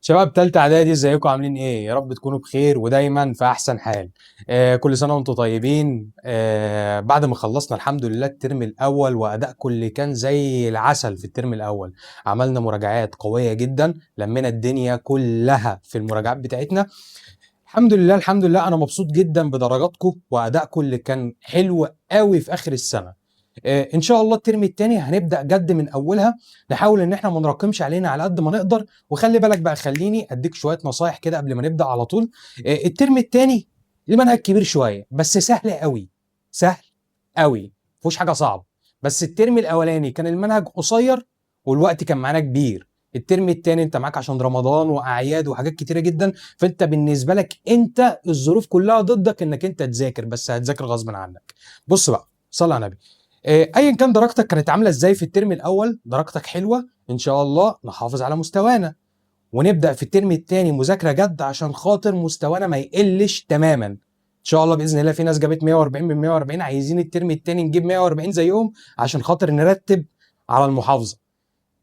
شباب تالتة اعدادي، ازيكم؟ عاملين ايه؟ يا رب تكونوا بخير ودايما في احسن حال. كل سنة وانتم طيبين. بعد ما خلصنا الحمد لله الترم الاول وادائكم اللي كان زي العسل في الترم الاول، عملنا مراجعات قوية جدا، لمينا الدنيا كلها في المراجعات بتاعتنا. الحمد لله الحمد لله، انا مبسوط جدا بدرجاتكم وادائكم اللي كان حلو قوي في اخر السنة. ان شاء الله الترم الثاني هنبدا جد من اولها، نحاول ان احنا ما نراكمش علينا على قد ما نقدر. وخلي بالك بقى، خليني اديك شوية نصايح كده قبل ما نبدا على طول. الترم الثاني المنهج كبير شوية بس سهل قوي، سهل قوي، مفيهوش حاجة صعبة. بس الترم الاولاني كان المنهج قصير والوقت كان معانا كبير. الترم الثاني انت معاك عشان رمضان واعياد وحاجات كتيرة جدا، فانت بالنسبة لك انت الظروف كلها ضدك انك انت تذاكر، بس هتذاكر غصب عنك. بص بقى، صلي على النبي. ايا كان درجتك كانت عامله ازاي في الترم الاول، درجتك حلوة ان شاء الله نحافظ على مستوانا ونبدا في الترم الثاني مذاكرة جد عشان خاطر مستوانا ما يقلش تماما ان شاء الله باذن الله. في ناس جابت 140 من 140، عايزين الترم الثاني نجيب 140 زيهم عشان خاطر نرتب على المحافظة.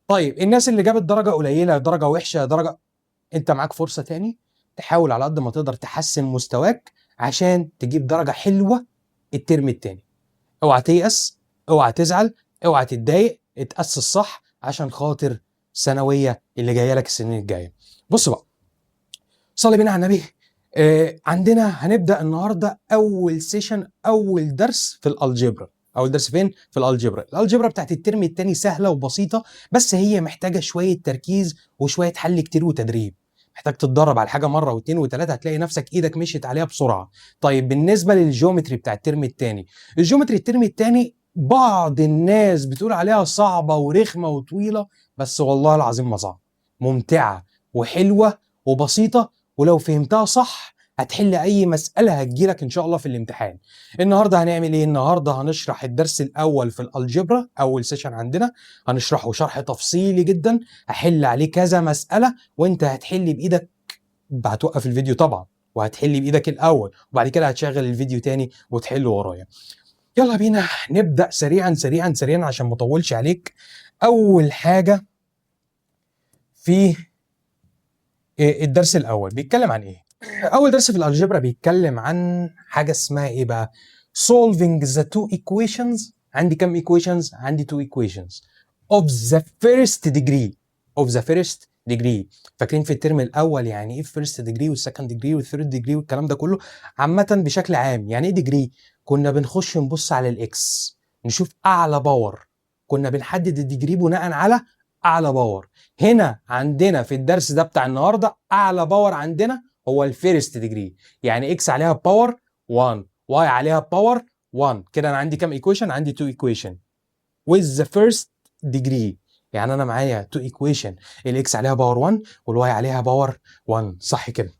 طيب الناس اللي جابت درجه قليله، درجه وحشة، درجه، انت معاك فرصة تاني تحاول على قد ما تقدر تحسن مستواك عشان تجيب درجه حلوة الترم الثاني. اوعى تيأس، اوعى تزعل، اوعى تتضايق، اتأسس صح عشان خاطر ثانوية اللي جاية لك السنين الجاية. بص بقى، صلي بينا على النبي. عندنا هنبدا النهارده اول session، اول درس في ال algebra. اول درس فين؟ في ال algebra. ال algebra بتاعت الترم الثاني سهلة وبسيطة، بس هي محتاجه شوية تركيز وشوية حل كتير وتدريب. محتاج تتدرب على حاجة مرة واثنين وثلاثة، هتلاقي نفسك ايدك مشيت عليها بسرعة. طيب بالنسبة لل geometry بتاع الترم الثاني، ال geometry الترم الثاني بعض الناس بتقول عليها صعبة ورخمه وطويلة، بس والله العظيم ما صعبة، ممتعة وحلوه وبسيطه، ولو فهمتها صح هتحل اي مسالة هتجيلك ان شاء الله في الامتحان. النهارده هنعمل ايه؟ النهارده هنشرح الدرس الاول في ال algebra، اول session عندنا هنشرحه شرح تفصيلي جدا، هحل عليه كذا مسالة وانت هتحل بايدك. هتوقف الفيديو طبعا وهتحل بايدك الاول، وبعد كده هتشغل الفيديو تاني وتحل ورايا. يلا بينا نبدا سريعا سريعا سريعا عشان ما اطولش عليك. اول حاجة في الدرس الاول بيتكلم عن ايه؟ اول درس في ال algebra بيتكلم عن حاجة اسمها ايه بقى؟ solving the two equations. عندي كم equations؟ عندي two equations of the first degree. of the first degree، فاكرين في الترم الاول يعني ايه first degree وال second degree وال third degree والكلام ده كله؟ عامة بشكل عام يعني ايه degree؟ كنا بنخش نبص على ال x نشوف اعلى power، كنا بنحدد ال degree بناء على اعلى power. هنا عندنا في الدرس ده بتاع النهارده اعلى power عندنا هو ال first degree، يعني x عليها power 1، y عليها power 1. كده انا عندي كام equation؟ عندي 2 equation with the first degree، يعني انا معايا 2 equation ال x عليها power 1 وال y عليها power 1، صح كده؟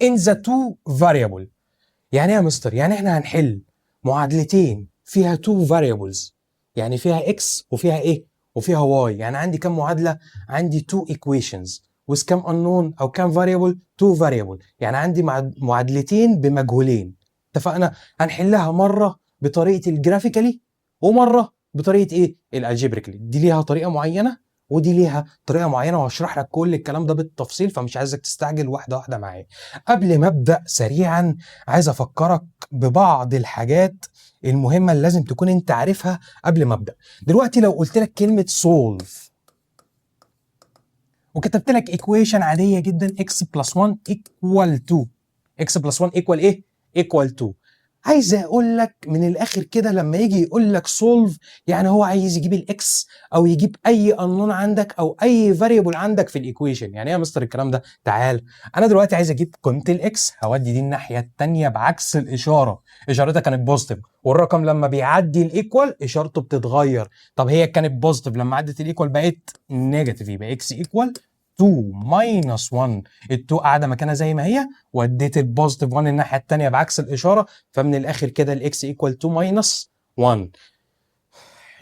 in the two variable. يعني ايه يا مستر؟ يعني احنا هنحل معادلتين فيها two variables، يعني فيها x وفيها ايه؟ وفيها y. يعني عندي كام معادلة؟ عندي two equations with كام unknown او كام variable؟ two variable، يعني عندي معادلتين بمجهولين. اتفقنا؟ هنحلها مرة بطريقة ال graphically ومرة بطريقة ايه؟ ال algebraically. دي ليها طريقه معينة ودي ليها طريقه معينه، وهشرح لك كل الكلام ده بالتفصيل، فمش عايزك تستعجل، واحدة واحدة معايا. قبل ما ابدا سريعا عايز افكرك ببعض الحاجات المهمة اللي لازم تكون انت عارفها قبل ما ابدا. دلوقتي لو قلت لك كلمة solve وكتبت لك equation عادية جدا x plus 1 equal 2، x plus 1 equal ايه؟ equal 2، عايز اقول لك من الاخر كده، لما يجي يقول لك solve يعني هو عايز يجيب ال x او يجيب اي unknown عندك او اي variable عندك في ال equation. يعني ايه يا مستر الكلام ده؟ تعال، انا دلوقتي عايز اجيب قيمة ال x، هودي دي الناحية الثانية بعكس الاشاره، اشارتها كانت positive، والرقم لما بيعدي ال equal اشارته بتتغير. طب هي كانت positive، لما عدت ال equal بقت negative، يبقى x equal 2 minus 1. ال2 قاعدة مكانها زي ما هي، وديت ال positive 1 الناحية الثانية بعكس الاشاره، فمن الاخر كده ال x equal 2 minus 1.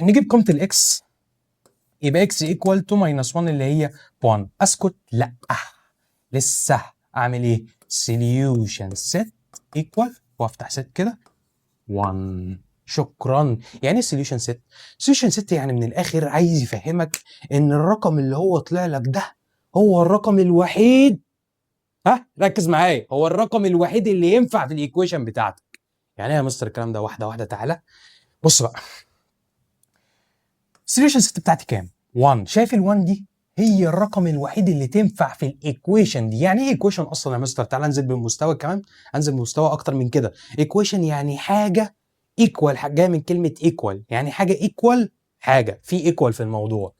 نجيب قيمة ال x، يبقى x equal 2 minus 1 اللي هي 1. اسكت؟ لا، لسه. اعمل ايه؟ solution set equal وافتح set كده 1. شكرا. يعني ايه solution set؟ solution set يعني من الاخر عايز يفهمك ان الرقم اللي هو طلع لك ده هو ده ال solution بتاعك. هو الرقم الوحيد، ها ركز معايا، هو الرقم الوحيد اللي ينفع في ال equation بتاعتك. يعني ايه يا مستر الكلام ده؟ واحدة واحده، تعالى بص بقى. ال solution set بتاعتي كام؟ 1. شايف ال1 دي هي الرقم الوحيد اللي تنفع في ال equation دي. يعني ايه equation اصلا يا مستر؟ تعالى انزل بالمستوى كمان، انزل بمستوى اكتر من كده. equation يعني حاجة equal، جاية من كلمة equal، يعني حاجة equal حاجه، في equal في الموضوع.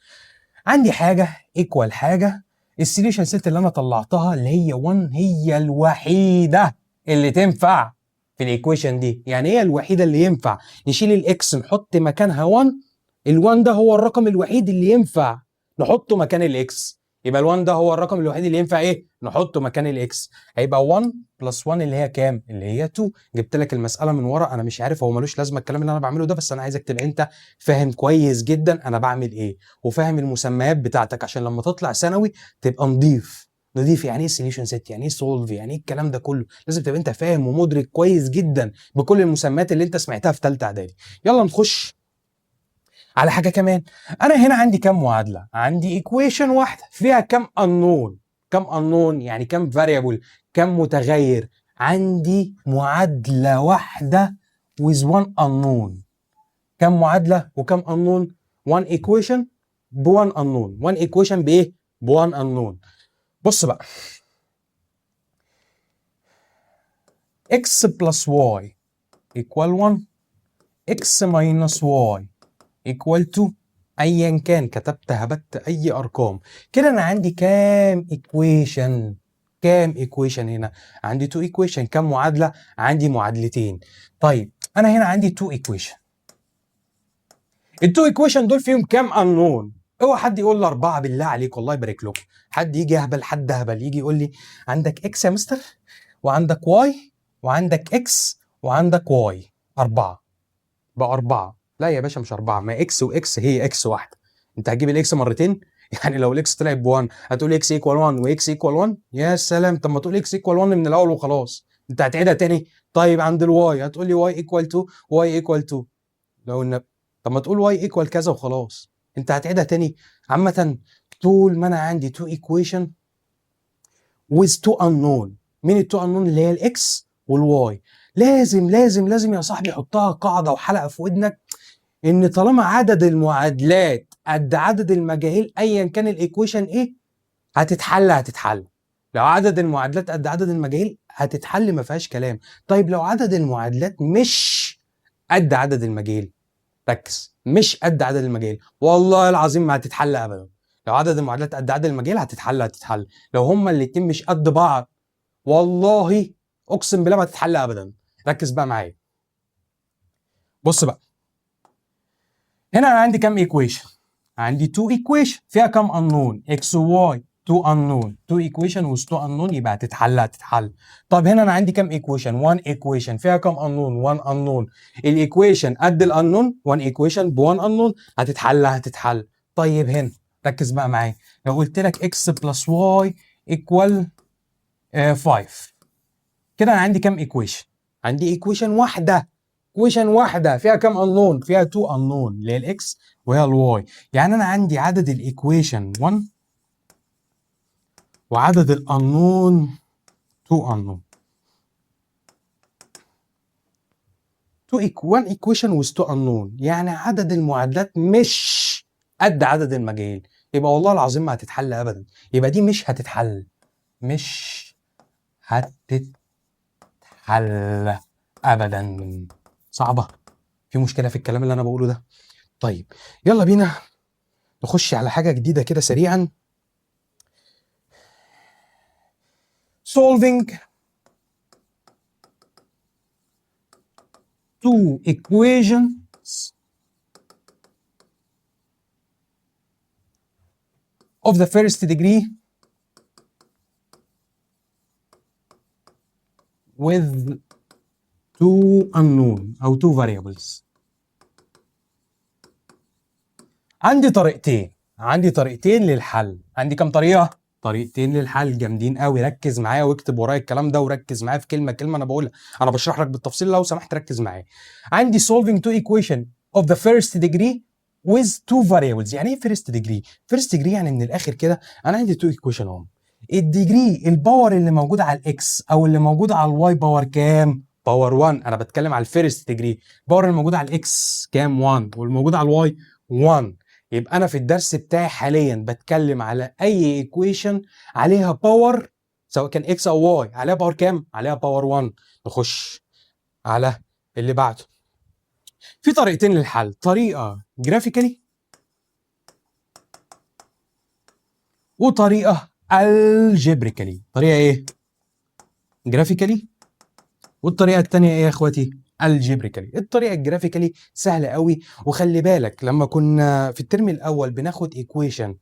عندي حاجة equal حاجه، ال solution set اللي انا طلعتها اللي هي 1 هي الوحيدة اللي تنفع في ال equation دي. يعني هي الوحيدة اللي ينفع نشيل ال x نحط مكانها 1. ال1 ده هو الرقم الوحيد اللي ينفع نحطه مكان ال x. يبقى ال1 ده هو الرقم الوحيد اللي ينفع ايه؟ نحطه مكان ال x. هيبقى 1 plus 1 اللي هي كام؟ اللي هي 2. جبت لك المسالة من ورا، انا مش عارف هو ملوش لازمه الكلام اللي انا بعمله ده، بس انا عايزك تبقى انت فاهم كويس جدا انا بعمل ايه، وفاهم المسميات بتاعتك، عشان لما تطلع ثانوي تبقى نضيف نضيف. يعني ايه solution set؟ يعني ايه solve؟ يعني ايه الكلام ده كله؟ لازم تبقى انت فاهم ومدرك كويس جدا بكل المسميات اللي انت سمعتها في ثالثة اعدادي. يلا نخش على حاجة كمان. انا هنا عندي كام معادله؟ عندي equation واحدة فيها كام unknown؟ كام unknown يعني كام variable، كام متغير؟ عندي معادلة واحدة with one unknown. كام معادلة وكام unknown؟ one equation ب one unknown. one equation بايه؟ ب one unknown. بص بقى، x plus y equal 1، x minus y equal 2، ايا كان كتبت هبت اي ارقام كده. انا عندي كام equation؟ كام equation هنا؟ عندي 2 equation. كام معادله؟ عندي معادلتين. طيب انا هنا عندي 2 equation، ال 2 equation دول فيهم كام unknown؟ اوعى حد يقول لي 4 بالله عليك، والله يبارك لكم. حد يجي يهبل، حد هبل يجي يقول لي عندك x يا مستر وعندك y وعندك x وعندك y، 4 بقى 4. لا يا باشا مش 4، ما x و x هي x واحدة. انت هتجيب ال x مرتين؟ يعني لو ال x طلعت ب 1 هتقول x equal 1 و x equal 1؟ يا سلام، طب ما تقول x equal 1 من الاول وخلاص، انت هتعيدها تاني؟ طيب عند ال y هتقول لي y equal 2 y equal 2، لو ان طب ما تقول y equal كذا وخلاص، انت هتعيدها تاني؟ عامة طول ما انا عندي 2 equation with 2 unknown، مين ال 2 unknown؟ اللي هي ال x وال y. لازم لازم لازم يا صاحبي حطها قاعدة وحلقة في ودنك، ان طالما عدد المعادلات قد عدد المجاهيل ايا كان ال equation ايه هتتحل، هتتحل. لو عدد المعادلات قد عدد المجاهيل هتتحل، ما فيهاش كلام. طيب لو عدد المعادلات مش قد عدد المجاهيل، ركز، مش قد عدد المجاهيل، والله العظيم ما هتتحل ابدا. لو عدد المعادلات قد عدد المجاهيل هتتحل، هتتحل. لو هما الاتنين مش قد بعض والله اقسم بالله ما هتتحل ابدا. ركز بقى معايا. بص بقى، هنا انا عندي كام equation؟ عندي 2 equation فيها كام unknown؟ x و y، 2 unknown، 2 equation with 2 unknown، يبقى هتتحل، هتتحل. طب هنا انا عندي كام equation؟ 1 equation فيها كام unknown؟ 1 unknown. ال equation قد ال unknown، 1 equation ب 1 unknown، هتتحل، هتتحل. طيب هنا ركز بقى معايا، لو قلت لك x plus y equal 5، كده انا عندي كام equation؟ عندي equation واحده، equation واحدة فيها كام unknown؟ فيها 2 unknown اللي هي ال x وهي ال y. يعني انا عندي عدد ال equation 1 وعدد ال unknown 2 unknown، 1 equation with 2 unknown، يعني عدد المعادلات مش قد عدد المجاهيل، يبقى والله العظيم ما هتتحل ابدا. يبقى دي مش هتتحل، مش هتتحل ابدا. صعبة، في مشكلة في الكلام اللي انا بقوله ده؟ طيب يلا بينا نخش على حاجة جديدة كده سريعا. Solving two equations of the first degree with two unknown أو two variables. عندي طريقتين، عندي طريقتين للحل. عندي كام طريقة؟ طريقتين للحل جامدين قوي. ركز معايا واكتب ورايا الكلام ده، وركز معايا في كلمة كلمة انا بقولها، انا بشرح لك بالتفصيل، لو سمحت ركز معايا. عندي solving two equation of the first degree with two variables. يعني ايه first degree؟ first degree يعني من الاخر كده انا عندي two equation اهم، ال degree ال power اللي موجود على ال x او اللي موجود على ال y power كام؟ power 1. انا بتكلم على ال first degree، ال power اللي موجود على ال x كام؟ 1، والموجود على ال y 1. يبقى انا في الدرس بتاعي حاليا بتكلم على اي equation عليها power سواء كان x او y، عليها power كام؟ عليها power 1. نخش على اللي بعده. في طريقتين للحل، طريقه graphically وطريقه algebraically. طريقه ايه؟ graphically، والطريقة الثانية ايه يا اخواتي؟ algebraically. الطريقة ال graphically سهلة قوي، وخلي بالك لما كنا في الترم الاول بناخد equation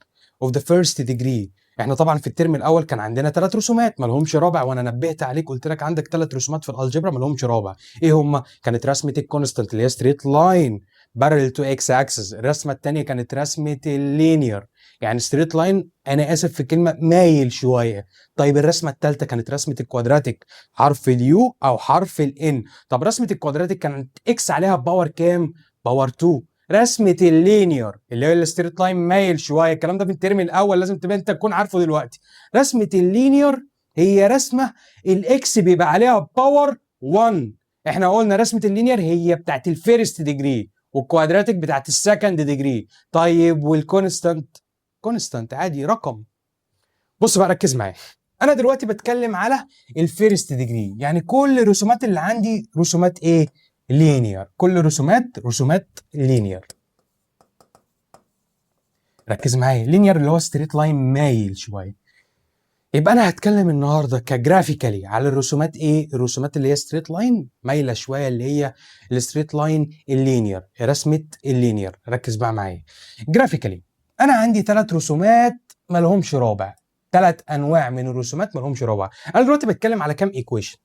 of the first degree، احنا طبعا في الترم الاول كان عندنا ثلاث رسومات ما لهمش رابع، وانا نبهت عليك قلت لك عندك ثلاث رسومات في ال algebra ما لهمش رابع. ايه هم؟ كانت رسمه ال constant اللي هي straight line parallel to x axis، الرسمة الثانية كانت رسمه ال linear يعني straight line، انا اسف في الكلمة مايل شويه. طيب الرسمة الثالثة كانت رسمه ال quadratic، حرف ال u او حرف ال n. طب رسمه ال quadratic كانت x عليها power كام؟ power 2. رسمه ال linear اللي هي ال straight line مايل شويه، الكلام ده في الترم الاول لازم تبقى انت تكون عارفه دلوقتي. رسمه ال linear هي رسمه ال x بيبقى عليها power 1. احنا قلنا رسمه ال linear هي بتاعت ال first degree وال quadratic بتاعت ال second degree. طيب وال constant؟ constant عادي رقم. بص بقى ركز معايا، انا دلوقتي بتكلم على ال first degree، يعني كل الرسومات اللي عندي رسومات ايه؟ linear. كل رسومات رسومات linear. ركز معايا، linear اللي هو straight line مايل شوية. يبقى انا هتكلم النهارده ك graphically على الرسومات ايه؟ الرسومات اللي هي straight line مايلة شويه، اللي هي ال straight line ال linear، رسمه ال linear. ركز بقى معايا graphically، انا عندي ثلاث رسومات ما لهمش رابع، ثلاث انواع من الرسومات ما لهمش رابع. انا دلوقتي بتكلم على كام equation؟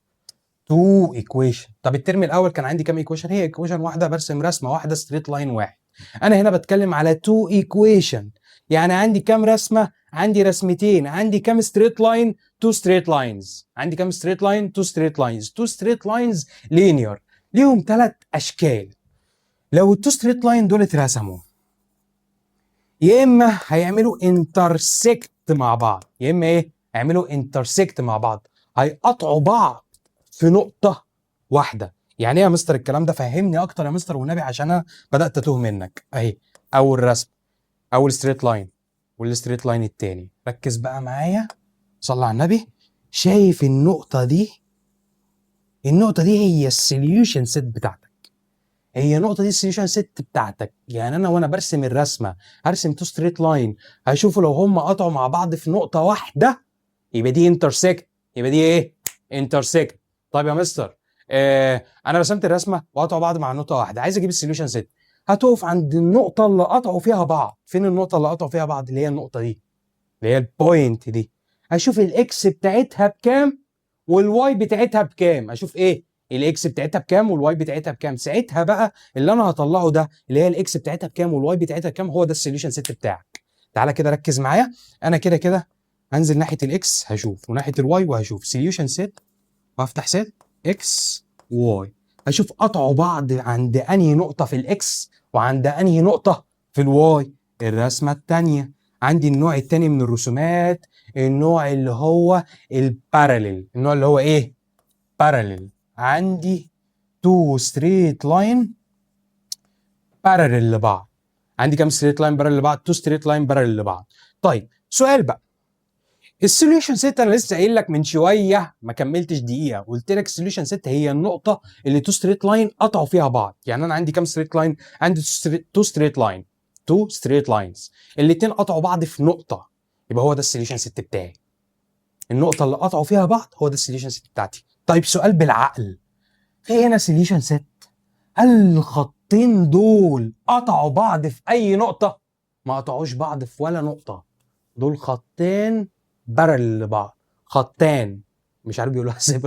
2 equation. طب الترم الاول كان عندي كام equation؟ هي equation واحده، برسم رسمه واحدة straight line واحد. انا هنا بتكلم على 2 equation، يعني عندي كام رسمه؟ عندي رسمتين. عندي كام straight line؟ 2 straight lines. عندي كام straight line؟ 2 straight lines. 2 straight lines linear ليهم ثلاث اشكال. لو ال two straight line دول اترسموا، يا اما هيعملوا intersect مع بعض، يا اما ايه؟ هيعملوا intersect مع بعض، هيقطعوا بعض في نقطة واحدة. يعني ايه يا مستر الكلام ده؟ فهمني اكتر يا مستر والنبي عشان انا بدات اتوه منك. اهي اول رسم، اول straight line وال straight line التاني. ركز بقى معايا، صلى على النبي. شايف النقطة دي؟ النقطة دي هي ال solution set بتاعتك. هي النقطة دي ال solution set بتاعتك. يعني انا وانا برسم الرسمة هرسم two straight line، هشوف لو هم قطعوا مع بعض في نقطة واحدة يبقى دي intersect، يبقى دي ايه؟ intersect. طيب يا مستر انا رسمت الرسمة وقطعوا بعض مع نقطة واحدة، عايز اجيب ال solution set. هتقف عند النقطة اللي قطعوا فيها بعض. فين النقطة اللي قطعوا فيها بعض؟ اللي هي النقطة دي، اللي هي ال point دي. هشوف ال x بتاعتها بكام وال y بتاعتها بكام. اشوف ايه؟ ال x بتاعتها بكام وال y بتاعتها بكام. ساعتها بقى اللي انا هطلعه ده اللي هي ال x بتاعتها بكام وال y بتاعتها بكام، هو ده ال solution set بتاعك. تعالى كده ركز معايا، انا كده كده هنزل ناحية ال x هشوف وناحية ال y وهشوف solution set، وافتح set x y، هشوف قطعوا بعض عند انهي نقطة في ال x وعند انهي نقطة في ال y. الرسمة الثانية عندي النوع الثاني من الرسومات، النوع اللي هو ال parallel. النوع اللي هو ايه؟ parallel. عندي two straight line parallel لبعض. عندي كام straight line parallel لبعض؟ two straight line parallel لبعض. طيب سؤال بقى، ال solution set انا لسه قايل لك من شوية ما كملتش دقيقه، قلت لك ال solution set هي النقطة اللي two straight line قطعوا فيها بعض. يعني انا عندي كام straight line؟ عندي two straight line، two straight lines، الاثنين قطعوا بعض في نقطه، يبقى هو ده ال solution set بتاعي. النقطة اللي قطعوا فيها بعض هو ده ال solution set بتاعتي. طيب سؤال بالعقل، في هنا solution set، هل الخطين دول قطعوا بعض في اي نقطة؟ ما قطعوش بعض في ولا نقطة. دول خطين parallel لبعض، خطان، مش عارف بيقولوها ازاي،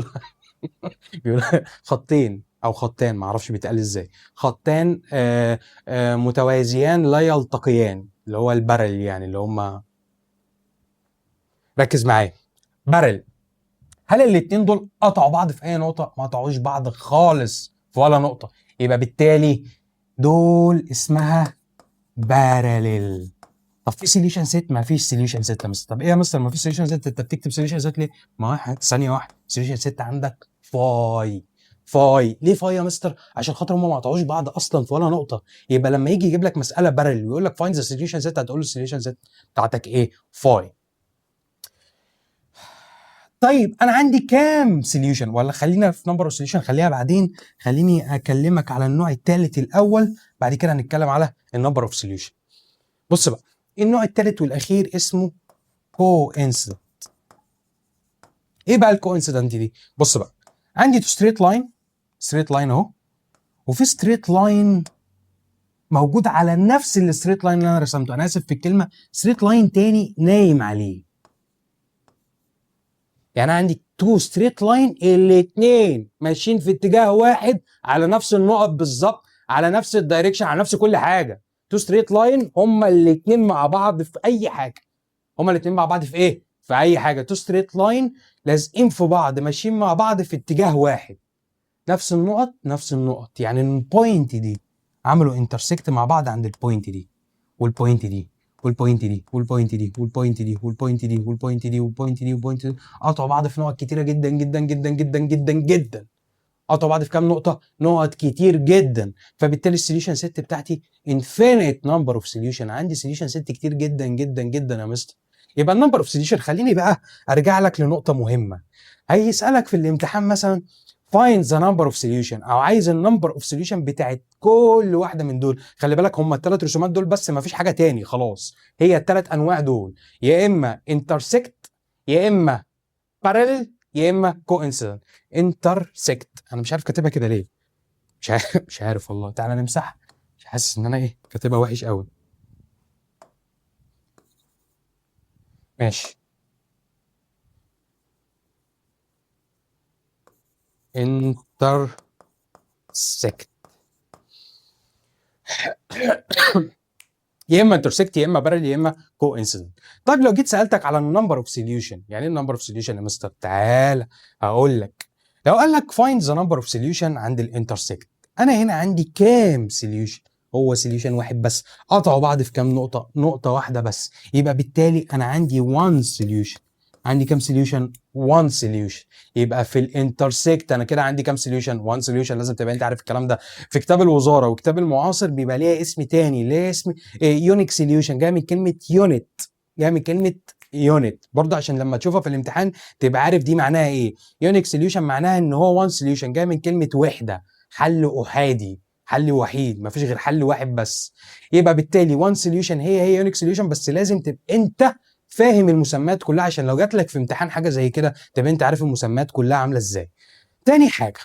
بيقولوها خطين او خطان، ما اعرفش بيتقال ازاي، خطان متوازيان لا يلتقيان، اللي هو ال parallel، يعني اللي هم، ركز معايا، parallel. هل الاتنين دول قطعوا بعض في اي نقطة؟ ما قطعوش بعض خالص في ولا نقطة. يبقى بالتالي دول اسمها parallel. طب في solution set؟ ما فيش solution set يا مستر. طب ايه يا مستر ما فيش solution set؟ انت بتكتب solution set ليه؟ ما واحد ثانية واحده، solution set عندك phi. phi ليه phi يا مستر؟ عشان خاطر هم ما قطعوش بعض اصلا في ولا نقطه. يبقى لما يجي يجيب لك مسالة parallel ويقول لك find the solution set، هتقول له ال solution set بتاعتك ايه؟ phi. طيب انا عندي كام solution؟ ولا خلينا في number of solution، خليها بعدين، خليني اكلمك على النوع الثالث الاول، بعد كده هنتكلم على ال number of solution. بص بقى، النوع الثالث والاخير اسمه coincident. ايه بقى ال coincident دي؟ بص بقى، عندي straight line، straight line اهو، وفي straight line موجود على نفس ال straight line اللي انا رسمته، انا اسف في الكلمه، straight line تاني نايم عليه. يعني انا عندي two straight line، الاثنين ماشيين في اتجاه واحد على نفس النقط بالظبط، على نفس ال direction، على نفس كل حاجه. two straight line هما الاثنين مع بعض في اي حاجه. هما الاثنين مع بعض في ايه؟ في اي حاجه. two straight line لازقين في بعض، ماشيين مع بعض في اتجاه واحد، نفس النقط، نفس النقط. يعني ال point دي عملوا intersect مع بعض عند ال point دي وال point دي وال point دي وال point دي وال point دي وال point دي وال point دي وال point دي وال point دي. قطعوا بعض في نقط كتيرة جدا جدا جدا جدا جدا جدا. قطعوا بعض في كام نقطه؟ نقط كتير جدا. فبالتالي ال solution set بتاعتي infinite number of solution. عندي solution set كتير جدا جدا جدا يا مستر. يبقى ال number of solution، خليني بقى ارجع لك لنقطة مهمه. هيسالك في الامتحان مثلا find the number of solution، او عايز ال number of solution بتاعت كل واحدة من دول. خلي بالك، هم الثلاث رسومات دول بس، ما فيش حاجة تاني خلاص. هي الثلاث انواع دول، يا اما intersect، يا اما parallel، يا اما coincident. intersect، انا مش عارف كاتبها كده ليه، مش عارف، مش عارف والله. تعالى نمسح، مش حاسس ان انا ايه، كاتبها وحش قوي. ماشي، intersect، يا اما intersect، يا اما parallel، يا اما coincident. طيب لو جيت سالتك على ال number of solution، يعني ايه ال number of solution يا مستر؟ تعال هقول لك. لو قال لك find the number of solution عند ال intersect، انا هنا عندي كام solution؟ هو solution واحد بس. قطعوا بعض في كام نقطة؟ نقطة واحدة بس. يبقى بالتالي انا عندي 1 solution. عندي كام solution؟ 1 solution. يبقى في ال intersect انا كده عندي كام solution؟ 1 solution. لازم تبقى انت عارف الكلام ده. في كتاب الوزارة وكتاب المعاصر بيبقى ليها اسم تاني، ليه اسم unique solution، جاي من كلمة unit، جاي من كلمة unit برضه، عشان لما تشوفها في الامتحان تبقى عارف دي معناها ايه. unique solution معناها ان هو 1 solution، جاي من كلمة وحده، حل احادي، حل وحيد، مفيش غير حل واحد بس. يبقى بالتالي 1 solution هي هي unique solution، بس لازم تبقى انت فاهم المسميات كلها، عشان لو جات لك في امتحان حاجة زي كده تبقى انت عارف المسميات كلها عامله ازاي. تاني حاجة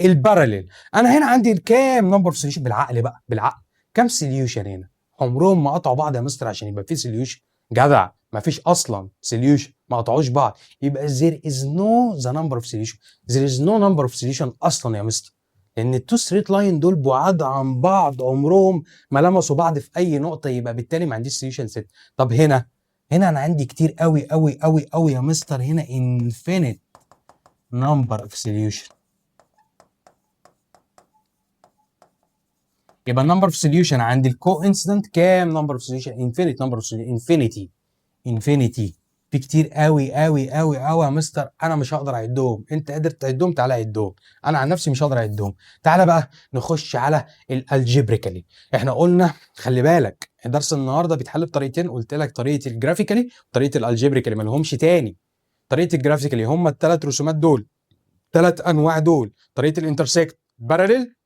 ال parallel، انا هنا عندي كام number solution؟ بالعقل بقى، بالعقل كام solution هنا؟ عمرهم ما قطعوا بعض يا مستر عشان يبقى في solution. جدع، ما فيش اصلا solution، ما قطعوش بعض. يبقى there is no the number of solution، there is no number of solution اصلا يا مستر، لان ال two straight line دول بعاد عن بعض، عمرهم ما لمسوا بعض في اي نقطه، يبقى بالتالي ما عنديش solution set. طب هنا انا عندي كتير قوي قوي قوي قوي يا مستر، هنا infinite number of solution. يبقى ال number of solution عند ال coincident كام number of solution؟ infinite number of solution، infinity، infinity، في كتير قوي قوي قوي قوي يا مستر، انا مش هقدر اعدهم. انت قادر تعدهم؟ تعالى عدهم، انا عن نفسي مش هقدر اعدهم. تعالى بقى نخش على ال algebraically. احنا قلنا خلي بالك درس النهارده بيتحل بطريقتين، قلت لك طريقه ال graphically وطريقه ال algebraically، ما لهمش تاني. طريقه ال graphically هم الثلاث رسومات دول، ثلاث انواع دول، طريقه ال intersect، parallel،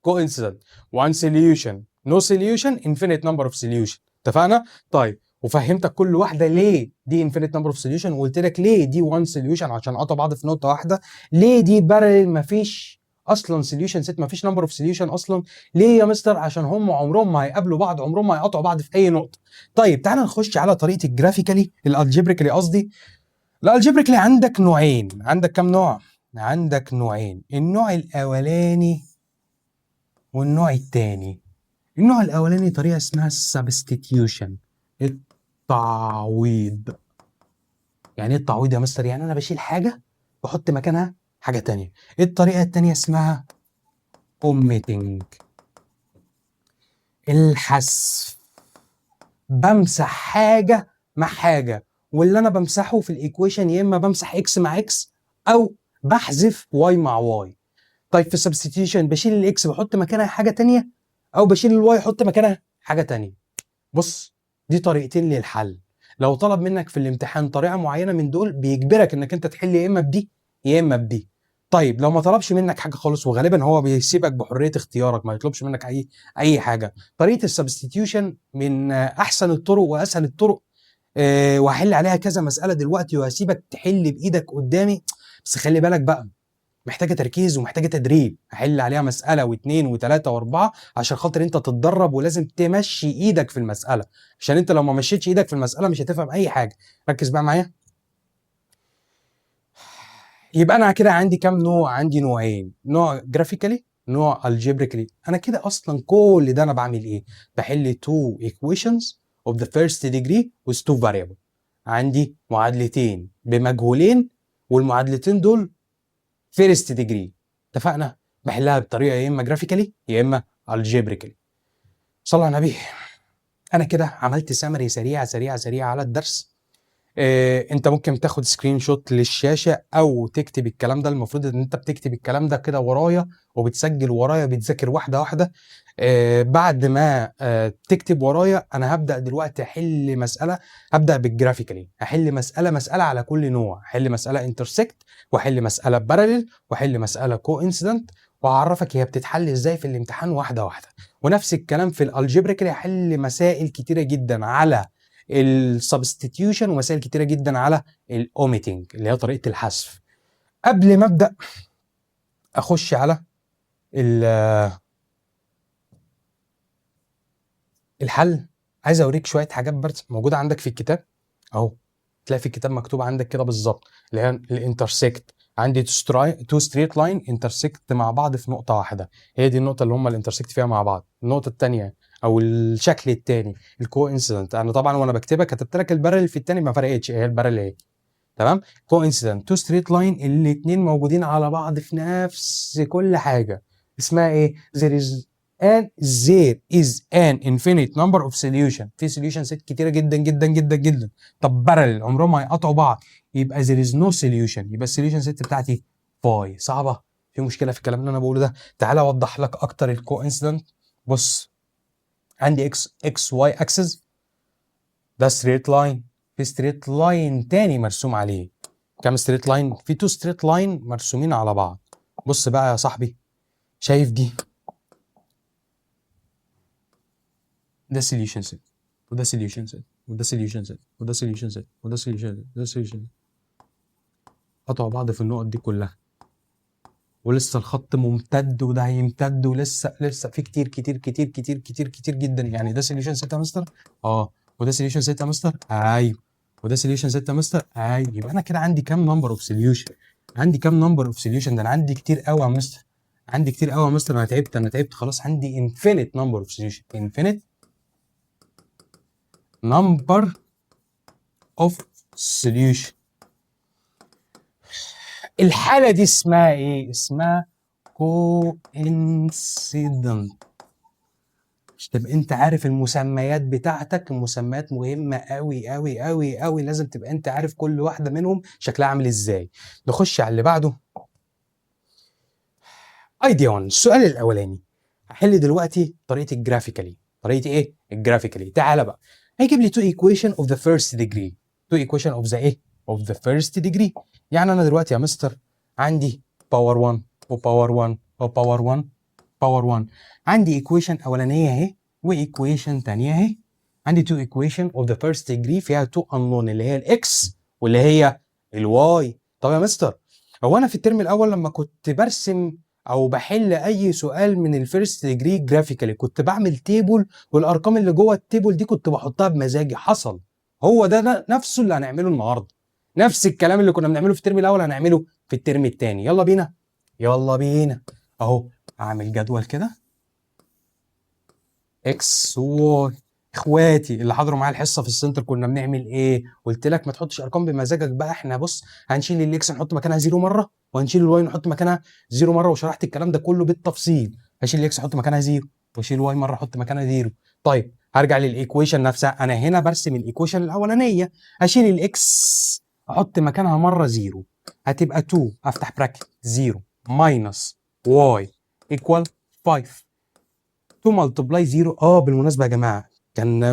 coincident، one solution، no solution، infinite number of solution. اتفقنا؟ طيب وفهمتك كل واحدة ليه دي infinite number of solution، وقلت لك ليه دي one solution عشان قطعوا بعض في نقطة واحده، ليه دي parallel مفيش اصلا solution set، مفيش number of solution اصلا. ليه يا مستر؟ عشان هم عمرهم ما هيقابلوا بعض، عمرهم ما هيقطعوا بعض في اي نقطه. طيب تعالى نخش على طريقه ال graphically، ال algebraically قصدي. ال algebraically عندك نوعين، عندك كام نوع؟ عندك نوعين، النوع الاولاني والنوع الثاني. النوع الاولاني طريقه اسمها ال substitution، التعويض. يعني ايه التعويض يا مستر؟ يعني انا بشيل حاجة بحط مكانها حاجة تانية. الطريقة التانية اسمها omitting. الحذف. بمسح حاجة مع حاجه، واللي انا بمسحه في ال equation يا اما بمسح x مع x او بحذف y مع y. طيب في ال substitution بشيل ال x بحط مكانها حاجة تانية، او بشيل ال y احط مكانها حاجة تانية. بص، دي طريقتين للحل. لو طلب منك في الامتحان طريقه معينة من دول بيجبرك انك انت تحل يا اما بدي يا اما بدي. طيب لو ما طلبش منك حاجة خالص، وغالبا هو بيسيبك بحرية اختيارك، ما يطلبش منك اي حاجه، طريقه ال substitution من احسن الطرق واسهل الطرق. وهحل عليها كذا مسالة دلوقتي وهسيبك تحل بايدك قدامي، بس خلي بالك بقى محتاجه تركيز ومحتاجة تدريب. هحل عليها مسالة واثنين وثلاثة واربعة عشان خاطر انت تتدرب، ولازم تمشي ايدك في المساله، عشان انت لو ما مشيتش ايدك في المسالة مش هتفهم اي حاجه. ركز بقى معايا. يبقى انا كده عندي كام نوع؟ عندي نوعين، نوع graphically، نوع algebraically. انا كده اصلا كل ده انا بعمل ايه؟ بحل two equations of the first degree with two variable. عندي معادلتين بمجهولين والمعادلتين دول first degree، اتفقنا؟ بحلها بطريقة يا اما graphically يا اما algebraically. صلى على النبي. انا كده عملت سمري سريعة سريعة سريعة على الدرس. انت ممكن تاخد screenshot للشاشه او تكتب الكلام ده. المفروض ان انت بتكتب الكلام ده كده ورايا وبتسجل ورايا، بتذاكر واحدة واحده. بعد ما تكتب ورايا، انا هبدا دلوقتي احل مساله. هبدا بال graphically، هحل مسالة مسالة على كل نوع. هحل مسالة intersect، واحل مسالة parallel، واحل مسالة coincident، وهعرفك هي بتتحل ازاي في الامتحان واحدة واحده. ونفس الكلام في ال algebraically، هحل مسائل كتيرة جدا على ال substitution ومسائل كتيرة جدا على الاوميتنج اللي هي طريقه الحذف. قبل ما ابدا اخش على الحل، عايز اوريك شوية حاجات بس موجودة عندك في الكتاب اهو. تلاقي في الكتاب مكتوب عندك كده بالظبط، اللي هي ال intersect. عندي two straight line intersect مع بعض في نقطة واحده، هي دي النقطة اللي هم ال intersect فيها مع بعض. النقطة الثانية او الشكل الثاني ال coincident. انا طبعا وانا بكتبها كتبت لك ال parallel في الثاني، ما فرقتش، هي ال parallel اهي، تمام. coincident two straight line الاثنين موجودين على بعض في نفس كل حاجه، اسمها ايه؟ there is an infinite number of solution. في solution set كتيرة جدا جدا جدا جدا. طب parallel عمرهم ما هيقطعوا بعض، يبقى there is no solution، يبقى ال solution set بتاعتي phi. صعبه؟ في مشكلة في الكلام اللي انا بقوله ده؟ تعالى اوضح لك اكتر ال coincident. بص، عندي x x y axis، ده straight line، في straight line تاني مرسوم عليه. كام straight line؟ في two straight line مرسومين على بعض. بص بقى يا صاحبي، شايف دي؟ ده solution set، وده solution set، وده solution set، وده solution set، وده solution set، وده solution set. قطعوا بعض في النقط دي كلها، ولسه الخط ممتد، وده هيمتد، ولسه لسه في كتير كتير كتير كتير كتير كتير جدا. يعني ده solution set يا مستر؟ اه. وده solution set يا مستر؟ ايوه. وده solution set يا مستر؟ ايوه. يبقى انا كده عندي كام number of solution؟ عندي كام number of solution؟ ده انا عندي كتير قوي يا مستر، عندي كتير قوي يا مستر، انا تعبت، انا تعبت خلاص. عندي infinite number of solution، infinite number of solution. الحالة دي اسمها ايه؟ اسمها coincident. مش تبقى انت عارف المسميات بتاعتك؟ المسميات مهمة قوي قوي قوي قوي، لازم تبقى انت عارف كل واحدة منهم شكلها عامل ازاي. نخش على اللي بعده. idea 1، السؤال الاولاني. هحل دلوقتي طريقة ال graphically. طريقة ايه؟ ال graphically. تعالى بقى، هيجيب لي two equation of the first degree. two equation of the ايه؟ of the first degree. يعني انا دلوقتي يا مستر عندي power 1 و power 1 و power 1 power 1. عندي equation اولانيه اهي و equation ثانية اهي. عندي two equation of the first degree فيها two unknown، اللي هي ال x واللي هي ال y. طب يا مستر، هو انا في الترم الاول لما كنت برسم او بحل اي سؤال من ال first degree graphically كنت بعمل table، والارقام اللي جوه ال table دي كنت بحطها بمزاجي. حصل. هو ده نفسه اللي هنعمله النهارده، نفس الكلام اللي كنا بنعمله في الترم الاول هنعمله في الترم الثاني. يلا بينا، يلا بينا. اهو اعمل جدول كده x و y. اخواتي اللي حضروا معايا الحصة في السنتر، كنا بنعمل ايه؟ قلت لك ما تحطش ارقام بمزاجك بقى. احنا بص، هنشيل ال x نحط مكانها zero مره، وهنشيل ال y نحط مكانها zero مره، وشرحت الكلام ده كله بالتفصيل. هشيل ال x احط مكانها zero، واشيل y مرة احط مكانها zero. طيب هرجع لل equation نفسها، انا هنا برسم ال equation الاولانيه، اشيل ال x احط مكانها مرة zero، هتبقى 2 افتح bracket 0 minus y equal 5، 2 multiply 0. بالمناسبة يا جماعه،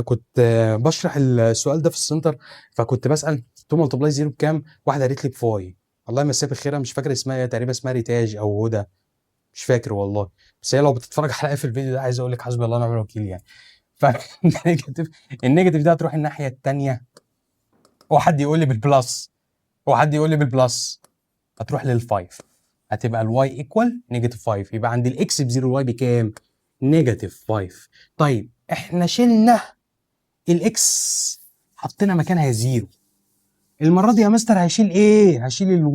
كنت بشرح السؤال ده في ال center، فكنت بسال 2 multiply 0 بكام؟ واحدة قالت لي ب five، الله يمسيها بالخير، مش فاكر اسمها ايه، تقريبا اسمها ريتاج او هدى، مش فاكر والله، بس هي لو بتتفرج عليا في الفيديو ده عايز اقول لك حسبي الله ونعم الوكيل يعني. فال negative ال negative ده هتروح الناحية الثانيه، هو حد يقول لي بال plus، هو حد يقول لي بال plus، هتروح لل five، هتبقى ال y equal negative 5. يبقى عند ال x ب zero ال y بكام؟ negative 5. طيب احنا شلنا ال x حطينا مكانها zero، المرة دي يا مستر هشيل ايه؟ هشيل ال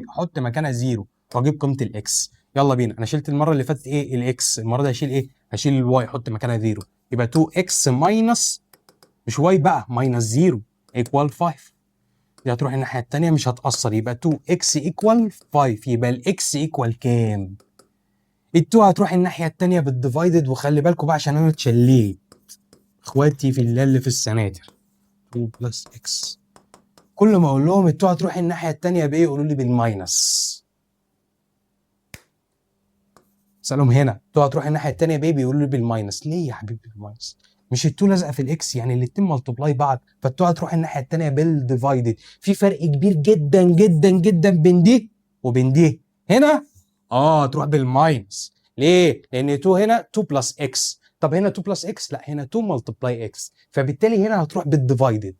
y احط مكانها zero واجيب قيمة ال x. يلا بينا، انا شلت المرة اللي فاتت ايه؟ ال x، المرة دي هشيل ايه؟ هشيل ال y احط مكانها zero، يبقى 2 x minus، مش y بقى، minus 0 equal 5. دي هتروح الناحية الثانية مش هتاثر، يبقى 2 x equal 5. يبقى ال x equal كام؟ ال2 هتروح الناحية الثانية بال divided، وخلي بالكم بقى عشان انا اتشليت، اخواتي في الله اللي في السناتر، 2 plus x، كل ما اقول لهم ال2 هتروح الناحية الثانية بايه يقولوا لي بال minus. اسالهم هنا 2 هتروح الناحية الثانية بايه بيقولوا لي بال minus. ليه يا حبيبي بال minus؟ مش ال2 لازقه في ال x، يعني الاثنين multiply بعض، فال2 هتروح الناحية الثانية بال divided. في فرق كبير جدا جدا جدا بين دي وبين دي. هنا تروح بال minus، ليه؟ لان 2 هنا 2 plus x، طب هنا 2 plus x؟ لا، هنا 2 multiply x، فبالتالي هنا هتروح بال divided.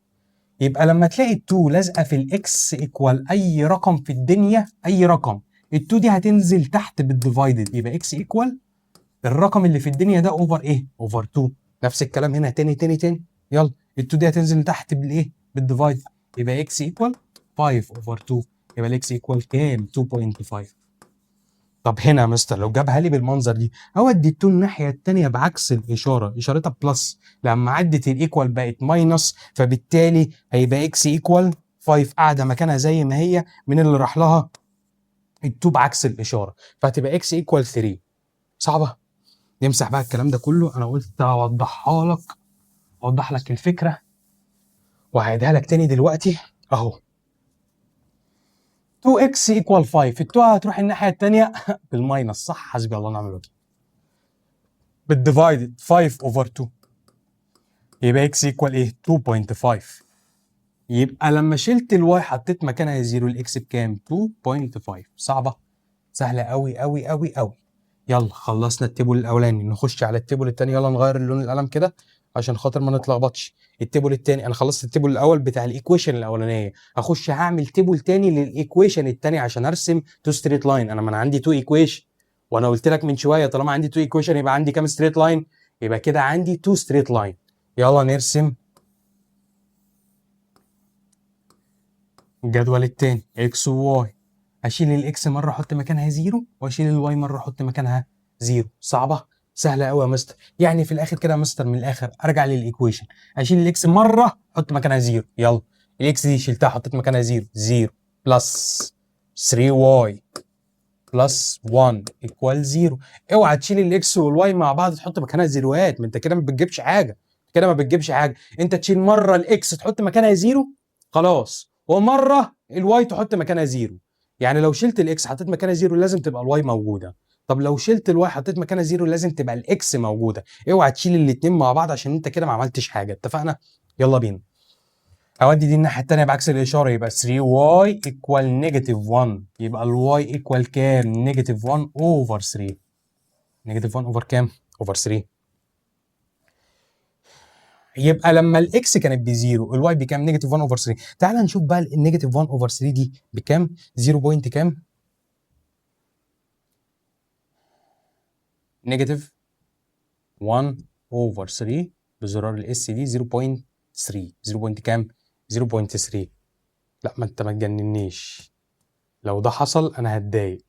يبقى لما تلاقي ال2 لازقه في ال x equal اي رقم في الدنيا، اي رقم، ال2 دي هتنزل تحت بال divided، يبقى x equal الرقم اللي في الدنيا ده over ايه؟ over 2. نفس الكلام هنا تاني تاني تاني، يلا ال2 دي هتنزل تحت بالايه؟ بال divide، يبقى x equal 5 over 2، يبقى ال x equal كام؟ 2.5. طب هنا يا مستر لو جابها لي بالمنظر دي، اودي ال2 الناحية الثانية بعكس الاشاره، اشارتها plus، لما عدت ال equal بقت minus، فبالتالي هيبقى x equal 5 قاعدة مكانها زي ما هي، من اللي راح لها ال2 بعكس الاشاره، فهتبقى x equal 3. صعبة؟ نمسح بقى الكلام ده كله، انا قلت اوضحها لك، اوضح لك الفكرة وهعيدها لك تاني دلوقتي اهو. 2x equal 5، ال2 هتروح الناحية الثانية بال minus، صح؟ حسبي الله ونعم الوكيل، بال divided 5 over 2، يبقى x equal ايه؟ 2.5. يبقى لما شلت ال y حطيت مكانها zero، ال x بكام؟ 2.5. صعبة؟ سهلة قوي قوي قوي قوي. يلا خلصنا ال table الاولاني، نخش على ال table الثاني. يلا نغير اللون القلم كده عشان خاطر ما نتلخبطش. ال table الثاني، انا خلصت ال table الاول بتاع ال equation الاولانيه، هخش هعمل table تاني لل equation الثاني عشان ارسم two straight line. انا ما انا عندي two equation، وانا قلت لك من شوية طالما عندي two equation يبقى عندي كام straight line؟ يبقى كده عندي two straight line. يلا نرسم الجدول الثاني x و y. اشيل ال x مرة احط مكانها zero، واشيل ال y مرة احط مكانها zero. صعبة؟ سهلة قوي يا مستر. يعني في الاخر كده يا مستر، من الاخر ارجع لل equation، اشيل ال x مرة احط مكانها zero. يلا ال x دي شلتها حطيت مكانها zero، 0 plus 3 y plus 1 equal 0. اوعى تشيل ال x وال y مع بعض تحط مكانها زيروهات، ما انت كده ما بتجيبش حاجه، كده ما بتجيبش حاجه. انت تشيل مرة ال x تحط مكانها zero خلاص، ومرة ال y تحط مكانها zero. يعني لو شلت ال x حطيت مكانها zero لازم تبقى ال y موجوده. طب لو شلت ال y حطيت مكانها zero لازم تبقى ال x موجوده. اوعى تشيل الاثنين مع بعض عشان انت كده ما عملتش حاجه. اتفقنا؟ يلا بينا. اودي دي الناحية الثانية بعكس الاشاره، يبقى 3 y equal negative 1. يبقى ال y equal كام؟ negative 1 over 3. negative 1 over كام؟ over 3. يبقى لما ال x كانت ب zero ال y بكام؟ negative 1 over 3. تعال نشوف بقى ال negative 1 over 3 دي بكام؟ 0 point كام؟ negative 1 over 3 بزرار ال S دي 0.3. 0 point كام؟ 0.3. لا ما انت ما تجننيش، لو ده حصل انا هتضايق.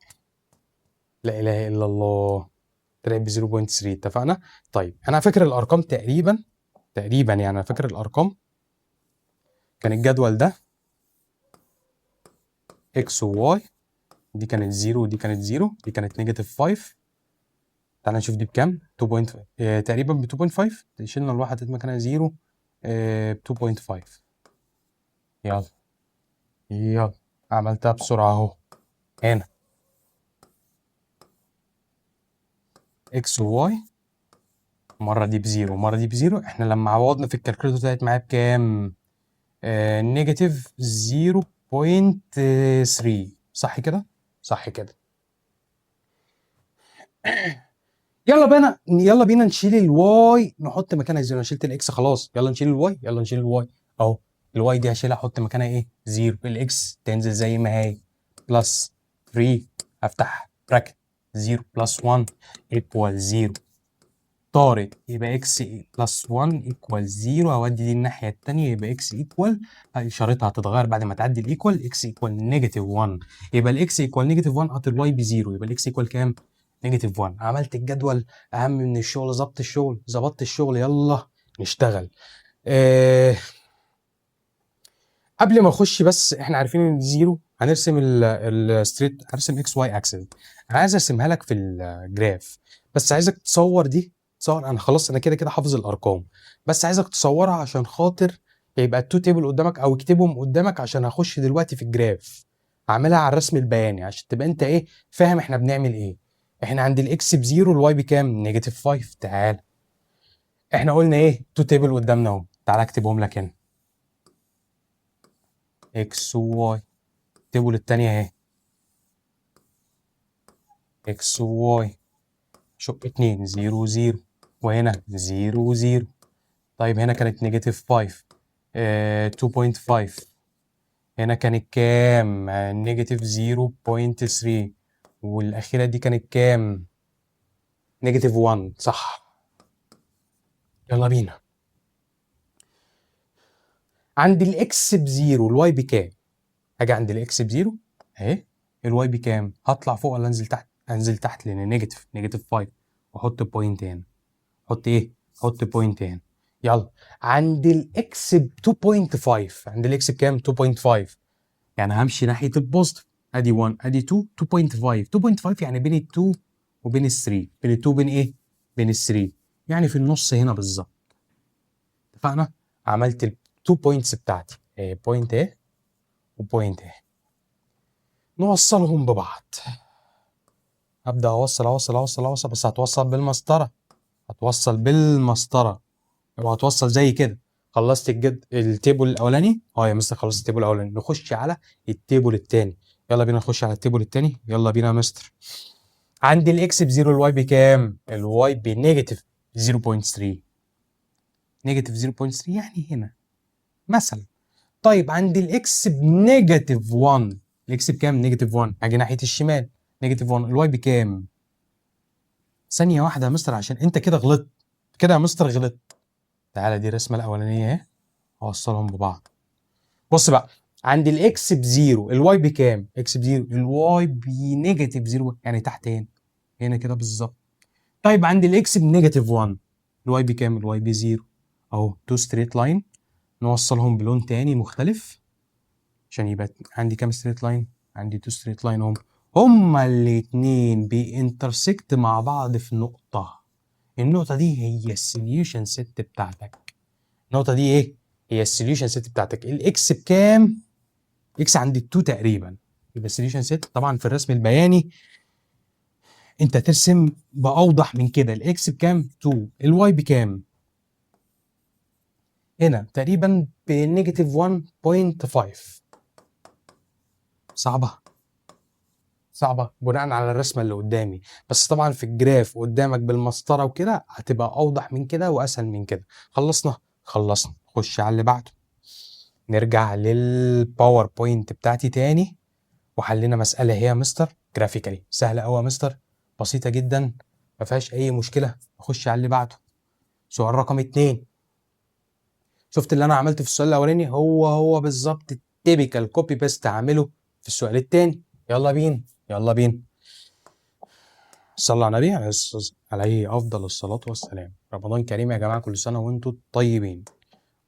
لا اله الا الله، طلعت ب 0.3. اتفقنا؟ طيب انا فاكر الارقام تقريبا تقريبا، يعني انا فاكر الارقام كان الجدول ده x و y، دي كانت 0 ودي كانت 0، دي كانت negative 5. تعال نشوف دي بكام. 2. تقريبا ب 2.5. شلنا الواحد، حطيت مكانها 0، ب 2.5. يلا يلا، عملتها بسرعة اهو. هنا x و y، مرة دي ب zero ومرة دي ب zero. احنا لما عوضنا في ال calculator طلعت معايا بكام؟ Negative 0.3، صح كده؟ صح كده. يلا بينا، يلا بينا نشيل ال y نحط مكانها zero. انا شلت ال x خلاص، يلا نشيل ال y، يلا نشيل ال y اهو. ال y دي هشيلها احط مكانها ايه؟ zero. ال x تنزل زي ما هي، plus 3، افتح bracket، 0 plus 1 equal 0. طارت، يبقى x plus 1 equal 0. اودي دي الناحية الثانيه، يبقى x equal، اشارتها هتتغير بعد ما تعدي ال equal، x equal negative 1. يبقى ال x equal negative 1 at ال y ب zero، يبقى ال x equal كام؟ negative 1. عملت الجدول، اهم من الشغل ظبط الشغل، ظبطت الشغل، يلا نشتغل. قبل ما اخش بس، احنا عارفين ان zero، هنرسم ال straight، هرسم x y axis. انا عايز ارسمها لك في ال graph، بس عايزك تصور دي، تصور. انا خلاص انا كده كده حافظ الارقام، بس عايزك تصورها عشان خاطر يبقى ال two table قدامك، او اكتبهم قدامك عشان هخش دلوقتي في ال graph، هعملها على الرسم البياني عشان تبقى انت ايه، فاهم احنا بنعمل ايه. احنا عند ال x ب zero، ال y بكام؟ negative 5. تعال، احنا قلنا ايه؟ two table قدامنا اهو، تعال اكتبهم لك هنا، x و y. ال table التانية اهي، x و y. شق 2، 0 0، وهنا 0 0. طيب هنا كانت negative 5، 2.5. هنا كانت كام؟ negative 0.3. والأخيرة دي كانت كام؟ negative 1، صح. يلا بينا. عند ال x ب zero ال y بكام؟ هاجي عند ال x ب zero اهي، ال y بكام؟ هطلع فوق ولا انزل تحت؟ انزل تحت لان negative، negative 5، واحط point هنا. احط ايه؟ احط point هنا. يلا، عند ال x ب 2.5، عند ال x بكام؟ 2.5، يعني همشي ناحية ال positive. ادي 1، ادي 2، 2.5. 2.5 يعني بين ال 2 وبين ال 3، بين ال 2 وبين ايه؟ بين ال 3، يعني في النص هنا بالظبط. اتفقنا؟ عملت ال 2 points بتاعتي، point اهي و point اهي، نوصلهم ببعض. هبدا اوصل اوصل اوصل اوصل، بس هتوصل بالمسطره، هتوصل بالمسطره، يبقى هتوصل زي كده. خلصت ال table الاولاني؟ اه يا مستر، خلصت ال table الاولاني. نخش على ال table الثاني. يلا بينا نخش على ال table الثاني، يلا بينا يا مستر. عندي ال x ب zero، ال y بكام؟ ال y ب negative 0.3، negative 0.3 يعني هنا مثلا. طيب عندي ال x ب negative 1، ال x بكام؟ negative 1. هاجي ناحية الشمال، negative 1، ال y بكام؟ ثانية واحدة يا مستر، عشان انت كده غلطت كده يا مستر، غلطت. تعالى، دي الرسمة الاولانية اهي، اوصلهم ببعض. بص بقى، عند ال x ب zero ال y بكام؟ x ب zero، ال y ب negative zero، يعني تحت هنا، هنا كده بالظبط. طيب عند ال x ب negative 1 ال y بكام؟ ال y ب zero. اهو two straight line، نوصلهم بلون تاني مختلف عشان يبقى عندي كام straight line؟ عندي two straight line. هم هما الاتنين بي intersect مع بعض في نقطة. النقطة دي هي ال solution set بتاعتك. النقطة دي ايه؟ هي ال solution set بتاعتك. ال x بكام؟ x عند ال 2 تقريبا. يبقى ال solution set، طبعا في الرسم البياني انت ترسم باوضح من كده. ال x بكام؟ 2. ال y بكام؟ هنا تقريبا ب negative 1.5. صعبة؟ صعبة بناء على الرسمة اللي قدامي، بس طبعا في ال graph قدامك بالمسطرة وكده هتبقى أوضح من كده وأسهل من كده. خلصنا؟ خلصنا. خش على اللي بعده. نرجع لل PowerPoint بتاعتي تاني، وحلينا مسألة هي يا مستر graphically، سهلة أوي يا مستر، بسيطة جدا، ما فيهاش أي مشكلة. نخش على اللي بعده، سؤال رقم 2. شفت اللي أنا عملته في السؤال الأولاني؟ هو هو بالظبط، ال typical copy paste هعمله في السؤال التاني. يلا بينا، يلا بينا. صلى على النبي عليه أفضل الصلاة والسلام. رمضان كريم يا جماعة، كل سنة وأنتم طيبين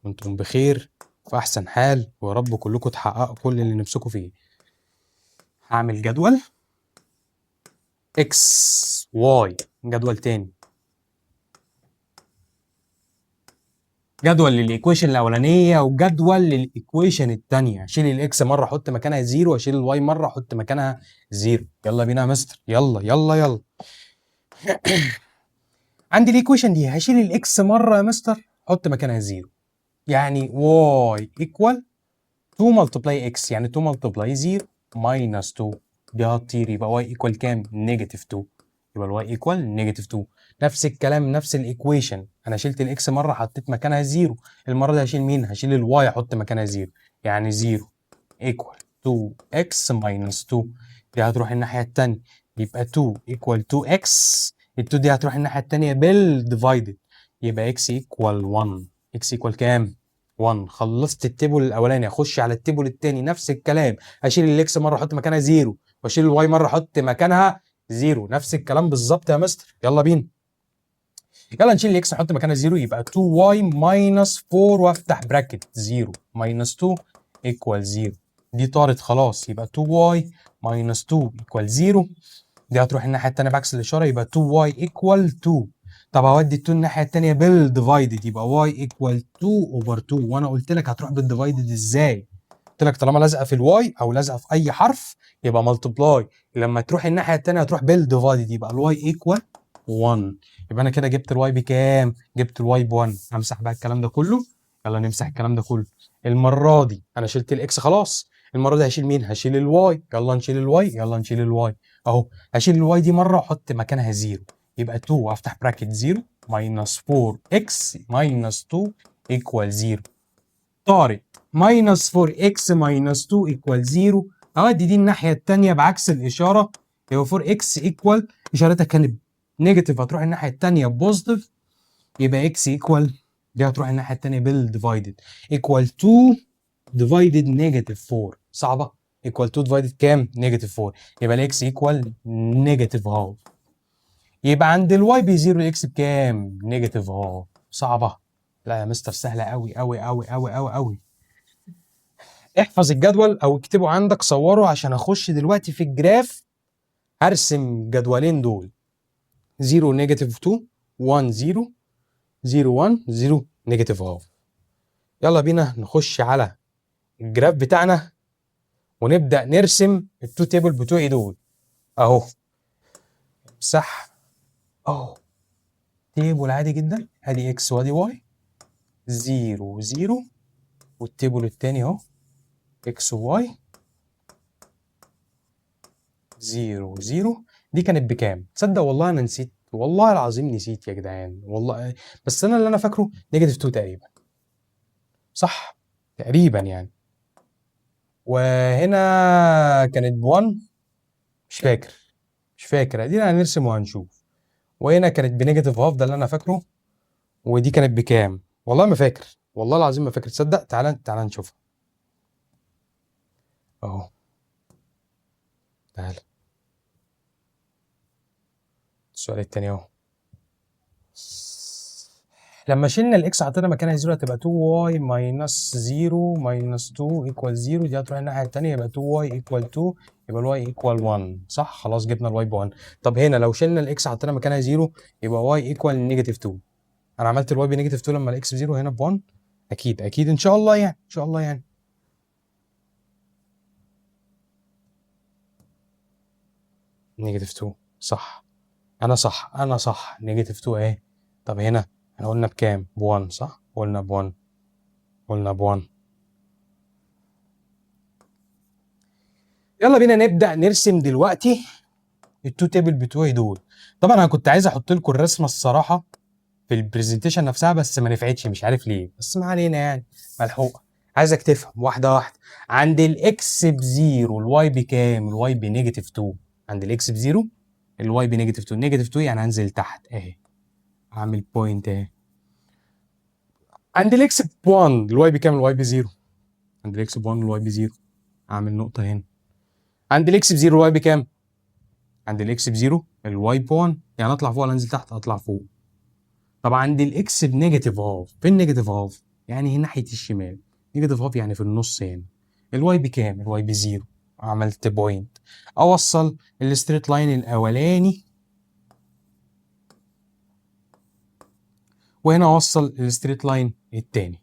وأنتم بخير في أحسن حال، ويا رب كلكم تحققوا كل اللي نفسكم فيه. هعمل جدول x y. جدول تاني، جدول لل equation الاولانية وجدول لل equation الثانية. شيل ال x مرة احط مكانها zero، واشيل ال y مرة احط مكانها zero. يلا بينا يا مستر، يلا يلا يلا. عندي ال equation دي هشيل ال x مرة يا مستر احط مكانها zero، يعني y equal 2 multiply x، يعني 2 multiply 0 minus 2، دي هتطير، يبقى y equal كام؟ negative 2، يبقى ال y equal negative 2. نفس الكلام نفس ال equation، انا شلت ال x مرة حطيت مكانها 0، المرة دي هشيل مين؟ هشيل ال y احط مكانها 0، يعني 0 equal 2 x minus 2، دي هتروح الناحية الثانية يبقى 2 equal 2 x، ال 2 دي هتروح الناحية الثانية بال divided، يبقى x equal 1. x equal كام؟ 1. خلصت ال table الاولاني، اخش على ال table الثاني نفس الكلام، اشيل ال x مرة احط مكانها 0، واشيل ال y مرة احط مكانها 0، نفس الكلام بالظبط يا مستر. يلا بينا، يلا نشيل ال x نحط مكانها 0، يبقى 2y minus 4 وافتح bracket 0 minus 2 equal 0، دي طارت خلاص، يبقى 2y minus 2 equal 0، دي هتروح الناحية الثانية بعكس الاشارة، يبقى 2y equal 2. طب هودي 2 الناحية الثانية بال divided، يبقى y equal 2 over 2، وانا قلت لك هتروح بال divided ازاي؟ قلت لك طالما لازقه في ال y او لازقه في اي حرف يبقى multiply، لما تروح الناحية الثانية هتروح بال divided، يبقى ال y equal 1. يبقى انا كده جبت ال y بكام؟ جبت ال y ب 1. همسح بقى الكلام ده كله، يلا نمسح الكلام ده كله. المرة دي انا شلت ال x خلاص، المرة دي هشيل مين؟ هشيل ال y. يلا نشيل ال y، يلا نشيل ال y اهو. هشيل ال y دي مرة واحط مكانها 0، يبقى 2 وافتح bracket 0 minus 4 x minus 2 equal 0، طارت minus 4 x minus 2 equal 0. اودي دي الناحية الثانية بعكس الاشارة، يبقى 4 x equal اشارتها كانت negative هتروح الناحية الثانية positive، يبقى x equal دي هتروح الناحية الثانية بال divided equal 2 divided negative 4. صعبة؟ equal 2 divided كام؟ negative 4، يبقى ال x equal negative half. يبقى عند ال y ب zero ال x بكام؟ negative half. صعبة؟ لا يا مستر سهلة قوي قوي قوي قوي قوي قوي. احفظ الجدول او اكتبه عندك، صوره، عشان اخش دلوقتي في ال graph هرسم جدولين دول 0 negative 2 1 0 0 1 0 negative half. يلا بينا نخش على ال graph بتاعنا ونبدا نرسم ال two table بتوعي دول اهو. صح اهو، table عادي جدا، ادي x وادي y 0 0، وال table التاني اهو x و y 0 0. دي كانت بكام؟ تصدق والله انا نسيت، والله العظيم نسيت يا جدعان والله، بس انا اللي انا فاكره negative 2 تقريبا، صح تقريبا يعني. وهنا كانت ب 1، مش فاكر مش فاكر، ادينا هنرسم وهنشوف. وهنا كانت ب negative half، ده اللي انا فاكره. ودي كانت بكام؟ والله ما فاكر، والله العظيم ما فاكر. تصدق تعالى تعالى نشوفها اهو، تعالى السؤال التاني اهو. لما شلنا ال x حطينا مكانها 0 هتبقى 2 y minus 0 minus 2 equal 0، دي هتروح الناحية الثانية يبقى 2 y equal 2، يبقى ال y equal 1. صح خلاص جبنا ال y ب 1. طب هنا لو شلنا ال x حطينا مكانها 0 يبقى y equal negative 2. انا عملت ال y ب negative 2 لما ال x ب 0، هنا ب 1 اكيد اكيد ان شاء الله يعني، ان شاء الله يعني. negative 2 صح، انا صح انا صح، negative 2 اهي. طب هنا احنا قلنا بكام؟ ب 1 صح؟ قلنا ب 1، قلنا ب 1. يلا بينا نبدأ نرسم دلوقتي ال two table بتوعي دول. طبعا انا كنت عايز احط لكم الرسمة الصراحة في ال presentation نفسها، بس ما نفعتش مش عارف ليه، بس ما علينا يعني ملحوقه. عايزك تفهم واحدة واحدة. عند ال x ب zero ال y بكام؟ ال y ب negative 2. عند ال x ب zero ال y ب negative 2، negative 2 يعني هنزل تحت اهي، اعمل point اهي. عند ال x ب 1 ال y بكام؟ ال y ب zero. عند ال x ب 1 ال y ب zero، اعمل نقطة هنا. عند ال x ب zero ال y بكام؟ عند ال x ب zero ال y ب 1، يعني اطلع فوق ولا انزل تحت؟ اطلع فوق. طب عند ال x ب negative half، فين negative half؟ يعني هي ناحية الشمال، negative half يعني في النص هنا. ال y بكام؟ ال y ب zero، عملت point. اوصل ال straight line الاولاني وهنا اوصل ال straight line التاني.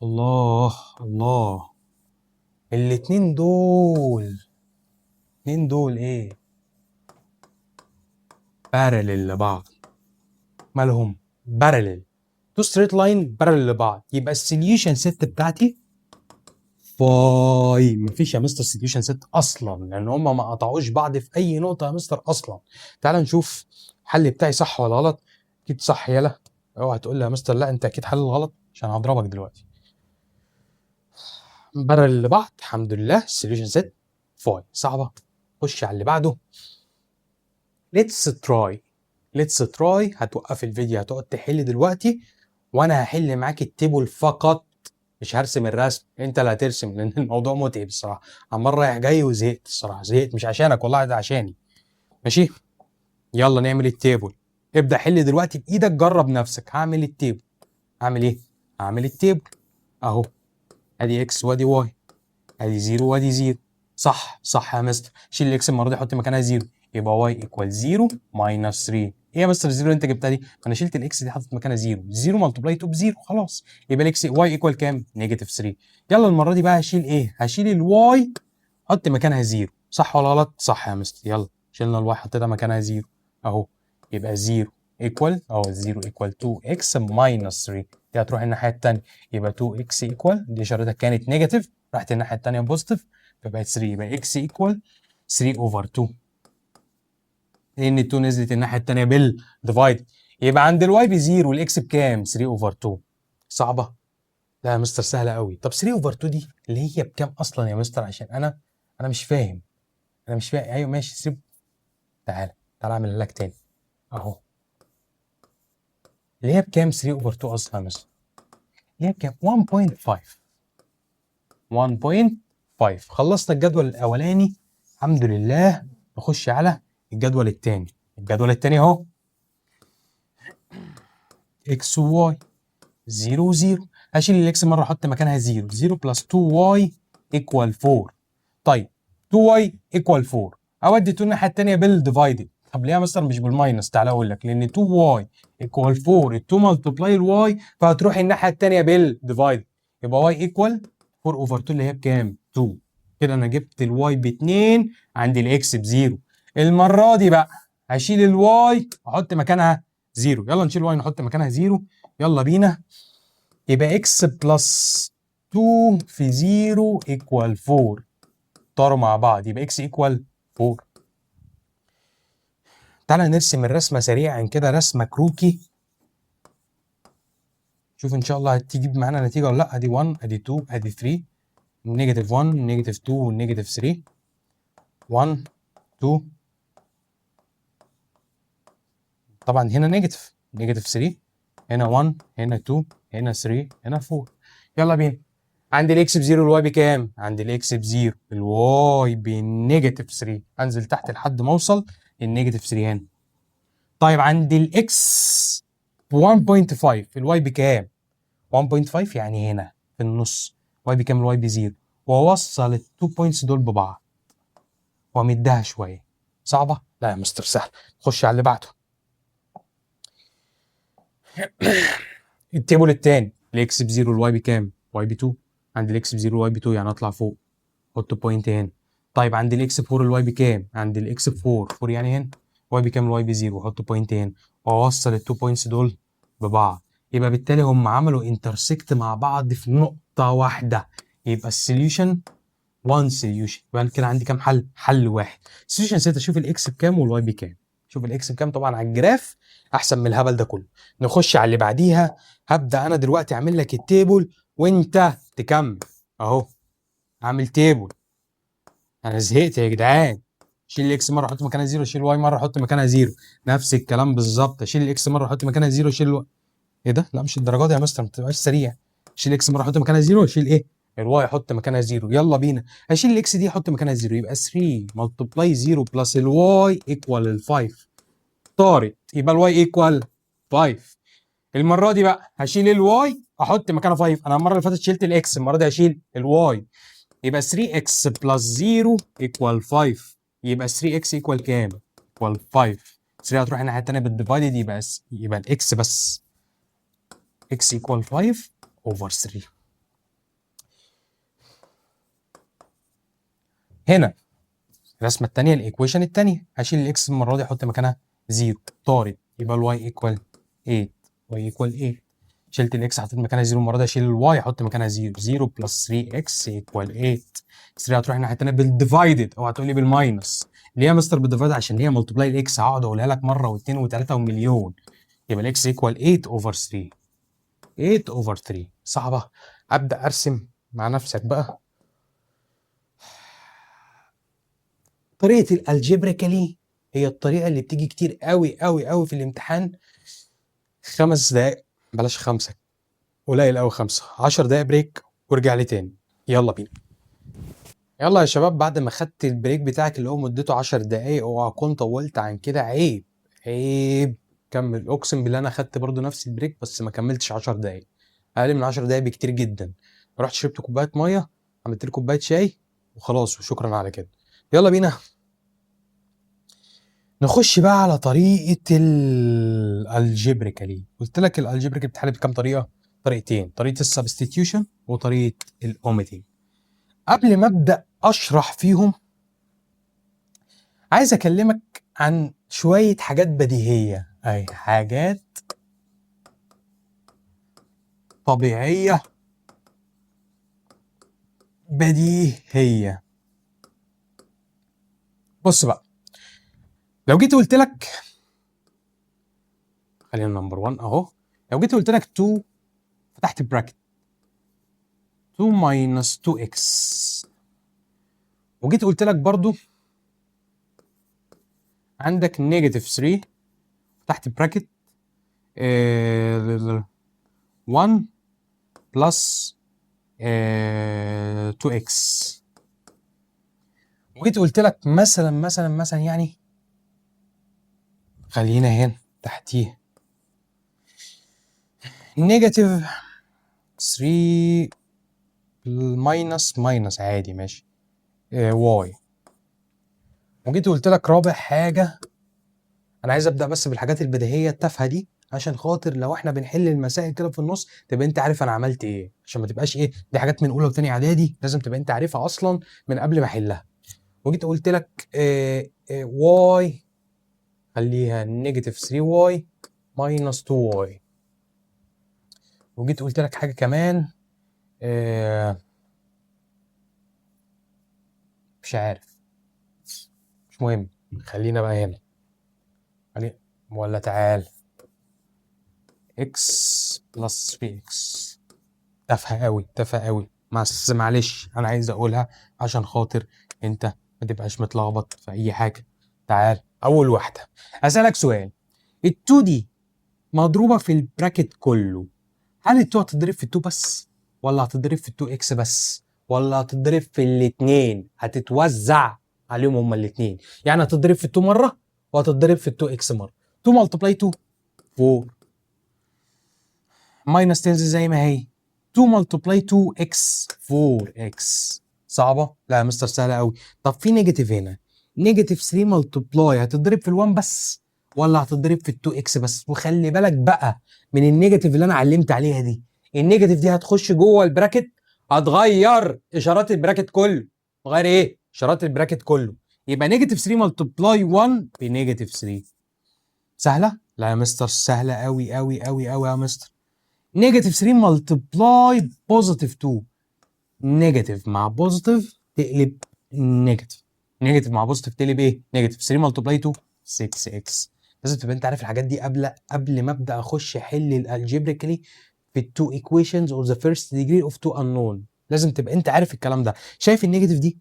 الله الله، الاتنين دول، الاتنين دول ايه؟ parallel لبعض. مالهم؟ parallel، two straight line parallel لبعض. يبقى ال solution set بتاعتي phi. مفيش يا مستر solution set اصلا، لان هم ما قطعوش بعض في اي نقطة يا مستر اصلا. تعال نشوف الحل بتاعي صح ولا غلط. اكيد صح. يلا اوعى تقول لي يا مستر لا انت اكيد حل غلط، عشان هضربك دلوقتي. parallel لبعض، الحمد لله، ال solution set phi. صعبه؟ خش على اللي بعده. let's try، let's try. هتوقف الفيديو، هتقعد تحل دلوقتي، وانا هحل معاك ال table فقط، مش هرسم الرسم، انت اللي هترسم، لان الموضوع متعب الصراحه، عمال رايح جاي وزهقت الصراحه، زهقت مش عشانك والله، ده عشاني. ماشي، يلا نعمل ال table. ابدا حل دلوقتي بايدك، جرب نفسك. هعمل ال table، هعمل ايه؟ هعمل ال table اهو. ادي x وادي y، ادي 0 وادي 0. صح؟ صح يا مستر. شيل ال x المرة دي، حط مكانها 0، يبقى y equal 0 minus 3. ايه يا مستر 0 اللي انت جبتها دي؟ ما انا شلت ال x دي حطيت مكانها 0، 0 multiply 2 ب 0، خلاص. يبقى ال x y equal كام؟ negative 3. يلا المرة دي بقى هشيل ايه؟ هشيل ال y، حط مكانها 0. صح ولا غلط؟ صح يا مستر. يلا شلنا ال y، حطيتها مكانها 0 اهو، يبقى 0 equal اهو، 0 equal 2 x minus 3. دي هتروح الناحية الثانيه، يبقى 2 x equal، دي اشارتها كانت negative، راحت الناحية الثانية positive، فبقت 3. يبقى x equal 3 over 2، لان ال 2 نزلت الناحية الثانية بال divide. يبقى عند ال y ب 0 وال x بكام؟ 3 over 2. صعبة؟ لا يا مستر، سهلة قوي. طب 3 over 2 دي اللي هي بكام اصلا يا مستر؟ عشان انا مش فاهم، انا مش فاهم. ايوه ماشي، سيب، تعالى تعالى اعمل لك تاني اهو. اللي هي بكام 3 over 2 اصلا يا مستر؟ اللي هي بكام؟ 1.5، 1.5. خلصنا الجدول الاولاني الحمد لله. نخش على الجدول الثاني. الجدول الثاني اهو، x و y، 0 0. هشيل ال x مرة احط مكانها 0، 0 plus 2 y equal 4. طيب، 2 y equal 4، اودي 2 الناحية الثانية بال divided. طب ليه يا مستر مش بال minus؟ تعالى اقول لك، لان 2 y equal 4، ال 2 multiply ال y، فهتروح الناحية الثانية بال divide. يبقى y equal 4 over 2، اللي هي بكام؟ 2. كده انا جبت ال y ب 2 عند ال x ب 0. المرة دي بقى هشيل ال y احط مكانها 0. يلا نشيل y نحط مكانها 0، يلا بينا. يبقى x plus 2 في 0 equal 4، طاروا مع بعض، يبقى x equal 4. تعالى نرسم الرسمة سريعا كده، رسمه كروكي، شوف ان شاء الله هتجيب معانا نتيجة ولا لا. ادي 1، ادي 2، ادي 3، negative 1، negative 2، negative 3، 1، 2. طبعا هنا negative، negative 3، هنا 1، هنا 2، هنا 3، هنا 4. يلا بينا. عند ال x ب zero ال y بكام؟ عند ال x ب zero ال y ب negative 3، انزل تحت لحد ما اوصل ال negative 3 هنا. طيب، عند ال x ب 1.5 ال y بكام؟ 1.5 يعني هنا في النص. y بكام؟ ال y ب zero، واوصل ال two points دول ببعض وامدها شويه. صعبة؟ لا يا مستر، سهل. خش على اللي بعده. ال table الثاني، ال x ب zero ال y بكام؟ y ب 2. عند ال x ب zero ال y ب 2، يعني اطلع فوق حط point هنا. طيب، عند ال x ب 4 ال y بكام؟ عند ال x ب 4، 4 يعني هنا. y بكام؟ ال y ب zero، واحط point هنا واوصل ال two points دول ببعض. يبقى بالتالي هم عملوا intersect مع بعض في نقطة واحدة، يبقى ال solution 1 solution. يبقى أنا كده عندي كام حل؟ حل واحد. solution set، اشوف ال x بكام وال y بكام. شوف ال x بكام طبعا على ال graph احسن من الهبل ده كله. نخش على اللي بعديها. هبدا انا دلوقتي اعمل لك ال table وانت تكمل اهو. اعمل table، انا زهقت يا جدعان. شيل ال x مرة احط مكانها zero، شيل ال y مرة احط مكانها zero. نفس الكلام بالظبط، اشيل ال x مرة احط مكانها zero، شيل ال y. ايه ده؟ لا مش الدرجات دي يا مستر، ما تبقاش سريع. شيل x مرة احط مكانها zero، اشيل ايه؟ ال y احط مكانها zero. يلا بينا. اشيل ال x دي احط مكانها zero، يبقى 3 multiply 0 plus ال y equal ال 5، طارت، يبقى ال y equal 5. المرة دي بقى هشيل ال y احط مكانها 5. انا المرة اللي فاتت شلت ال x، المرة دي هشيل ال y، يبقى 3 x plus 0 equal 5. يبقى 3 x equal كام؟ equal 5. 3 هتروح الناحية الثانية بال divided، يبقى ال x بس، x equal 5 over 3. هنا الرسمة الثانية، ال equation الثانية، هشيل ال x المرة دي احط مكانها 0، طارت، يبقى ال y equal 8، y equal 8. شلت ال x حطيت مكانها 0، المرة دي اشيل ال y احط مكانها 0، 0 plus 3 x equal 8. 3 هتروح الناحية الثانية بال divided، اوعى تقول لي بال minus. ليه يا مستر بال divided؟ عشان هي multiply ال x، هقعد اقولها لك مرة واثنين وثلاثة ومليون. يبقى ال x equal 8 over 3، 8 over 3. صعبة؟ ابدا ارسم مع نفسك بقى. طريقه ال algebraically هي الطريقة اللي بتيجي كتير قوي قوي قوي في الامتحان. 5 دقايق، بلاش 5، قليل قوي 5، 10 دقايق break وارجع لي تاني. يلا بينا. يلا يا شباب، بعد ما خدت ال break بتاعك اللي هو مدته 10 دقايق، اوعى اكون طولت عن كده، عيب عيب. كمل. اقسم بالله انا خدت برضو نفس ال break بس ما كملتش 10 دقايق، اقل من 10 دقايق بكتير جدا. رحت شربت كوباية ميه، عملت لي كوباية شاي وخلاص، وشكرا على كده. يلا بينا نخش بقى على طريقه ال algebraically. قلت لك ال algebraically بتتحل بكام طريقه؟ طريقتين، طريقه ال substitution وطريقه الاوميتنج. قبل ما ابدا اشرح فيهم عايز اكلمك عن شوية حاجات بديهيه، اي حاجات طبيعية بديهيه. بص بقى، لو جيت قلت لك، خلينا number 1 اهو، لو جيت قلت لك 2 فتحت bracket 2 minus 2 x، وجيت قلت لك برضو عندك negative 3 فتحت bracket 1 plus 2 x، وجيت قلت لك مثلا مثلا مثلا، يعني خلينا هنا تحتيه negative 3 minus minus عادي ماشي y، وجيت قلت لك رابع حاجة. انا عايز ابدا بس بالحاجات البديهيه التافهة دي عشان خاطر لو احنا بنحل المسائل كده في النص تبقى انت عارف انا عملت ايه، عشان ما تبقاش ايه، دي حاجات من اولى وثانيه اعدادي لازم تبقى انت عارفها اصلا من قبل ما احلها. وجيت قلت لك y خليها negative 3 y minus 2 y، وجيت قلت لك حاجة كمان، مش عارف، مش مهم، خلينا بقى هنا، خلينا ولا تعال x plus 3 x. تافهة قوي تافهة قوي، بس معلش انا عايز اقولها عشان خاطر انت ما تبقاش متلخبط في اي حاجة. تعال اول واحدة اسالك سؤال، ال2 دي مضروبة في ال bracket كله، هل ال2 هتضرب في ال2 بس ولا هتضرب في ال2 x بس ولا هتضرب في الاثنين؟ هتتوزع عليهم هما الاثنين، يعني هتضرب في ال2 مرة وهتضرب في ال2 x مرة. 2 multiply 2 4، minus تنزل زي ما هي، 2 multiply 2 x 4 x. صعبة؟ لا يا مستر سهلة قوي. طب في negative هنا، negative 3 multiply هتضرب في ال1 بس ولا هتضرب في ال2 x بس؟ وخلي بالك بقى من ال negative اللي انا علمت عليها دي، ال negative دي هتخش جوه ال bracket هتغير اشارات ال bracket كله. تغير ايه؟ اشارات ال bracket كله. يبقى negative 3 multiply 1 ب negative 3. سهلة؟ لا يا مستر سهلة قوي قوي قوي قوي يا مستر. negative 3 multiply positive 2، negative مع positive تقلب negative، negative مع positive تقلب ايه؟ negative. 3 multiply 2 6 x. لازم تبقى انت عارف الحاجات دي قبل ما ابدا اخش احل ال algebraically في ال two equations of the first degree of two unknown. لازم تبقى انت عارف الكلام ده. شايف ال negative دي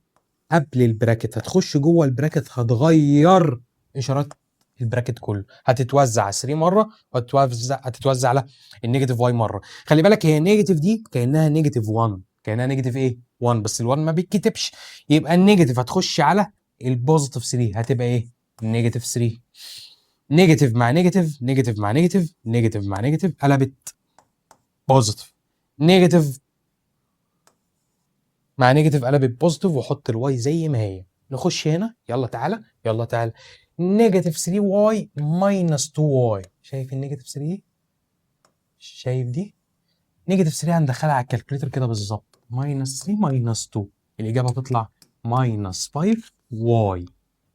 قبل ال bracket هتخش جوه ال bracket هتغير اشارات ال bracket كله، هتتوزع على 3 مرة وهتتوزع على ال negative y مرة. خلي بالك هي ال negative دي كانها negative 1، كانها negative ايه؟ 1، بس ال1 ما بيتكتبش. يبقى ال negative هتخش على ال positive 3 هتبقى ايه؟ negative 3. negative مع negative، negative مع negative، negative مع negative قلبت positive، negative مع negative قلبت positive، وحط ال y زي ما هي. نخش هنا، يلا تعالى يلا تعالى، negative 3 y minus 2 y. شايف ال negative 3 دي؟ شايف دي؟ negative 3 هندخلها على ال calculator كده بالظبط، minus 3 minus 2، الاجابة تطلع minus 5 y.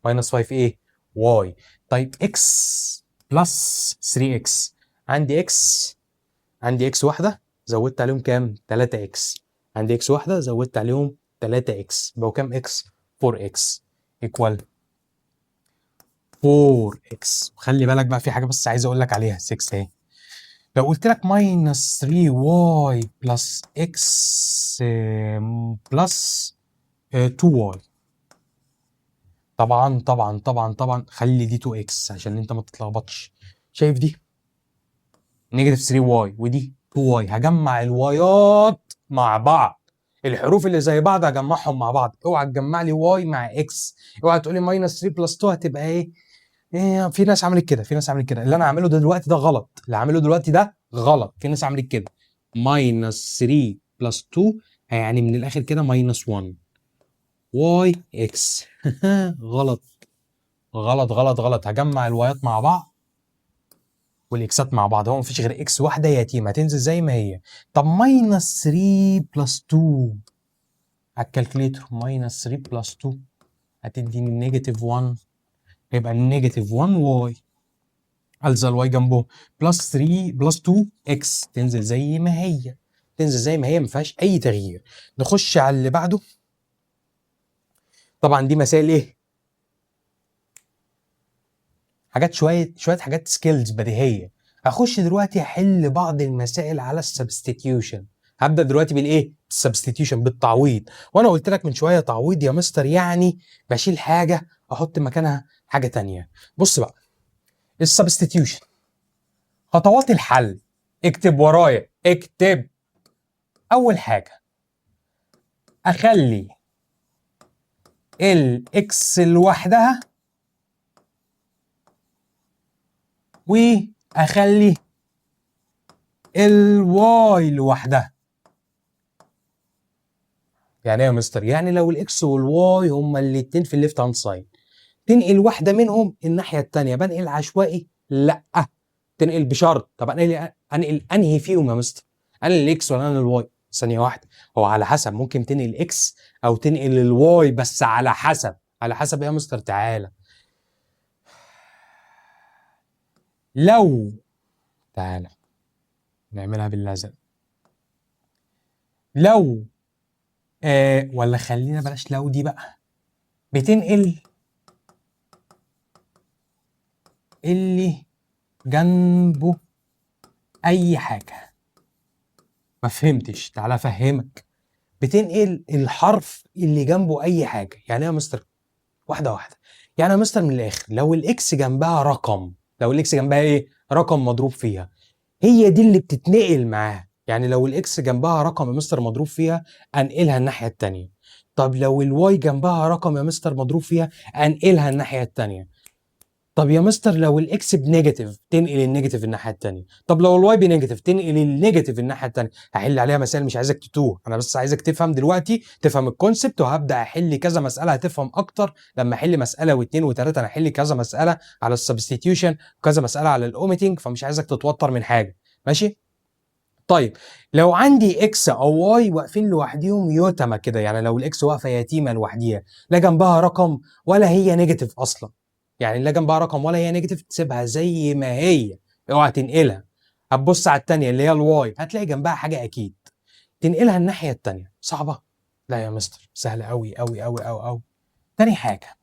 minus 5 ايه؟ y. طيب x plus 3 x، عندي x، عندي x واحدة زودت عليهم كام؟ 3 x. عندي x واحدة زودت عليهم 3 x، بقوا كام x؟ 4 x equal 4 x. وخلي بالك بقى في حاجة بس عايز اقول لك عليها، 6 اهي. لو قلت لك minus 3 y plus x plus 2 y، طبعا طبعا طبعا طبعا خلي دي 2 x عشان انت ما تتلخبطش. شايف دي negative 3 y ودي 2 y، هجمع ال y ات مع بعض، الحروف اللي زي بعض هجمعهم مع بعض. اوعى تجمع لي y مع x، اوعى تقول لي minus 3 plus 2 هتبقى ايه؟ إيه؟ في ناس عملت كده، في ناس عملت كده. اللي انا عامله ده دلوقتي ده غلط، اللي عامله دلوقتي ده غلط. في ناس عملت كده minus 3 plus 2، يعني من الاخر كده minus 1 y x. غلط غلط غلط غلط. هجمع ال y ات مع بعض وال x ات مع بعض، هو مفيش غير x واحدة يتيمة هتنزل زي ما هي. طب minus 3 plus 2 على ال calculator، minus 3 plus 2 هتديني negative 1، يبقى negative 1 y، الزق ال y جنبه، plus 3 plus 2 x تنزل زي ما هي، تنزل زي ما هي، ما فيهاش اي تغيير. نخش على اللي بعده. طبعا دي مسائل ايه؟ حاجات شوية شويه، حاجات skills بديهيه. هخش دلوقتي احل بعض المسائل على ال substitution. هبدا دلوقتي بالايه؟ ال substitution، بالتعويض. وانا قلت لك من شوية تعويض يا مستر يعني بشيل حاجة احط مكانها حاجة تانية. بص بقى ال substitution، خطوات الحل، اكتب ورايا، اكتب. اول حاجة اخلي ال x لوحدها واخلي ال y لوحدها. يعني ايه يا مستر؟ يعني لو ال x وال y هما الاتنين في ال left hand side، تنقل واحدة منهم الناحية الثانية. بنقل عشوائي؟ لا، تنقل بشرط. طب انقل انهي فيهم يا مستر؟ انقل ال x ولا انقل ال y؟ ثانية واحده، هو على حسب، ممكن تنقل x او تنقل ال y، بس على حسب. على حسب ايه يا مستر؟ تعالى، لو تعالى نعملها باللزق. لو ولا خلينا بلاش لو دي بقى، بتنقل اللي جنبه اي حاجة. ما فهمتش؟ تعالى افهمك. بتنقل الحرف اللي جنبه اي حاجة. يعني ايه يا مستر؟ واحدة واحدة. يعني يا مستر من الاخر لو ال x جنبها رقم، لو ال x جنبها ايه؟ رقم مضروب فيها، هي دي اللي بتتنقل معاها. يعني لو ال x جنبها رقم يا مستر مضروب فيها انقلها الناحية التانية. طب لو ال y جنبها رقم يا مستر مضروب فيها انقلها الناحية التانية. طب يا مستر لو ال x ب negative تنقل ال negative الناحية التانية. طب لو ال y ب negative تنقل ال negative الناحية التانية. هحل عليها مسائل، مش عايزك تتوه، انا بس عايزك تفهم دلوقتي، تفهم ال concept، وهبدا احل كذا مسالة هتفهم اكتر لما احل مسالة واثنين وثلاثة. انا احل كذا مسالة على ال substitution وكذا مسالة على الاوميتنج، فمش عايزك تتوتر من حاجة، ماشي؟ طيب لو عندي x او y واقفين لوحديهم يتامى كده، يعني لو ال x واقفة يتيمة لوحديها، لا جنبها رقم ولا هي negative اصلا، يعني لا جنبها رقم ولا هي negative، تسيبها زي ما هي، اوعى تنقلها. هتبص على الثانية اللي هي ال y هتلاقي جنبها حاجة اكيد، تنقلها الناحية الثانية. صعبة؟ لا يا مستر، سهلة قوي قوي قوي قوي قوي. تاني حاجة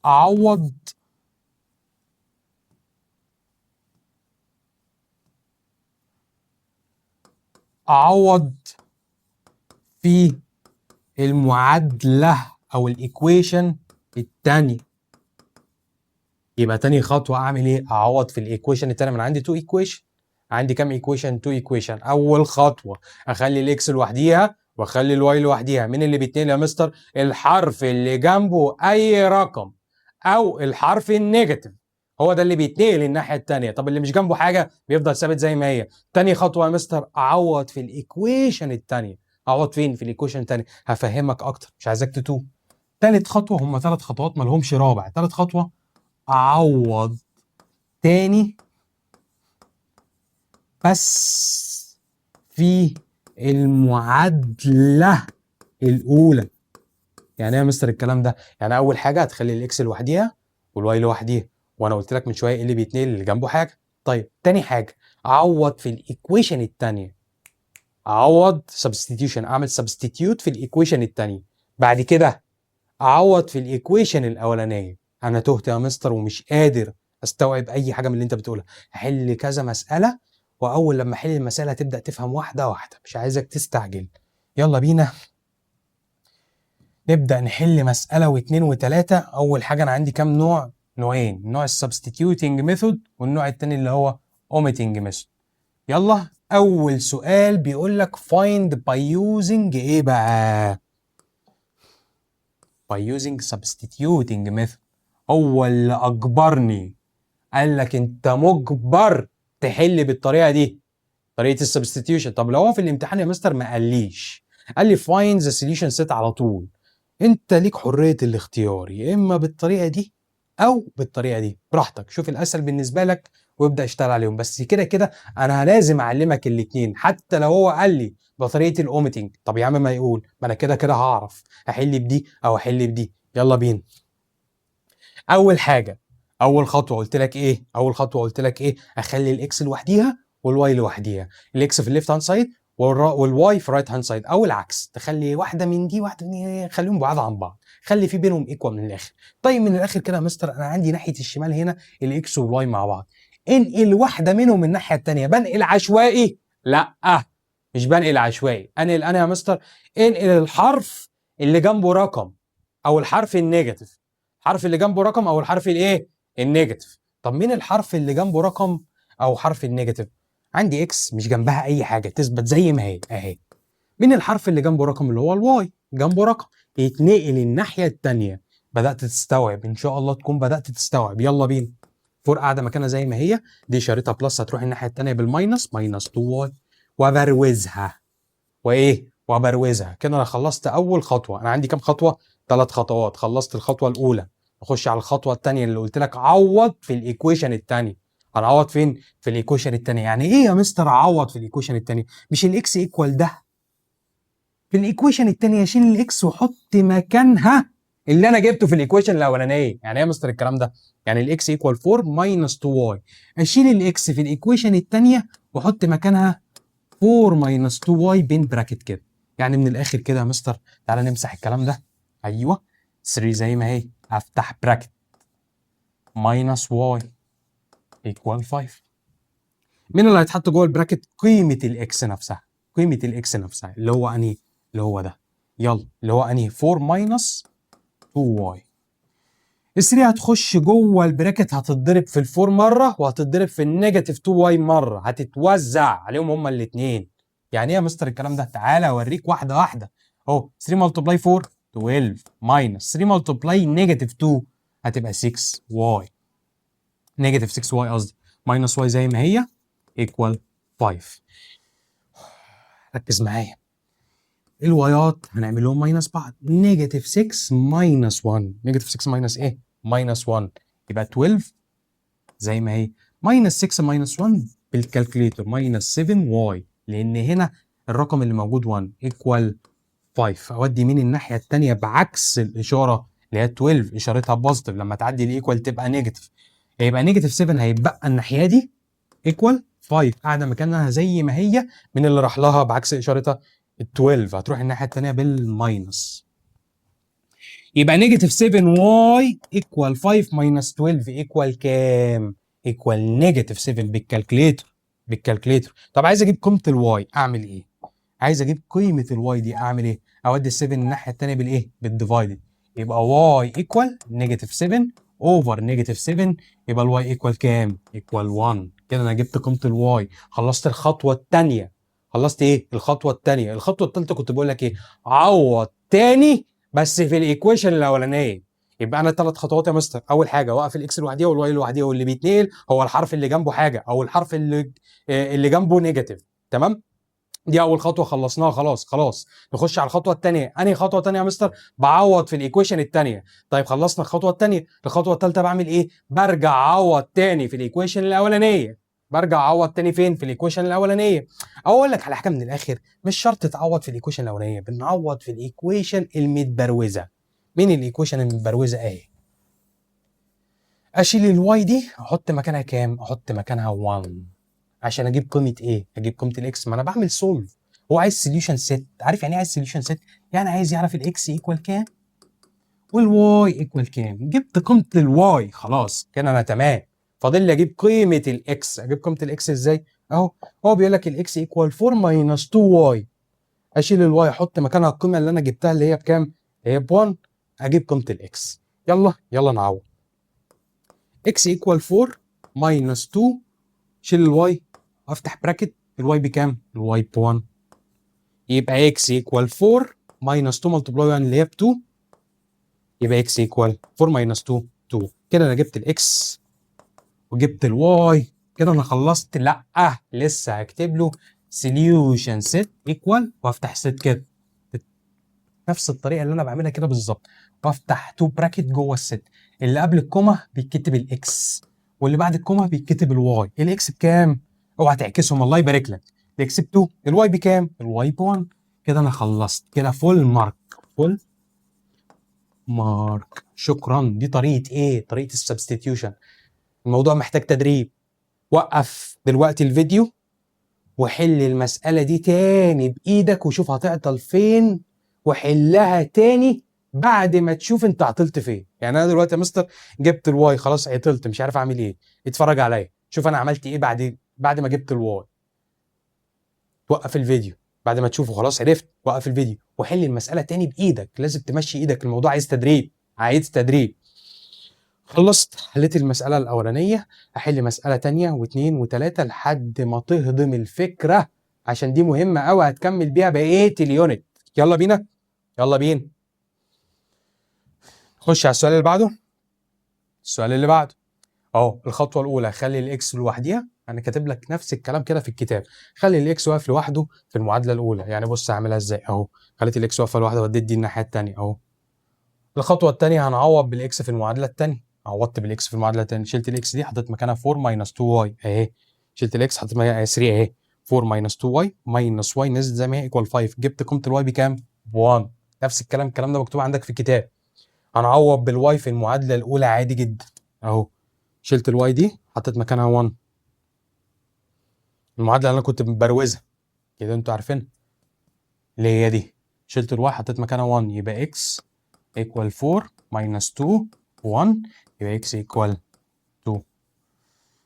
اعوض في المعادلة أو ال equation التانية. يبقى تاني خطوة أعمل إيه؟ أعوض في ال equation التانية. من عندي 2 equation، عندي كام equation؟ 2 equation. أول خطوة أخلي ال x لوحديها وأخلي ال y لوحديها. مين اللي بيتنقل يا مستر؟ الحرف اللي جنبه أي رقم أو الحرف ال negative، هو ده اللي بيتنقل الناحية التانية. طب اللي مش جنبه حاجة بيفضل ثابت زي ما هي. تاني خطوة يا مستر أعوض في ال equation التانية. اعوض فين؟ في ال equation الثانية. هفهمك اكتر، مش عايزك تتوه. ثالث خطوه، هم ثلاث خطوات ما لهمش رابع. ثالث خطوة اعوض تاني بس في المعادلة الاولى. يعني ايه يا مستر الكلام ده؟ يعني اول حاجة هتخلي ال x لوحديها وال y لوحديها، وانا قلت لك من شوية ايه اللي بيتنقل اللي جنبه حاجة. طيب تاني حاجة اعوض في ال equation الثانية، اعوض substitution، اعمل substitute في ال equation الثانية. بعد كده اعوض في ال equation الاولانية. انا تهت يا مستر ومش قادر استوعب اي حاجة من اللي انت بتقولها. هحل كذا مسالة، واول لما احل المسالة هتبدا تفهم واحدة واحدة، مش عايزك تستعجل. يلا بينا نبدا نحل مسالة واثنين وثلاثة. اول حاجة انا عندي كام نوع؟ نوعين، نوع ال substituting method والنوع الثاني اللي هو omitting method. يلا اول سؤال بيقول لك find by using ايه بقى؟ by using substituting method. هو اللي اجبرني، قال لك انت مجبر تحل بالطريقة دي، طريقه ال substitution. طب لو هو في الامتحان يا مستر ما قاليش، قال لي find the solution set على طول، انت ليك حرية الاختيار، يا اما بالطريقة دي او بالطريقة دي، براحتك، شوف الاسهل بالنسبة لك وابدا اشتغل عليهم. بس كده كده انا لازم اعلمك الاثنين، حتى لو هو قال لي بطريقة ال omitting. طب يا عم ما يقول، ما انا كده كده هعرف احل بدي او احل بدي. يلا بينا. اول حاجة، اول خطوة قلت لك ايه؟ اول خطوة قلت لك ايه؟ اخلي ال x لوحديها وال y لوحديها، ال x في ال left hand side وال y في right hand side، او العكس، تخلي واحدة من دي واحدة من دي، خليهم بعاد عن بعض، خلي في بينهم equal من الاخر. طيب من الاخر كده يا مستر، انا عندي ناحية الشمال هنا ال x وال y مع بعض، انقل واحدة منهم الناحية الثانية. بنقل عشوائي؟ لا، مش بنقل عشوائي. انقل انا يا مستر، انقل الحرف اللي جنبه رقم او الحرف ال negative، الحرف اللي جنبه رقم او الحرف الايه؟ ال negative. طب مين الحرف اللي جنبه رقم او حرف ال negative؟ عندي x مش جنبها اي حاجه، تثبت زي ما هي اهي. مين الحرف اللي جنبه رقم؟ اللي هو ال y جنبه رقم، يتنقل الناحية الثانية. بدات تستوعب؟ ان شاء الله تكون بدات تستوعب. يلا بينا. 4 قاعدة مكانها زي ما هي، دي اشارتها plus هتروح الناحية الثانية بال minus، minus 2 y، وبروزها وايه؟ وبروزها. كده انا خلصت اول خطوة. انا عندي كام خطوة؟ ثلاث خطوات. خلصت الخطوة الاولى، نخش على الخطوة الثانية اللي قلت لك عوض في ال equation الثانية. هنعوض فين؟ في ال equation الثانية. يعني ايه يا مستر عوض في ال equation الثانية؟ مش ال x equal ده في ال equation الثانية، شيل ال x وحط مكانها اللي انا جبته في ال equation الاولانية. يعني ايه يا مستر الكلام ده؟ يعني ال x equal 4 minus 2 y، اشيل ال x في ال equation الثانية واحط مكانها 4 minus 2 y بين bracket كده. يعني من الاخر كده يا مستر، تعالى نمسح الكلام ده. ايوه، 3 زي ما هي، افتح bracket minus y equal 5. مين اللي هيتحط جوه ال bracket؟ قيمة ال x نفسها، قيمة ال x نفسها اللي هو انهي؟ اللي هو ده. يلا، اللي هو انهي؟ 4 minus 2 y. ال 3 هتخش جوه ال bracket، هتتضرب في ال four مرة وهتتضرب في ال negative 2 y مرة، هتتوزع عليهم هما الاثنين. يعني ايه يا مستر الكلام ده؟ تعالى اوريك واحدة واحدة. اهو 3 multiply 4 12 minus 3 multiply negative 2 هتبقى 6 y، negative 6 y قصدي، minus y زي ما هي equal 5. ركز معايا، ال y ات هنعمل لهم minus بعض، negative 6 minus 1، negative 6 minus ايه؟ minus 1، يبقى 12 زي ما هي، minus 6 minus 1 بال calculator minus 7 y، لان هنا الرقم اللي موجود 1، equal 5. اودي مين الناحية الثانية بعكس الاشاره؟ اللي هي 12 اشارتها positive، لما تعدي ال equal تبقى negative، يبقى negative 7 هيتبقى الناحية دي equal 5. قاعدة مكانها زي ما هي، من اللي راح لها بعكس اشارتها؟ ال 12 هتروح الناحية الثانية بال minus، يبقى negative 7 y equal 5 minus 12 equal كام؟ equal negative 7 بال calculator، بال calculator. طب عايز اجيب قيمة ال y اعمل ايه؟ عايز اجيب قيمة ال y دي اعمل ايه؟ اودي ال 7 الناحية الثانية بالايه؟ بال divided، يبقى y equal negative 7 over negative 7، يبقى ال y equal كام؟ equal 1. كده انا جبت قيمة ال y. خلصت الخطوة الثانية. خلصت ايه؟ الخطوة الثانية. الخطوة الثالثة كنت بقول لك ايه؟ عوض تاني بس في ال equation الاولانيه. يبقى انا ثلاث خطوات يا مستر. اول حاجة وقف ال x لوحديها وال y لوحديها، واللي بيتنقل هو الحرف اللي جنبه حاجة او الحرف اللي جنبه negative. تمام. دي اول خطوة خلصناها، خلاص خلاص. نخش على الخطوة الثانيه. انهي خطوة ثانية يا مستر؟ بعوض في ال equation الثانيه. طيب خلصنا الخطوة الثانيه، الخطوة الثالثة بعمل ايه؟ برجع اعوض تاني في ال equation الاولانيه. برجع اعوض تاني فين؟ في ال equation الاولانيه. اقول لك على حاجة من الاخر، مش شرط تعوض في ال equation الاولانيه، بنعوض في ال equation المتبروزه. مين ال equation المتبروزه؟ اهي. اشيل ال y دي، احط مكانها كام؟ احط مكانها 1 عشان اجيب قيمة ايه؟ اجيب قيمة ال x. ما انا بعمل solve. هو عايز solution set. عارف يعني ايه عايز solution set؟ يعني عايز يعرف ال x equal كام وال y equal كام. جبت قيمة ال y خلاص كده انا تمام. فاضل لي اجيب قيمة ال x. اجيب قيمة ال x ازاي؟ اهو هو بيقول لك ال x equal 4 minus 2 y. اشيل ال y، احط مكانها القيمة اللي انا جبتها اللي هي بكام؟ اللي هي ب 1. اجيب قيمة ال x. يلا يلا نعوض. x equal 4 minus 2، شيل ال y، افتح bracket، ال y بكام؟ ال y ب 1. يبقى x equal 4 minus 2 multiply 1 اللي هي ب 2. يبقى x equal 4 minus 2، 2. كده انا جبت ال x وجبت ال y، كده انا خلصت. لا، لسه هكتب له solution set equal وافتح set كده، نفس الطريقة اللي انا بعملها كده بالظبط، وافتح two bracket جوه ال set. اللي قبل ال comma بيتكتب ال x واللي بعد ال comma بيتكتب ال y. ال x بكام؟ اوعى تعكسهم، الله يبارك لك. ال x ب 2، ال y بكام؟ ال y ب 1. كده انا خلصت، كده full mark، full mark. شكرا. دي طريقه ايه؟ طريقه ال substitution. الموضوع محتاج تدريب. وقف دلوقتي الفيديو وحل المسألة دي تاني بإيدك وشوف هتعطل فين، وحلها تاني بعد ما تشوف انت عطلت فين. يعني انا دلوقتي يا مستر جبت ال y، خلاص عطلت مش عارف اعمل ايه. اتفرج عليا، شوف انا عملت ايه بعد ما جبت ال y. توقف الفيديو بعد ما تشوفه، خلاص عرفت، وقف الفيديو وحل المسألة تاني بإيدك. لازم تمشي إيدك، الموضوع عايز تدريب، عايز تدريب. خلصت حليت المسألة الأولانية، أحل مسألة تانية واثنين وثلاثة لحد ما تهضم الفكرة، عشان دي مهمة أوي هتكمل بيها بقية ال unit. يلا بينا، يلا بينا خش على السؤال اللي بعده. السؤال اللي بعده اهو. الخطوة الأولى خلي ال x لوحديها. أنا كاتب لك نفس الكلام كده في الكتاب. خلي ال x واقف لوحده في المعادلة الأولى. يعني بص هعملها ازاي اهو. خليت ال x واقفة لوحدها وديت دي الناحية التانية اهو. الخطوة التانية هنعوض بال x في المعادلة التانية. عوضت بال x في المعادلة التانية، شلت ال x دي حطيت مكانها 4 minus 2 y اهي. شلت ال x حطيت مكانها 3 اهي. 4 minus 2 y minus y نزلت زي ما هي equal 5. جبت قيمة ال y بكام؟ ب 1. نفس الكلام، الكلام ده مكتوب عندك في الكتاب. هنعوض بال y في المعادلة الأولى عادي جدا اهو. شلت ال y دي حطيت مكانها 1. المعادلة اللي انا كنت مبروزها كده انتوا عارفينها اللي هي دي. شلت ال y حطيت مكانها 1، يبقى x equal 4 minus 2، 1، يبقى x equal 2.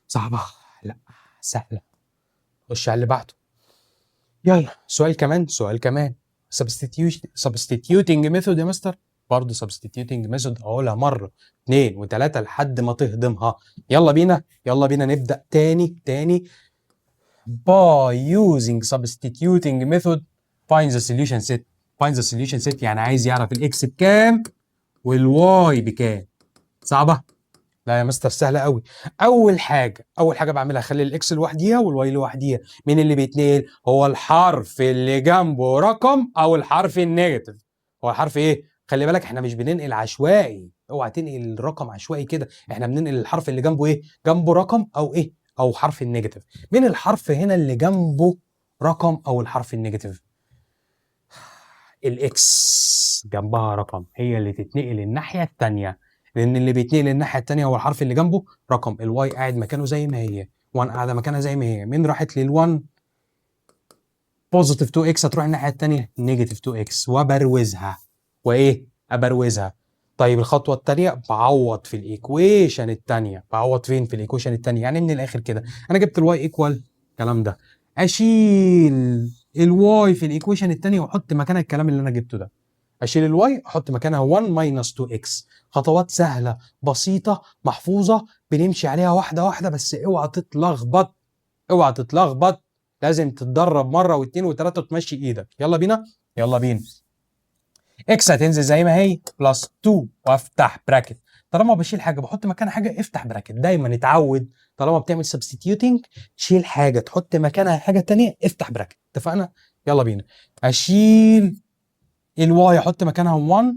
صعبة؟ لا، سهلة. خش على اللي بعده. يلا سؤال كمان، سؤال كمان. substitution، substituting method يا مستر. برضه substituting method، اقولها مرة اثنين وثلاثة لحد ما تهضمها. يلا بينا، يلا بينا نبدأ تاني تاني. by using substituting method find the solution set. find the solution set يعني عايز يعرف ال x بكام وال y بكام. صعبة؟ لا يا مستر، سهلة قوي. أول حاجة، أول حاجة بعملها أخلي ال x لوحديها وال y لوحديها. مين اللي بيتنقل؟ هو الحرف اللي جنبه رقم أو الحرف ال negative. هو الحرف إيه؟ خلي بالك احنا مش بننقل عشوائي، اوعى تنقل الرقم عشوائي كده، احنا بننقل الحرف اللي جنبه ايه؟ جنبه رقم او ايه؟ او حرف ال negative. مين الحرف هنا اللي جنبه رقم او الحرف ال negative؟ ال x جنبها رقم، هي اللي تتنقل الناحية الثانيه، لان اللي بيتنقل الناحية الثانية هو الحرف اللي جنبه رقم. ال y قاعد مكانه زي ما هي، 1 قاعدة مكانها زي ما هي. مين راحت لل1؟ positive 2 x هتروح الناحية الثانية negative 2 x، وابروزها وايه؟ ابروزها. طيب الخطوة الثانية بعوض في ال equation الثانيه. بعوض فين؟ في ال equation الثانيه. يعني من الاخر كده انا جبت ال y equal الكلام ده، اشيل ال y في ال equation الثانية واحط مكانها الكلام اللي انا جبته ده. اشيل ال y احط مكانها 1 minus 2 x. خطوات سهلة بسيطة محفوظه، بنمشي عليها واحدة واحده، بس اوعى تتلخبط، اوعى تتلخبط. لازم تتدرب مرة واثنين وثلاثة وتمشي ايدك. يلا بينا، يلا بينا. x هتنزل زي ما هي plus 2 وافتح bracket. طالما بشيل حاجة بحط مكانها حاجة افتح bracket. دايما اتعود طالما بتعمل substituting تشيل حاجة تحط مكانها حاجة تانية افتح bracket. اتفقنا؟ يلا بينا. اشيل ال y احط مكانها 1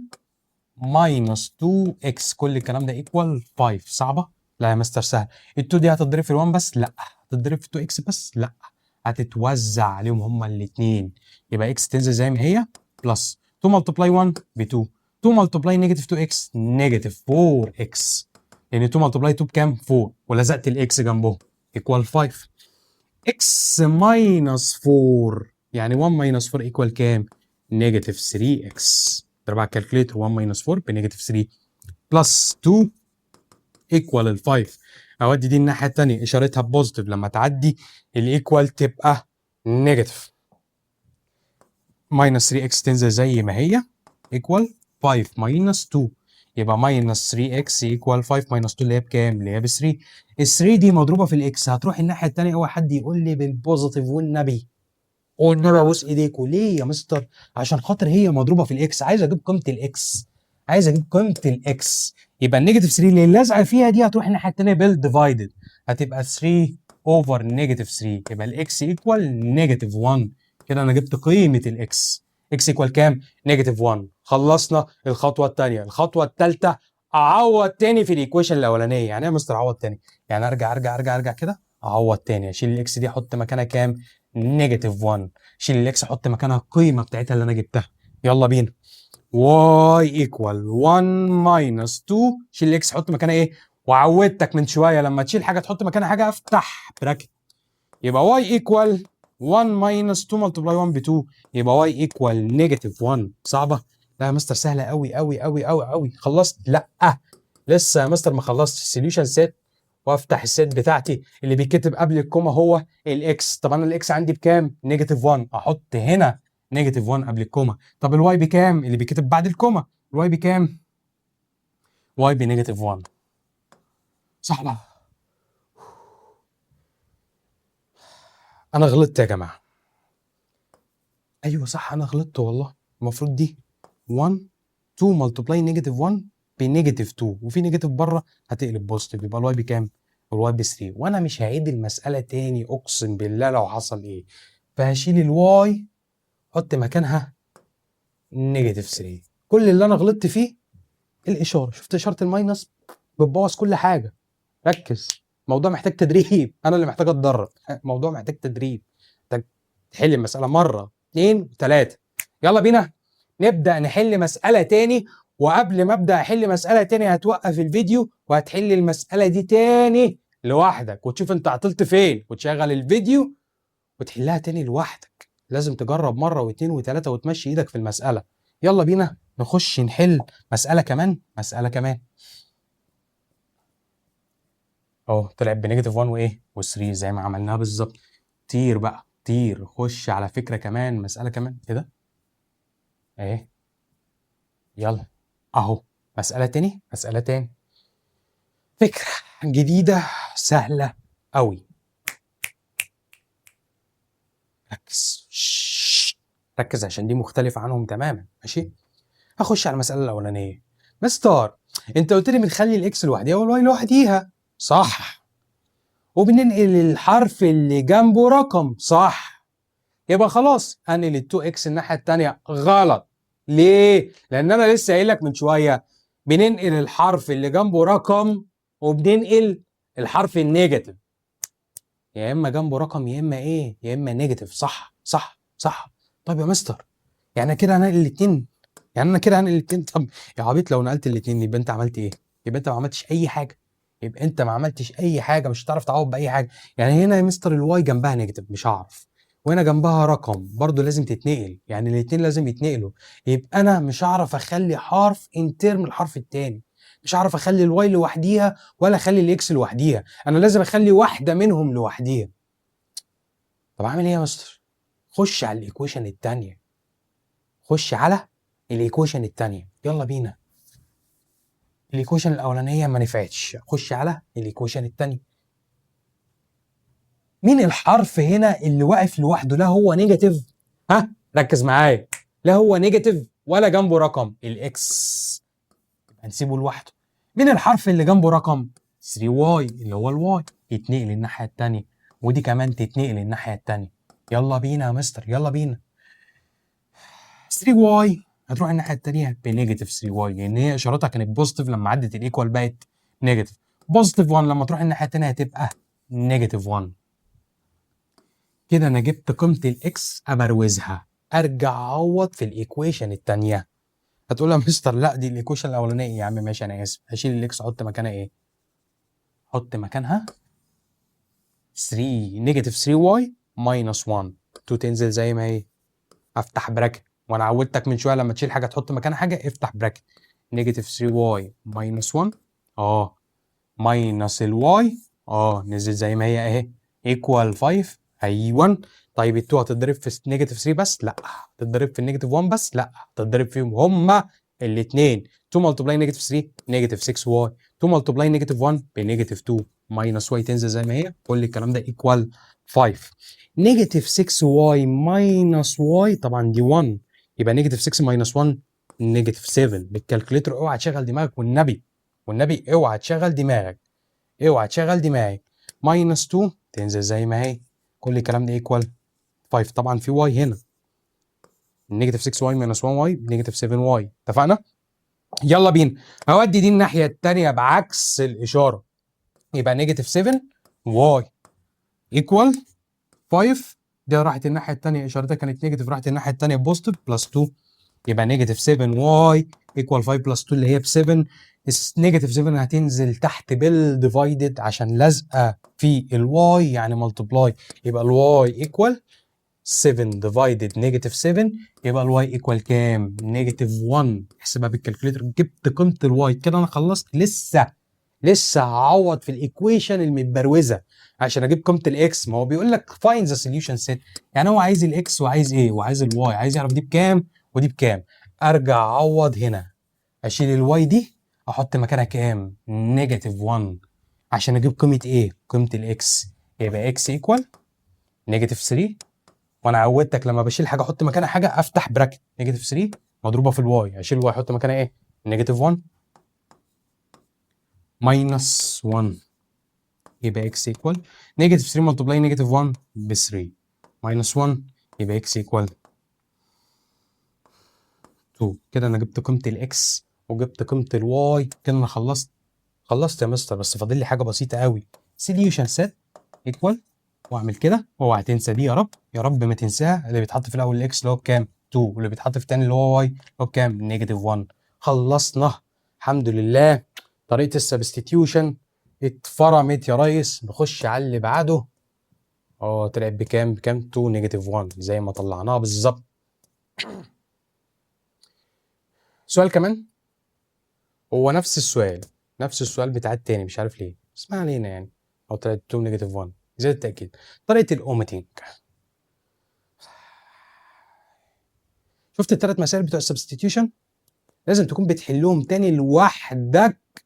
minus 2 x، كل الكلام ده equal 5. صعبة؟ لا يا مستر سهل. ال2 دي هتتضرب في ال1 بس؟ لا. هتتضرب في 2 x بس؟ لا. هتتوزع عليهم هما الاثنين. يبقى x تنزل زي ما هي plus 2 multiply 1 ب 2، 2 multiply negative 2 x negative 4 x، لان 2 multiply 2 بكام؟ 4، ولزقت ال x جنبهم equal 5. x minus 4، يعني 1 minus 4 equal كام؟ negative 3 x. اضرب على ال calculator، 1 minus 4 ب negative 3 plus 2 equal ال 5. اودي دي الناحية الثانيه، اشارتها positive، لما تعدي ال equal تبقى negative. minus 3 x تنزل زي ما هي equal 5 minus 2، يبقى minus 3 x equal 5 minus 2 اللي هي بكام؟ اللي هي ب 3. ال 3 دي مضروبة في ال x هتروح الناحية الثانيه، اوعى حد يقول لي بال positive، والنبي والنبي ابوس ايديكوا. ليه يا مستر؟ عشان خاطر هي مضروبة في ال x، عايز اجيب قيمة ال x، عايز اجيب قيمة ال x. يبقى ال negative 3 اللي لازقه فيها دي هتروح الناحية الثانية بال divided، هتبقى 3 over negative 3، يبقى ال x equal negative 1. كده انا جبت قيمة ال x. x equal كام؟ negative 1. خلصنا الخطوة الثانيه. الخطوة الثالثه، اعوض تاني في ال equation الاولانيه. يعني ايه يا مستر اعوض تاني؟ يعني ارجع ارجع ارجع ارجع كده، اعوض تاني، اشيل ال x دي احط مكانها كام؟ negative 1. شيل ال x احط مكانها القيمة بتاعتها اللي انا جبتها. يلا بينا. y equal 1 minus 2، شيل ال x حط مكانها ايه؟ وعودتك من شويه، لما تشيل حاجة تحط مكانها حاجه، افتح bracket. يبقى y equal 1 minus 2 multiply 1 ب 2، يبقى y equal negative 1. صعبة؟ لا يا مستر سهلة قوي قوي قوي قوي قوي. خلصت؟ لا لسه يا مستر ما خلصتش. solution set، وافتح ال set بتاعتي، اللي بيتكتب قبل ال comma هو ال x. طب انا ال x عندي بكام؟ negative 1، احط هنا negative 1 قبل ال comma. طب ال y بكام؟ اللي بيتكتب بعد ال comma. ال y بكام؟ y ب negative 1. صعبة؟ انا غلطت يا جماعة. ايوه صح، انا غلطت والله. المفروض دي 1، 2 multiply negative 1 ب negative 2، وفي negative بره هتقلب positive. يبقى ال y بكام؟ ال y ب 3. وانا مش هعيد المسالة تاني، اقسم بالله لو حصل ايه. فهشيل ال y حط مكانها negative 3. كل اللي انا غلطت فيه الاشاره. شفت اشارة ال minus بتبوظ كل حاجه. ركز، الموضوع محتاج تدريب، انا اللي محتاج اتدرب. الموضوع محتاج تدريب، محتاج تحل المسالة مرة اثنين ثلاثه. يلا بينا نبدا نحل مسالة تاني. وقبل ما ابدا احل مسالة تاني، هتوقف الفيديو وهتحل المسالة دي تاني لوحدك وتشوف انت عطلت فين، وتشغل الفيديو وتحلها تاني لوحدك. لازم تجرب مرة واثنين وثلاثة وتمشي ايدك في المسالة. يلا بينا نخش نحل مسالة كمان، مسالة كمان. اهو طلعت ب negative 1 وايه؟ و3 زي ما عملناها بالظبط. طير بقى طير، خش على فكرة كمان، مسالة كمان كده اهي. يلا اهو مسالة تاني، مسالة تاني، فكرة جديدة سهلة قوي. ركز، شش. ركز عشان دي مختلفة عنهم تماما. ماشي، هخش على المسالة الاولانيه. مستر انت قلت لي بنخلي ال x لوحديها وال y لوحديها، صح؟ وبننقل الحرف اللي جنبه رقم، صح؟ يبقى خلاص انقل ال 2 x الناحية الثانيه. غلط. ليه؟ لان انا لسه قايل لك من شوية بننقل الحرف اللي جنبه رقم وبننقل الحرف ال negative. يا اما جنبه رقم يا اما ايه؟ يا اما negative. صح صح صح. طيب يا مستر يعني كده هنقل الاثنين؟ يعني انا كده هنقل الاثنين؟ طب يا عبيط لو نقلت الاثنين يبقى انت عملت ايه؟ يبقى انت ما عملتش اي حاجه، يبقى انت ما عملتش اي حاجه، مش هتعرف تعوض باي حاجه. يعني هنا يا مستر ال y جنبها negative مش هعرف، وهنا جنبها رقم برضو لازم تتنقل، يعني الاثنين لازم يتنقلوا. يبقى انا مش هعرف اخلي حرف in term الحرف الثاني، مش هعرف اخلي ال y لوحديها ولا اخلي ال x لوحديها، انا لازم اخلي واحدة منهم لوحديها. طب اعمل ايه يا مستر؟ خش على ال equation الثانية، خش على ال equation الثانية. يلا بينا. ال equation الاولانية ما نفعتش، خش على ال equation الثانية. مين الحرف هنا اللي واقف لوحده؟ لا هو negative، ها ركز معايا، لا هو negative ولا جنبه رقم، ال x، يبقى نسيبه لوحده. مين الحرف اللي جنبه رقم؟ 3 y اللي هو ال y، يتنقل الناحية الثانية، ودي كمان تتنقل الناحية الثانية. يلا بينا يا مستر، يلا بينا. 3 y هتروح الناحية الثانية ب negative 3 y، لان هي اشارتها كانت positive، لما عدت ال equal بقت negative. positive 1 لما تروح الناحية الثانية هتبقى negative 1. كده انا جبت قيمة ال x، ابروزها، ارجع اعوض في ال equation الثانيه. هتقول يا مستر لا، دي ال equation الاولانيه. يا عم ماشي، انا اسف. هشيل ال x، احط مكانها ايه؟ احط مكانها 3، negative 3 y minus 1. 2 تنزل زي ما هي، افتح bracket، وانا عودتك من شوية لما تشيل حاجة تحط مكانها حاجه، افتح bracket. negative 3 y minus 1 minus ال y نزل زي ما هي اهي، equal 5. ايوه، طيب ال 2 هتتضرب في negative 3 بس؟ لا. هتتضرب في ال negative 1 بس؟ لا. هتتضرب فيهم هما الاثنين. 2 multiply negative 3 negative 6 y، 2 multiply negative 1 ب negative 2، minus y تنزل زي ما هي. كل الكلام ده equal 5. negative 6 y minus y، طبعا دي 1، يبقى negative 6 minus 1 negative 7. بال calculator، اوعى تشغل دماغك والنبي، والنبي اوعى تشغل دماغك، اوعى تشغل دماغك. minus 2 تنزل زي ما هي. كل الكلام ده equal 5. طبعا في y هنا، negative 6 y minus 1 y negative 7 y. اتفقنا؟ يلا بينا، هودي دي الناحية الثانية بعكس الاشاره، يبقى negative 7 y equal 5. دي راحت الناحية الثانيه، اشارتها كانت negative، راحت الناحية الثانية positive، plus 2. يبقى negative 7 y equal 5 plus 2 اللي هي ب 7. negative 7 هتنزل تحت بال divided عشان لازقه في ال y، يعني multiply. يبقى ال y equal 7 divided negative 7. يبقى ال y equal كام؟ negative 1. احسبها بال calculator. جبت قيمة ال y. كده انا خلصت؟ لسه، لسه هعوض في ال equation المتبروزه عشان اجيب قيمة ال x. ما هو بيقول لك find the solution set، يعني هو عايز ال x وعايز ايه؟ وعايز ال y. عايز يعرف دي بكام ودي بكام. ارجع اعوض هنا، اشيل ال y دي، احط مكانها كام؟ negative 1، عشان اجيب قيمة ايه؟ قيمة ال x. يبقى x equal negative 3، وانا عودتك لما بشيل حاجة احط مكانها حاجة افتح bracket. negative 3 مضروبة في ال y، اشيل ال y، احط مكانها ايه؟ negative 1 minus 1. يبقى x equal negative 3 multiply negative 1 ب 3 minus 1، يبقى x equal 2. كده انا جبت قيمة ال x وجبت قيمة ال y. كده انا خلصت. خلصت يا مستر، بس فاضل لي حاجة بسيطة قوي، solution set equal، واعمل كده. اوعى تنسى دي، يا رب يا رب ما تنساها. اللي بيتحط في الاول ال x اللي هو بكام؟ 2. واللي بيتحط في الثاني اللي هو y اللي هو بكام؟ negative 1. خلصنا الحمد لله. طريقه ال substitution اتفرمت يا ريس. نخش على اللي بعده. طلعت بكام؟ بكام؟ 2 negative 1، زي ما طلعناها بالظبط. سؤال كمان، هو نفس السؤال، نفس السؤال بتاع التاني، مش عارف ليه، بس ما علينا يعني. او طلعت 2 negative 1 زي التأكيد. طريقة الاوميتنج. شفت الثلاث مسائل بتوع ال substitution؟ لازم تكون بتحلهم تاني لوحدك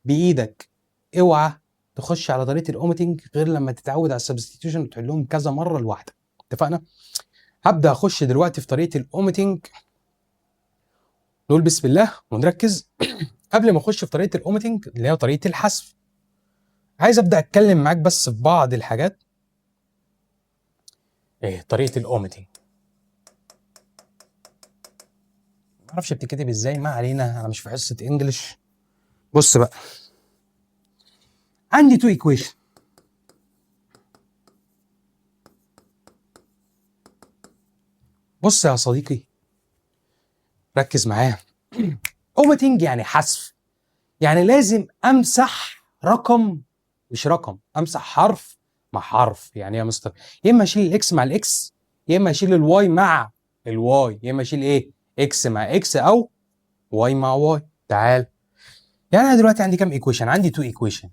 بايدك. اوعى تخش على طريقه الاوميتنج غير لما تتعود على ال substitution وتحلهم كذا مرة لوحدك. اتفقنا؟ هبدا اخش دلوقتي في طريقه الاوميتنج. نقول بسم الله ونركز. قبل ما اخش في طريقه الاوميتنج اللي هي طريقه الحذف، عايز ابدا اتكلم معاك بس في بعض الحاجات. ايه طريقه الاوميتنج؟ ما اعرفش بتتكتب ازاي، ما علينا، انا مش في حصة English. بص بقى، عندي two equation. بص يا صديقي، ركز معايا. اوميتنج يعني حذف، يعني لازم امسح رقم، مش رقم، امسح حرف مع حرف. يعني ايه يا مستر؟ يا اما اشيل ال x مع ال x، يا اما اشيل ال y مع ال y، يا اما اشيل ايه؟ x مع x او y مع y. تعال، يعني انا دلوقتي عندي كام equation؟ عندي two equation.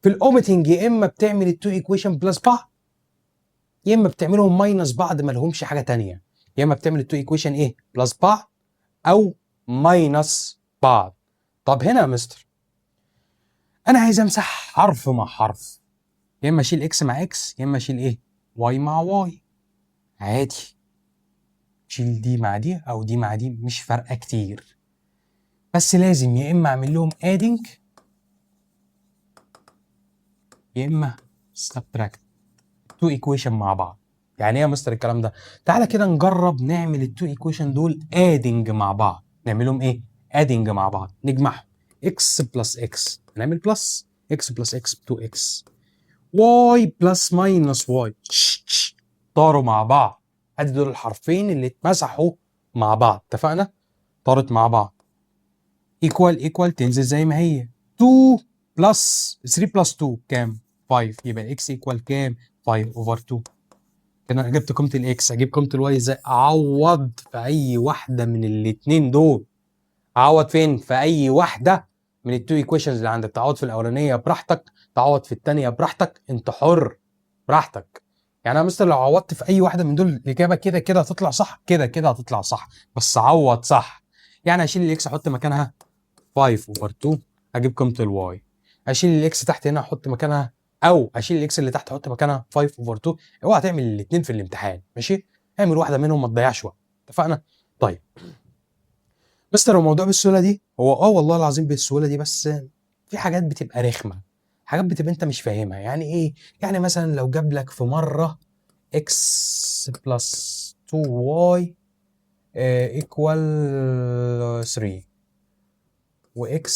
في الاوميتنج يا اما بتعمل ال two equation plus بعض، يا اما بتعملهم minus بعض، ما لهمش حاجة تانية. يا اما بتعمل ال two equation ايه؟ plus بعض او minus بعض. طب هنا يا مستر انا عايز امسح حرف مع حرف، يا اما اشيل x مع x، يا اما اشيل ايه؟ y مع y. عادي، شيل دي مع دي او دي مع دي، مش فارقه كتير، بس لازم يا اما اعمل لهم adding يا اما subtract two equation مع بعض. يعني ايه يا مستر الكلام ده؟ تعالى كده نجرب نعمل ال two equation دول adding مع بعض. نعملهم ايه؟ adding مع بعض، نجمعهم. x plus x، نعمل plus، x plus x 2 x، y plus minus y، طاروا مع بعض. ادي دول الحرفين اللي اتمسحوا مع بعض، اتفقنا؟ طارت مع بعض. equal equal تنزل زي ما هي. 2 plus 3 plus 2 كام؟ 5. يبقى x equal كام؟ 5 over 2. كده انا جبت قيمة ال x، اجيب قيمة ال y ازاي؟ اعوض في اي واحدة من الاثنين دول. اعوض فين؟ في اي واحدة من ال two equations اللي عندك. تعوض في الاولانية براحتك، تعوض في الثانية براحتك، انت حر براحتك. يعني انا مثلا لو عوضت في اي واحدة من دول الاجابة كده كده هتطلع صح، كده كده هتطلع صح، بس عوض صح. يعني اشيل ال x احط مكانها 5 over 2، اجيب قيمة ال y. اشيل ال x تحت هنا احط مكانها، او اشيل ال x اللي تحت احط مكانها 5 over 2. اوعى تعمل الاثنين في الامتحان، ماشي؟ اعمل واحدة منهم، ما تضيعش وقت، اتفقنا؟ طيب مستر، هو الموضوع بالسهولة دي؟ هو اه والله العظيم بالسهولة دي، بس في حاجات بتبقى رخمه، حاجات بتبقى انت مش فاهمها. يعني ايه؟ يعني مثلا لو جاب لك في مرة x plus 2y equal 3 و x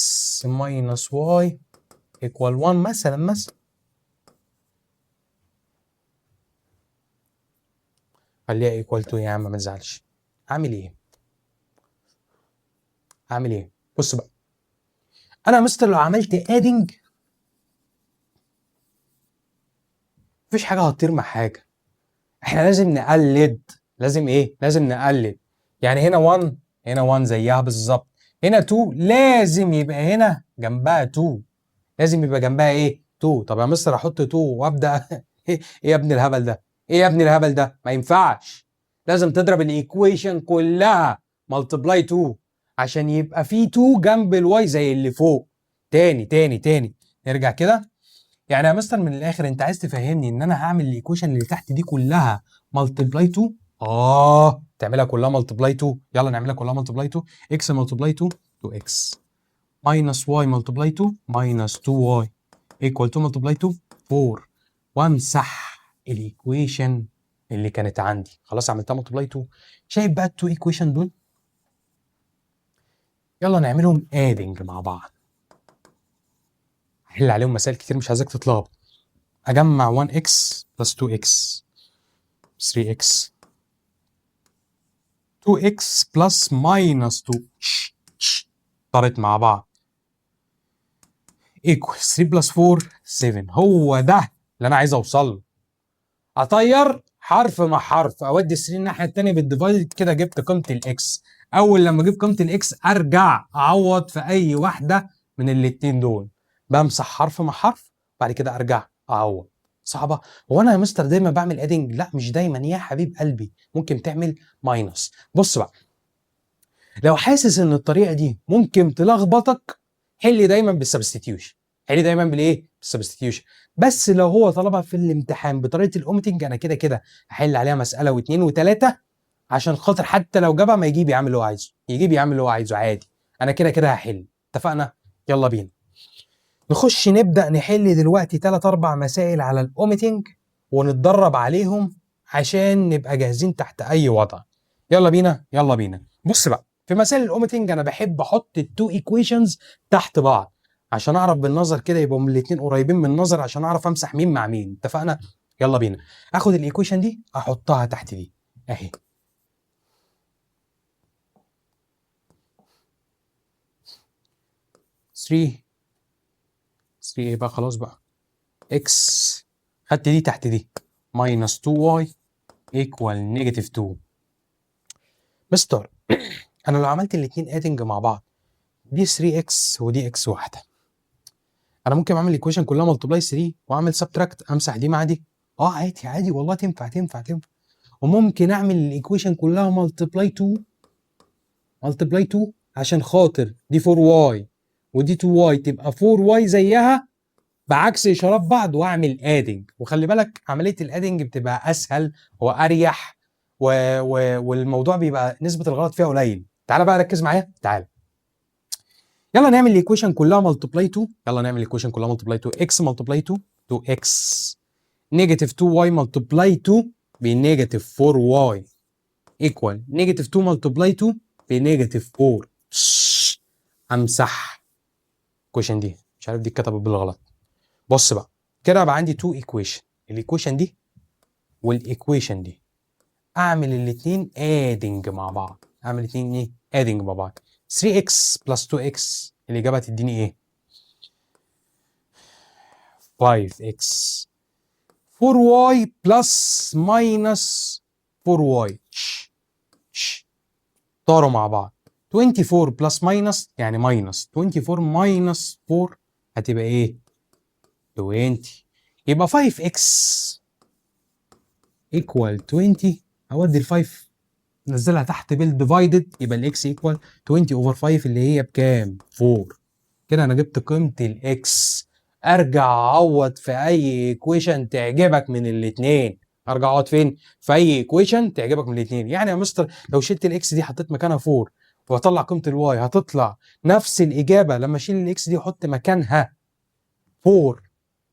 minus y equal 1 مثلا، خليها equal 2 يا عم ما تزعلش. اعمل ايه؟ اعمل ايه؟ بص بقى، انا يا مستر لو عملت adding مفيش حاجة هتطير مع حاجة. احنا لازم نقلد. لازم ايه؟ لازم نقلد. يعني هنا 1، هنا 1 زيها بالظبط، هنا 2 لازم يبقى هنا جنبها 2، لازم يبقى جنبها ايه؟ 2. طب يا مستر احط 2 وابدا ايه يا ابن الهبل ده؟ ايه يا ابن الهبل ده؟ ما ينفعش، لازم تضرب ال equation كلها multiply 2 عشان يبقى في 2 جنب ال y زي اللي فوق. تاني تاني تاني نرجع كده. يعني يا مستر من الاخر انت عايز تفهمني ان انا هعمل ال equation اللي تحت دي كلها multiply 2؟ تعملها كلها multiply 2. يلا نعملها كلها multiply 2. x multiply 2 2 x minus y multiply 2 minus 2 y equal 2 multiply 2 4، وامسح ال equation اللي كانت عندي. خلاص عملتها multiply 2. شايف بقى ال two equation دول؟ يلا نعملهم adding مع بعض. هحل عليهم مسائل كتير مش عايزك تتلخبط. اجمع 1x plus 2x 3x 2x plus minus 2 طارت مع بعض equal 3 plus 4 7. هو ده اللي انا عايز اوصل له. اطير حرف مع حرف، اودي 3 الناحية الثانية بال divide، كده جبت قيمة ال x. اول لما اجيب قيمة ال x ارجع اعوض في اي واحدة من الاثنين دول، بمسح حرف مع حرف بعد كده ارجع اعوض. صعبة؟ هو انا يا مستر دايما بعمل adding؟ لا مش دايما يا حبيب قلبي، ممكن تعمل minus. بص بقى، لو حاسس ان الطريقة دي ممكن تلخبطك حل دايما بال substitution. حل دايما بالايه؟ بال substitution. بس لو هو طلبها في الامتحان بطريقة الاوميتنج انا كده كده هحل عليها مسالة واثنين وثلاثة عشان خاطر حتى لو جابها ما يجيب يعمل اللي هو عايزه، يجيب يعمل اللي هو عايزه عادي، انا كده كده هحل. اتفقنا؟ يلا بينا نخش نبدا نحل دلوقتي 3 4 مسائل على الاوميتنج ونتدرب عليهم عشان نبقى جاهزين تحت اي وضع. يلا بينا يلا بينا. بص بقى، في مسائل الاوميتنج انا بحب احط ال two equations تحت بعض عشان اعرف بالنظر كده يبقوا الاثنين قريبين من النظر عشان اعرف امسح مين مع مين. اتفقنا؟ يلا بينا. اخد ال equation دي احطها تحت دي اهي. 3 3 ايه بقى؟ خلاص بقى x، خدت دي تحت دي minus 2y equal negative 2. مستر انا لو عملت الاثنين adding مع بعض دي 3x ودي x واحدة، انا ممكن اعمل ال equation كلها multiply 3 واعمل subtract امسح دي مع دي. عادي عادي والله، تنفع تنفع تنفع. وممكن اعمل ال equation كلها multiply 2 multiply 2 عشان خاطر دي 4y ودي 2y تبقى 4y زيها بعكس اشارات بعض، واعمل adding. وخلي بالك عملية ال adding بتبقى اسهل واريح والموضوع بيبقى نسبه الغلط فيها قليل. تعالى بقى ركز معايا، تعالى يلا نعمل ال equation كلها multiply 2. يلا نعمل ال equation كلها multiply 2. x multiply 2 2x negative 2y multiply 2 ب negative 4 y equal negative 2 multiply 2 ب negative 4. امسح ال equation دي، مش عارف دي اتكتبت بالغلط. بص بقى كده، بقى عندي 2 equation، ال equation دي وال equation دي. اعمل الاثنين adding مع بعض. اعمل الاثنين ايه؟ adding مع بعض. 3x plus 2x، الاجابة هتديني ايه؟ 5x. 4y plus minus 4y طاروا مع بعض. 24 plus minus يعني minus 24، minus 4 هتبقى ايه؟ 20. يبقى 5x equal 20. اودي ال 5 نزلها تحت بال divided، يبقى ال x equal 20 over 5 اللي هي بكام؟ 4. كده انا جبت قيمة ال x. ارجع اعوض في اي equation تعجبك من الاثنين. ارجع اعوض فين؟ في اي equation تعجبك من الاثنين. يعني يا مستر لو شلت ال x دي حطيت مكانها 4 واطلع قيمة ال y، هتطلع نفس الاجابه؟ لما اشيل ال x دي واحط مكانها 4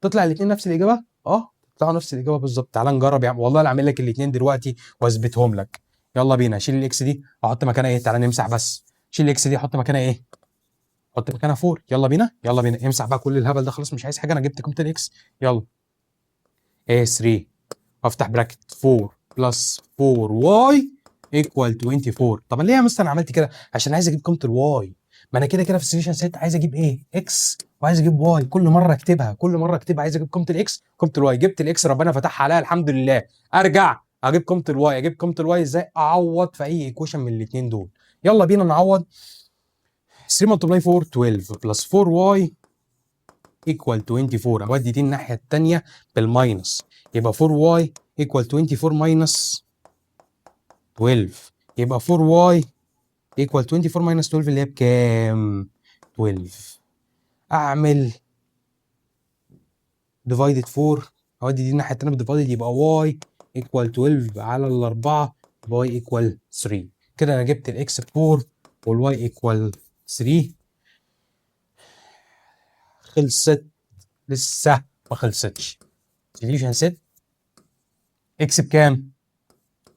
تطلع الاثنين نفس الاجابه؟ اه، يطلعوا نفس الاجابة بالظبط. تعال نجرب يا عم، والله انا اعمل لك الاثنين دلوقتي واثبتهم لك. يلا بينا. شيل ال x دي احط مكانها ايه؟ تعال نمسح بس. شيل ال x دي احط مكانها ايه؟ حط مكانها 4. يلا بينا، يلا بينا. امسح بقى كل الهبل ده، خلاص مش عايز حاجه، انا جبت قيمة ال x. يلا، ايه؟ 3 افتح bracket 4 plus 4 y equal 24. طب ليه يا مستر انا عملت كده؟ عشان عايز اجيب قيمة ال y. ما انا كده كده في ال solution set عايز اجيب ايه؟ x وعايز اجيب y. كل مرة اكتبها، كل مرة اكتبها عايز اجيب قيمة ال x، قيمة ال y. جبت ال x، ربنا فتحها عليها الحمد لله. ارجع اجيب قيمة ال y. اجيب قيمة ال y ازاي؟ اعوض في اي equation من الاثنين دول. يلا بينا نعوض. 3 multiply 4 12 plus 4y equal 24. اودي دي الناحية الثانية بال minus، يبقى 4y equal 24 minus 12. يبقى 4y equal 24 minus 12 اللي هي بكام؟ 12. اعمل divided 4، اودي دي الناحية الثانية بال divided، يبقى y equal 12 على الاربعه، y equal 3. كده انا جبت ال x ب 4 وال y equal 3. خلصت؟ لسه ما خلصتش. solution set، x بكام؟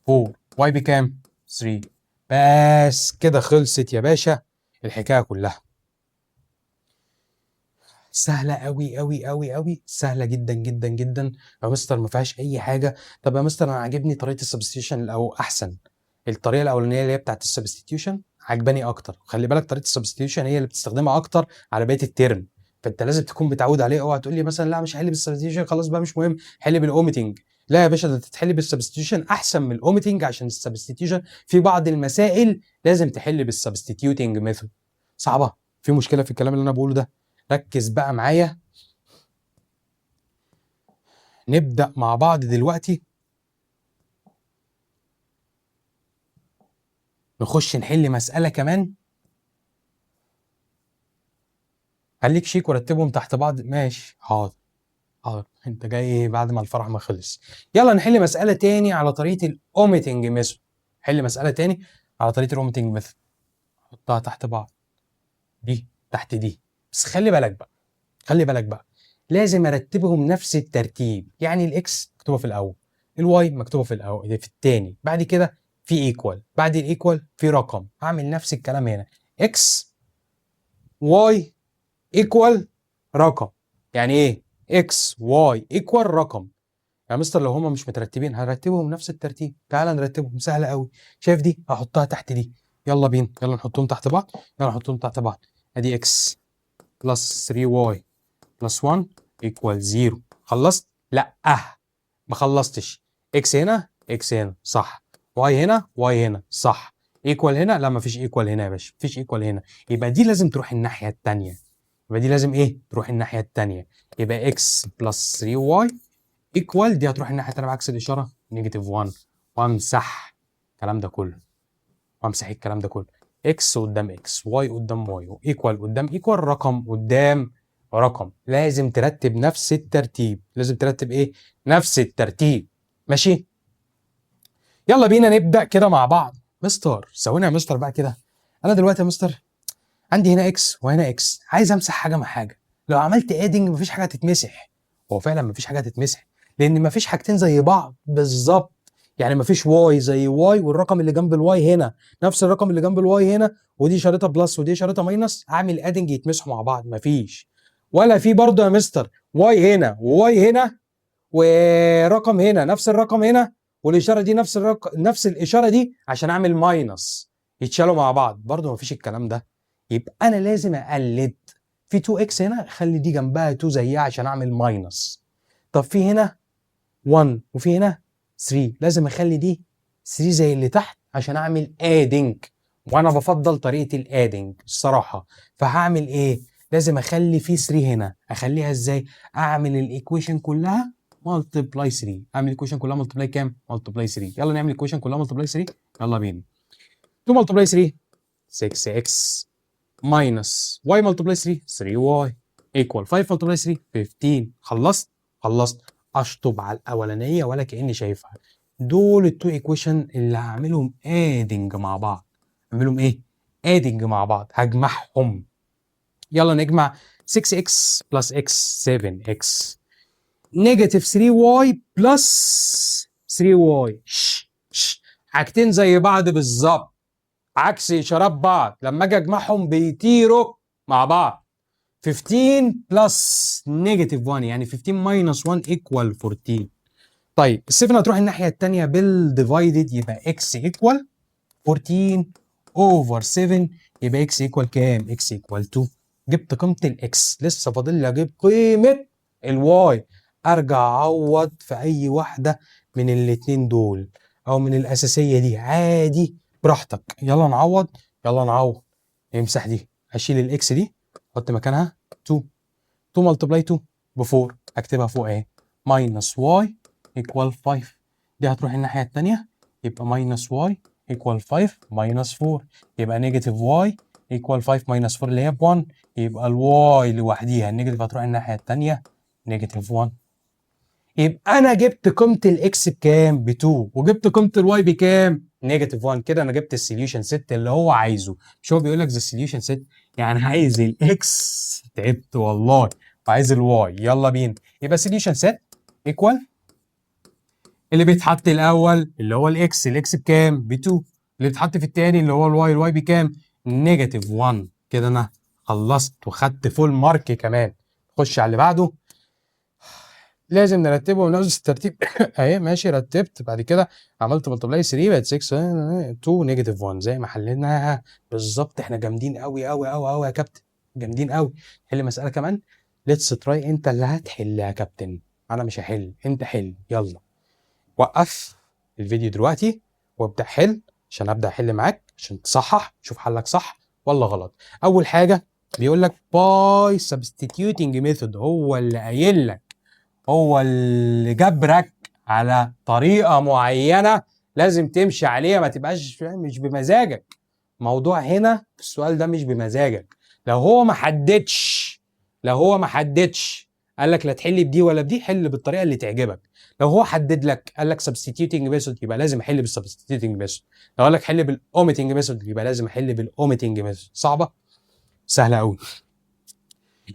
4. y بكام؟ 3. بس كده خلصت يا باشا الحكاية كلها. سهلة قوي قوي قوي قوي، سهلة جدا جدا جدا يا مستر، ما فيهاش اي حاجه. طب يا مستر انا عاجبني طريقه ال substitution او احسن، الطريقة الاولانية اللي هي بتاعت ال substitution عجباني اكتر. خلي بالك، طريقه ال substitution هي اللي بتستخدمها اكتر على بقية الترم، فانت لازم تكون متعود عليه. اوعى تقول لي مثلا لا مش هحل بال substitution، خلاص بقى مش مهم حل بالاوميتنج. لا يا باشا، ده تتحل بال substitution احسن من الاوميتنج، عشان ال substitution في بعض المسائل لازم تحل بال substituting method. صعبه؟ في مشكلة في الكلام اللي انا بقوله ده؟ ركز بقى معايا. نبدا مع بعض دلوقتي، نخش نحل مسالة كمان. خليك شيك ورتبهم تحت بعض. ماشي، حاضر حاضر، انت جاي بعد ما الفرح ما خلص. يلا نحل مسألة تاني على طريقة الاوميتنج ميثود. حل مسألة تاني على طريقة الاوميتنج ميثود. حطها تحت بعض، دي تحت دي. بس خلي بالك بقى، خلي بالك بقى، لازم ارتبهم نفس الترتيب. يعني ال x مكتوبة في الاول، ال y مكتوبة في الاول في التاني، بعد كده في equal، بعد ال equal في رقم. هعمل نفس الكلام هنا، x y equal رقم. يعني ايه x y equal رقم؟ يا مستر لو هما مش مترتبين هنرتبهم نفس الترتيب. تعال نرتبهم، سهلة قوي. شايف دي؟ هحطها تحت دي. يلا بينا، يلا نحطهم تحت بعض، يلا نحطهم تحت بعض. ادي x plus 3 y plus 1 equal 0. خلصت؟ لا ما خلصتش. x هنا، x هنا صح، y هنا، y هنا صح، equal هنا؟ لا مفيش equal هنا يا باشا، مفيش equal هنا. يبقى دي لازم تروح الناحية الثانيه. يبقى دي لازم ايه؟ تروح الناحية الثانيه. يبقى x plus 3 y equal، دي هتروح الناحية الثانية بعكس الاشاره، negative 1. وامسح الكلام ده كله، وامسح الكلام ده كله. x قدام x، y قدام y، equal قدام equal، رقم قدام رقم. لازم ترتب نفس الترتيب. لازم ترتب ايه؟ نفس الترتيب. ماشي، يلا بينا نبدا كده مع بعض. مستر ثواني يا مستر بقى كده، انا دلوقتي يا مستر عندي هنا x وهنا x، عايز امسح حاجة مع حاجه. لو عملت adding مفيش حاجة هتتمسح. هو فعلا مفيش حاجة هتتمسح، لان مفيش حاجتين زي بعض بالظبط. يعني مفيش y زي y والرقم اللي جنب ال y هنا نفس الرقم اللي جنب ال y هنا، ودي اشارتها plus ودي اشارتها minus، اعمل adding يتمسحوا مع بعض، مفيش. ولا في برضه يا مستر y هنا و y هنا ورقم هنا نفس الرقم هنا والاشارة دي نفس الرقم نفس الاشارة دي عشان اعمل minus يتشالوا مع بعض، برضه مفيش الكلام ده. يبقى انا لازم اقلد في 2 x هنا، خلي دي جنبها 2 زيها عشان اعمل minus. طب في هنا 1 وفي هنا 3، لازم اخلي دي 3 زي اللي تحت عشان اعمل adding، وانا بفضل طريقه ال adding الصراحه. فهعمل ايه؟ لازم اخلي في 3 هنا. اخليها ازاي؟ اعمل ال equation كلها multiply 3. اعمل ال equation كلها multiply كام؟ multiply 3. يلا نعمل ال equation كلها multiply 3، يلا بينا. 2 multiply 3 6 x minus y multiply 3 3 y equal 5 multiply 3 15. خلصت؟ خلصت. اشطب على الاولانية ولا كاني شايفها. دول ال two equation اللي هعملهم adding مع بعض. اعملهم ايه؟ adding مع بعض، هجمعهم. يلا نجمع. 6x plus x 7x negative 3y plus 3y. حاجتين زي بعض بالظبط، عكس اشارات بعض، لما اجي اجمعهم بيطيروا مع بعض. 15 plus negative 1، يعني 15 minus 1 equal 14. طيب ال 7 هتروح الناحية الثانية بال divided، يبقى x equal 14 over 7، يبقى x equal كام؟ x equal 2. جبت قيمة ال x، لسه فاضل لي اجيب قيمة ال y. ارجع اعوض في اي واحدة من الاتنين دول او من الاساسية دي، عادي براحتك. يلا نعوض، يلا نعوض. امسح دي، اشيل ال x دي، احط مكانها 2. 2 multiply 2 ب 4، اكتبها فوق اهي، minus y equal 5. دي هتروح الناحية الثانيه، يبقى minus y equal 5 minus 4، يبقى negative y equal 5 minus 4 اللي هي ب 1. يبقى ال y لوحديها، ال negative هتروح الناحية الثانيه، negative 1. يبقى انا جبت قيمة ال x بكام؟ ب 2. وجبت قيمة ال y بكام؟ negative 1. كده انا جبت ال solution set اللي هو عايزه. مش هو بيقول لك the solution set؟ يعني عايز ال x، تعبت والله، وعايز ال y. يلا بينا. يبقى solution set equal اللي بيتحط الاول اللي هو ال x، ال x بكام؟ ب 2. اللي بيتحط في الثاني اللي هو ال y، ال y بكام؟ negative 1. كده انا خلصت وخدت full mark كمان. خش على اللي بعده. لازم نرتبه بنفس الترتيب اهي. ماشي، رتبت، بعد كده عملت multiply 3 بقت 6 2 negative 1 زي ما حليناها بالظبط. احنا جامدين قوي قوي قوي قوي يا كابتن، جامدين قوي. حل مسالة كمان، let's try. انت اللي هتحل يا كابتن، انا مش هحل، انت حل. يلا وقف الفيديو دلوقتي وابدا حل عشان ابدا احل معاك، عشان تصحح، شوف حلك صح ولا غلط. اول حاجة بيقول لك by substituting method. هو اللي قايل لك، هو اللي جبرك على طريقه معينة لازم تمشي عليها، ما تبقاش مش بمزاجك. موضوع هنا في السؤال ده مش بمزاجك. لو هو ما حددش قال لك لا تحل بدي ولا بدي، حل بالطريقة اللي تعجبك. لو هو حدد لك قال لك substituting method، يبقى لازم احل بال substituting method. لو قال لك حل بالاوميتنج method، يبقى لازم احل بالاوميتنج method. صعبه؟ سهلة قوي.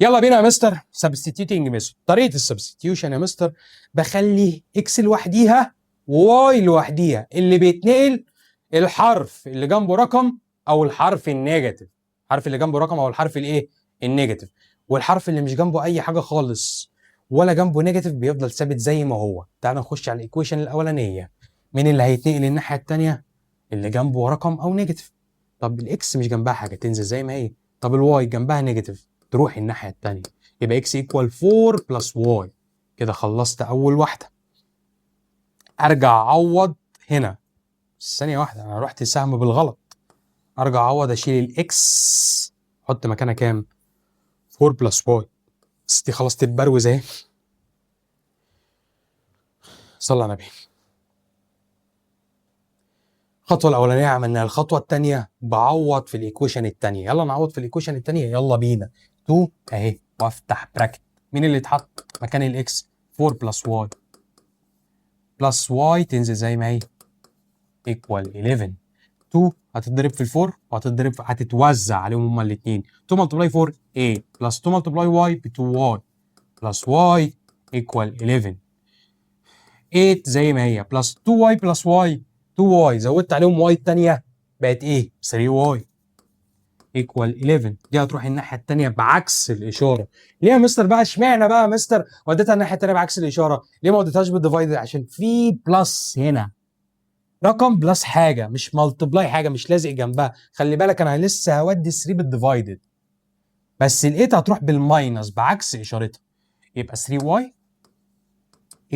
يلا بينا يا مستر. substituting method، طريقه ال substitution يا مستر، بخلي x لوحديها و y لوحديها. اللي بيتنقل الحرف اللي جنبه رقم او الحرف ال negative، الحرف اللي جنبه رقم او الحرف الايه؟ ال negative. والحرف اللي مش جنبه اي حاجة خالص ولا جنبه negative بيفضل ثابت زي ما هو. تعال نخش على ال equation الاولانيه. مين اللي هيتنقل الناحية الثانيه؟ اللي جنبه رقم او negative. طب ال x مش جنبها حاجه، تنزل زي ما هي. طب ال y جنبها negative، تروح الناحية الثانيه، يبقى x equal 4 plus y. كده خلصت اول واحده. ارجع اعوض هنا. ثانية واحده، انا رحت سهم بالغلط. ارجع اعوض، اشيل ال x، احط مكانها كام؟ 4 plus y. بس دي خلاص تتبروز اهي. صلى على النبي. الخطوة الاولانية عملناها، الخطوة الثانية بعوض في ال equation الثانيه. يلا نعوض في ال equation الثانيه، يلا بينا. 2 اهي وافتح bracket. مين اللي اتحط مكان ال x؟ 4 plus y، plus y تنزل زي ما هي، equal 11. 2 هتتضرب في ال four وهتتضرب، هتتوزع عليهم هما الاثنين. 2 multiply 4 8 plus 2 multiply y ب 2 y plus y equal 11. 8 زي ما هي plus 2 y plus y 2 y، زودت عليهم y الثانية بقت ايه؟ 3 y equal 11. دي هتروح الناحية الثانية بعكس الاشاره. ليه يا مستر بقى؟ اشمعنى بقى يا مستر وديتها الناحية الثانية بعكس الاشاره؟ ليه ما وديتهاش بال divide؟ عشان في plus هنا، رقم plus حاجه، مش multiply حاجه، مش لازق جنبها. خلي بالك انا لسه هودي 3 بال divided، بس ال 8 هتروح بال minus بعكس اشارتها. يبقى 3 y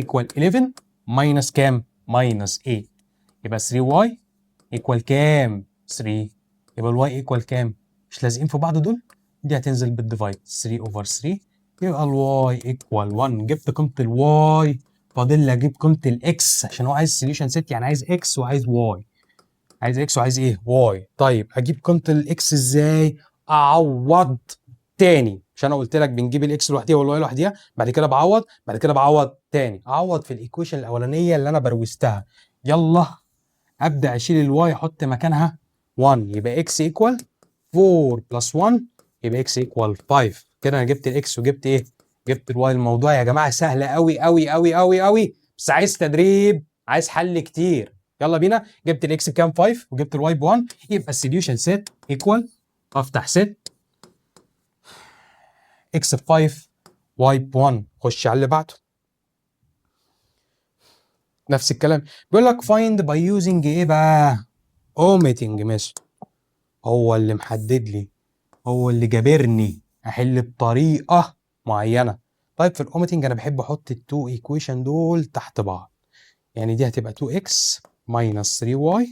equal 11 minus كام؟ minus 8. يبقى 3 y equal كام؟ 3. يبقى ال y equal كام؟ مش لازقين في بعض دول؟ دي هتنزل بال divide 3 over 3، يبقى ال y equal 1. جبت قيمة ال y، فاضل لي اجيب قيمة ال x عشان هو عايز solution set، يعني عايز x وعايز y. عايز x وعايز ايه؟ y. طيب اجيب قيمة ال x ازاي؟ اعوض تاني. مش انا قلت لك بنجيب ال x لوحديها وال y لوحديها، بعد كده بعوض، بعد كده بعوض تاني. اعوض في ال equation الاولانية اللي انا بروزتها. يلا ابدا اشيل ال y احط مكانها 1، يبقى x equal 4 plus 1، يبقى x equal 5. كده انا جبت ال x وجبت ايه؟ جبت ال y. الموضوع يا جماعة سهل قوي قوي قوي قوي قوي، بس عايز تدريب، عايز حل كتير. يلا بينا. جبت ال x بكام؟ 5، وجبت ال y ب 1. يبقى ال solution set equal، افتح set، x ب 5، y ب 1. خش على اللي بعده. نفس الكلام، بيقول لك find by using ايه بقى؟ omitting method. هو اللي محدد لي، هو اللي جابرني احل بطريقة معينه. طيب في الاوميتنج انا بحب احط ال two equation دول تحت بعض، يعني دي هتبقى 2x minus 3y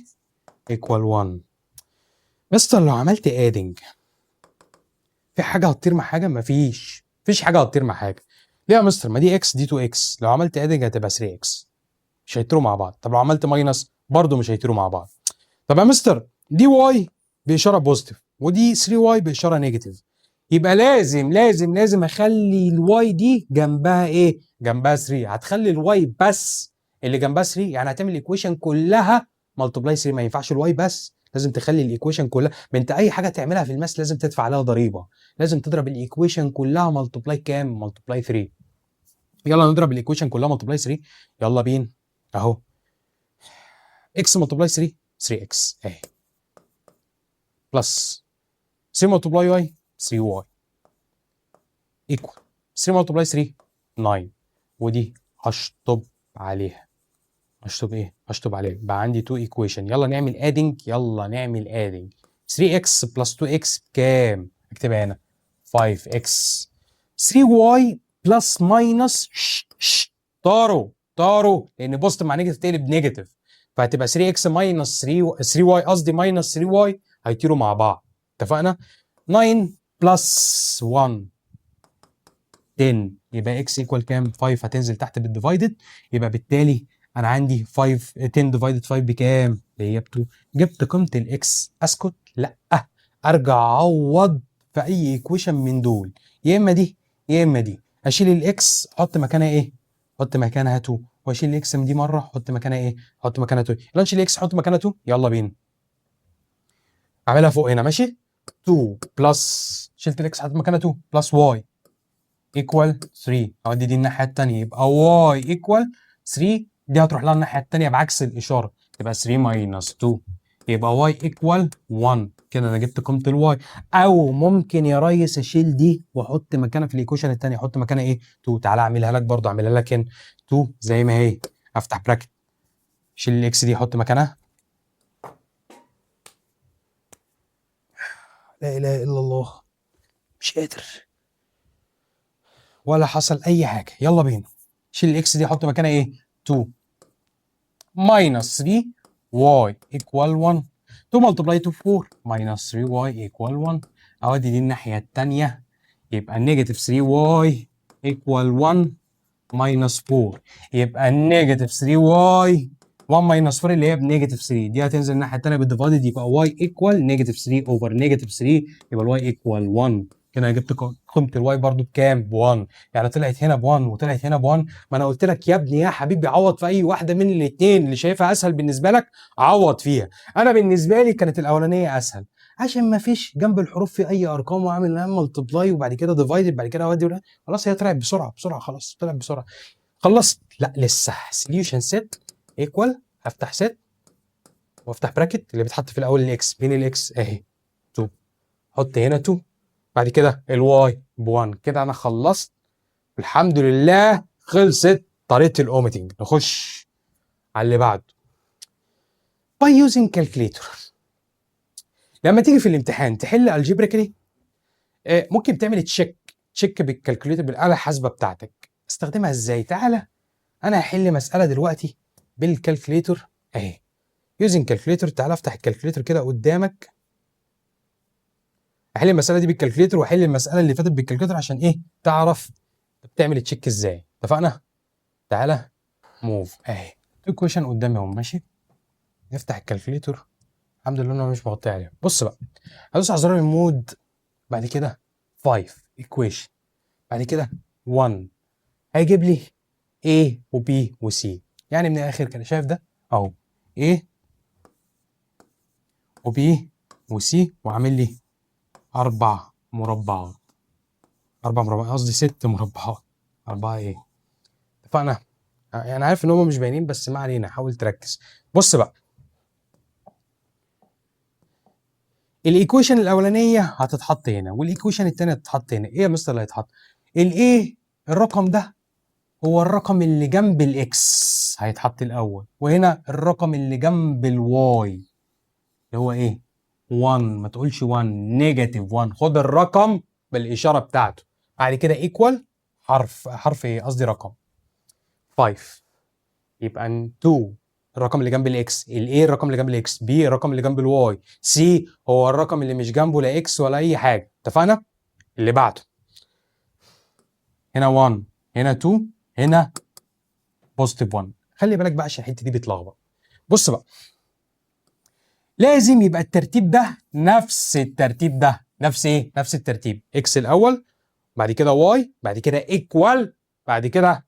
equal 1. مستر لو عملت adding في حاجة هتطير مع حاجه؟ مفيش، مفيش حاجة هتطير مع حاجه. ليه يا مستر؟ ما دي x، دي 2x، لو عملت adding هتبقى 3x، مش هيطيروا مع بعض. طب لو عملت minus برضه مش هيطيروا مع بعض. طب يا مستر دي y باشارة positive ودي 3 y باشارة negative، يبقى لازم لازم لازم اخلي ال y دي جنبها ايه؟ جنبها 3. هتخلي ال y بس اللي جنبها 3، يعني هتعمل ال equation كلها multiply 3. ما ينفعش ال y بس، لازم تخلي ال equation كلها. ما انت اي حاجة تعملها في ال math لازم تدفع عليها ضريبه، لازم تضرب ال equation كلها multiply كام؟ multiply 3. يلا نضرب ال equation كلها multiply 3. يلا بينا اهو. x multiply 3، 3 x اهي، plus 3 multiply y، 3 y، equal 3 multiply 3، 9. ودي هشطب عليها. اشطب ايه؟ اشطب عليها. بقى عندي 2 equation. يلا نعمل adding، يلا نعمل adding. 3x plus 2x بكام؟ اكتبها هنا 5x. 3y plus minus طاروا طاروا، لان positive مع negative تقلب negative، فهتبقى 3x minus 3 3y قصدي minus 3y، هيطيروا مع بعض. اتفقنا؟ 9 plus 1، 10. يبقى x equal كام؟ 5. هتنزل تحت بال divided. يبقى بالتالي انا عندي 5، 10 divided 5 بكام؟ اللي هي ب 2. جبت قيمة ال x. اسكت؟ لا، ارجع اعوض في اي equation من دول، يا اما دي يا اما دي. اشيل ال x احط مكانها ايه؟ احط مكانها 2. واشيل ال x من دي مرة احط مكانها ايه؟ احط مكانها 2. يلا نشيل x احط مكانها 2. يلا بينا. اعملها فوق هنا، ماشي؟ 2 plus، شلت ال x حطيت مكانها 2، plus y equal 3. اودي دي الناحية الثانيه، يبقى y equal 3. دي هتروح لها الناحية الثانية بعكس الاشاره، تبقى 3 minus 2، يبقى y equal 1. كده انا جبت قيمة ال y. او ممكن يا ريس اشيل دي واحط مكانها في ال equation الثانيه، احط مكانها ايه؟ 2. تعالى اعملها لك برضه، اعملها لك هنا. 2 زي ما هي، افتح bracket، شيل ال x دي احط مكانها. لا اله الا الله، مش قادر ولا حصل اي حاجه. يلا بينا. شيل ال x دي احط مكانها ايه؟ 2 minus 3 y equal 1. 2 multiply 2، 4، minus 3 y equal 1. اودي دي الناحية الثانيه، يبقى negative 3 y equal 1 minus 4. يبقى negative 3 y، 1 minus 4 اللي هي ب negative 3، دي هتنزل الناحية الثانية بال divided، يبقى y equal negative 3 over negative 3، يبقى ال y equal 1. كده انا جبت قيمة ال y برضو بكام؟ ب 1. يعني طلعت هنا ب 1 وطلعت هنا ب 1. ما انا قلت لك يا ابني يا حبيبي عوض في اي واحدة من الاثنين، اللي شايفها اسهل بالنسبة لك عوض فيها. انا بالنسبة لي كانت الاولانية اسهل عشان ما فيش جنب الحروف في اي ارقام، واعمل multiply وبعد كده divided بعد كده اودي. خلاص هي طلعت بسرعة بسرعه، خلاص طلعت بسرعه. خلصت؟ لا لسه. solution set equal، هفتح set وافتح bracket اللي بيتحط في الاول ال x، فين ال x؟ اهي 2، حط هنا 2، بعد كده ال y ب 1. كده انا خلصت الحمد لله، خلصت طريقه الاوميتنج. نخش على اللي بعده. by using calculator. لما تيجي في الامتحان تحل algebraically ممكن تعمل check check بال calculator، بالاله الحاسبة بتاعتك. استخدمها ازاي؟ تعالى انا هحل مسالة دلوقتي بال calculator اهي، using calculator. تعالى افتح ال calculator كده قدامك، احل المسالة دي بال calculator واحل المسالة اللي فاتت بال calculator عشان ايه؟ تعرف بتعمل check ازاي. اتفقنا؟ تعالى move اهي equation قدامي اهو، ماشي. نفتح ال calculator، الحمد لله انا مش مغطي عليه. بص بقى، هدوس على زرار ال mode، بعد كده 5 equation، بعد كده 1، هيجيب لي A و B و C. يعني من الاخر كده، شايف ده اهو A و B و C، وعامل لي اربع مربعات، اربع مربعات، قصدي ست مربعات، اربعة ايه. اتفقنا؟ يعني عارف ان هم مش باينين بس ما علينا، حاول تركز. بص بقى، ال equation الاولانية هتتحط هنا وال equation الثانية هتتحط هنا. ايه يا مستر اللي هيتحط؟ ال A الرقم ده هو الرقم اللي جنب ال x هيتحط الاول، وهنا الرقم اللي جنب ال y اللي هو ايه؟ 1. ما تقولش 1، negative 1، خد الرقم بالاشارة بتاعته. بعد كده equal حرف، حرف ايه؟ قصدي رقم 5. يبقى 2 الرقم اللي جنب ال x، ال A الرقم اللي جنب ال x، B الرقم اللي جنب ال y، C هو الرقم اللي مش جنبه لا x ولا اي حاجه. اتفقنا؟ اللي بعده هنا 1، هنا 2، هنا positive 1. خلي بالك بقى عشان الحتة دي بتلخبط. بص بقى، لازم يبقى الترتيب ده نفس الترتيب ده، نفس ايه؟ نفس الترتيب، x الاول بعد كده y بعد كده equal بعد كده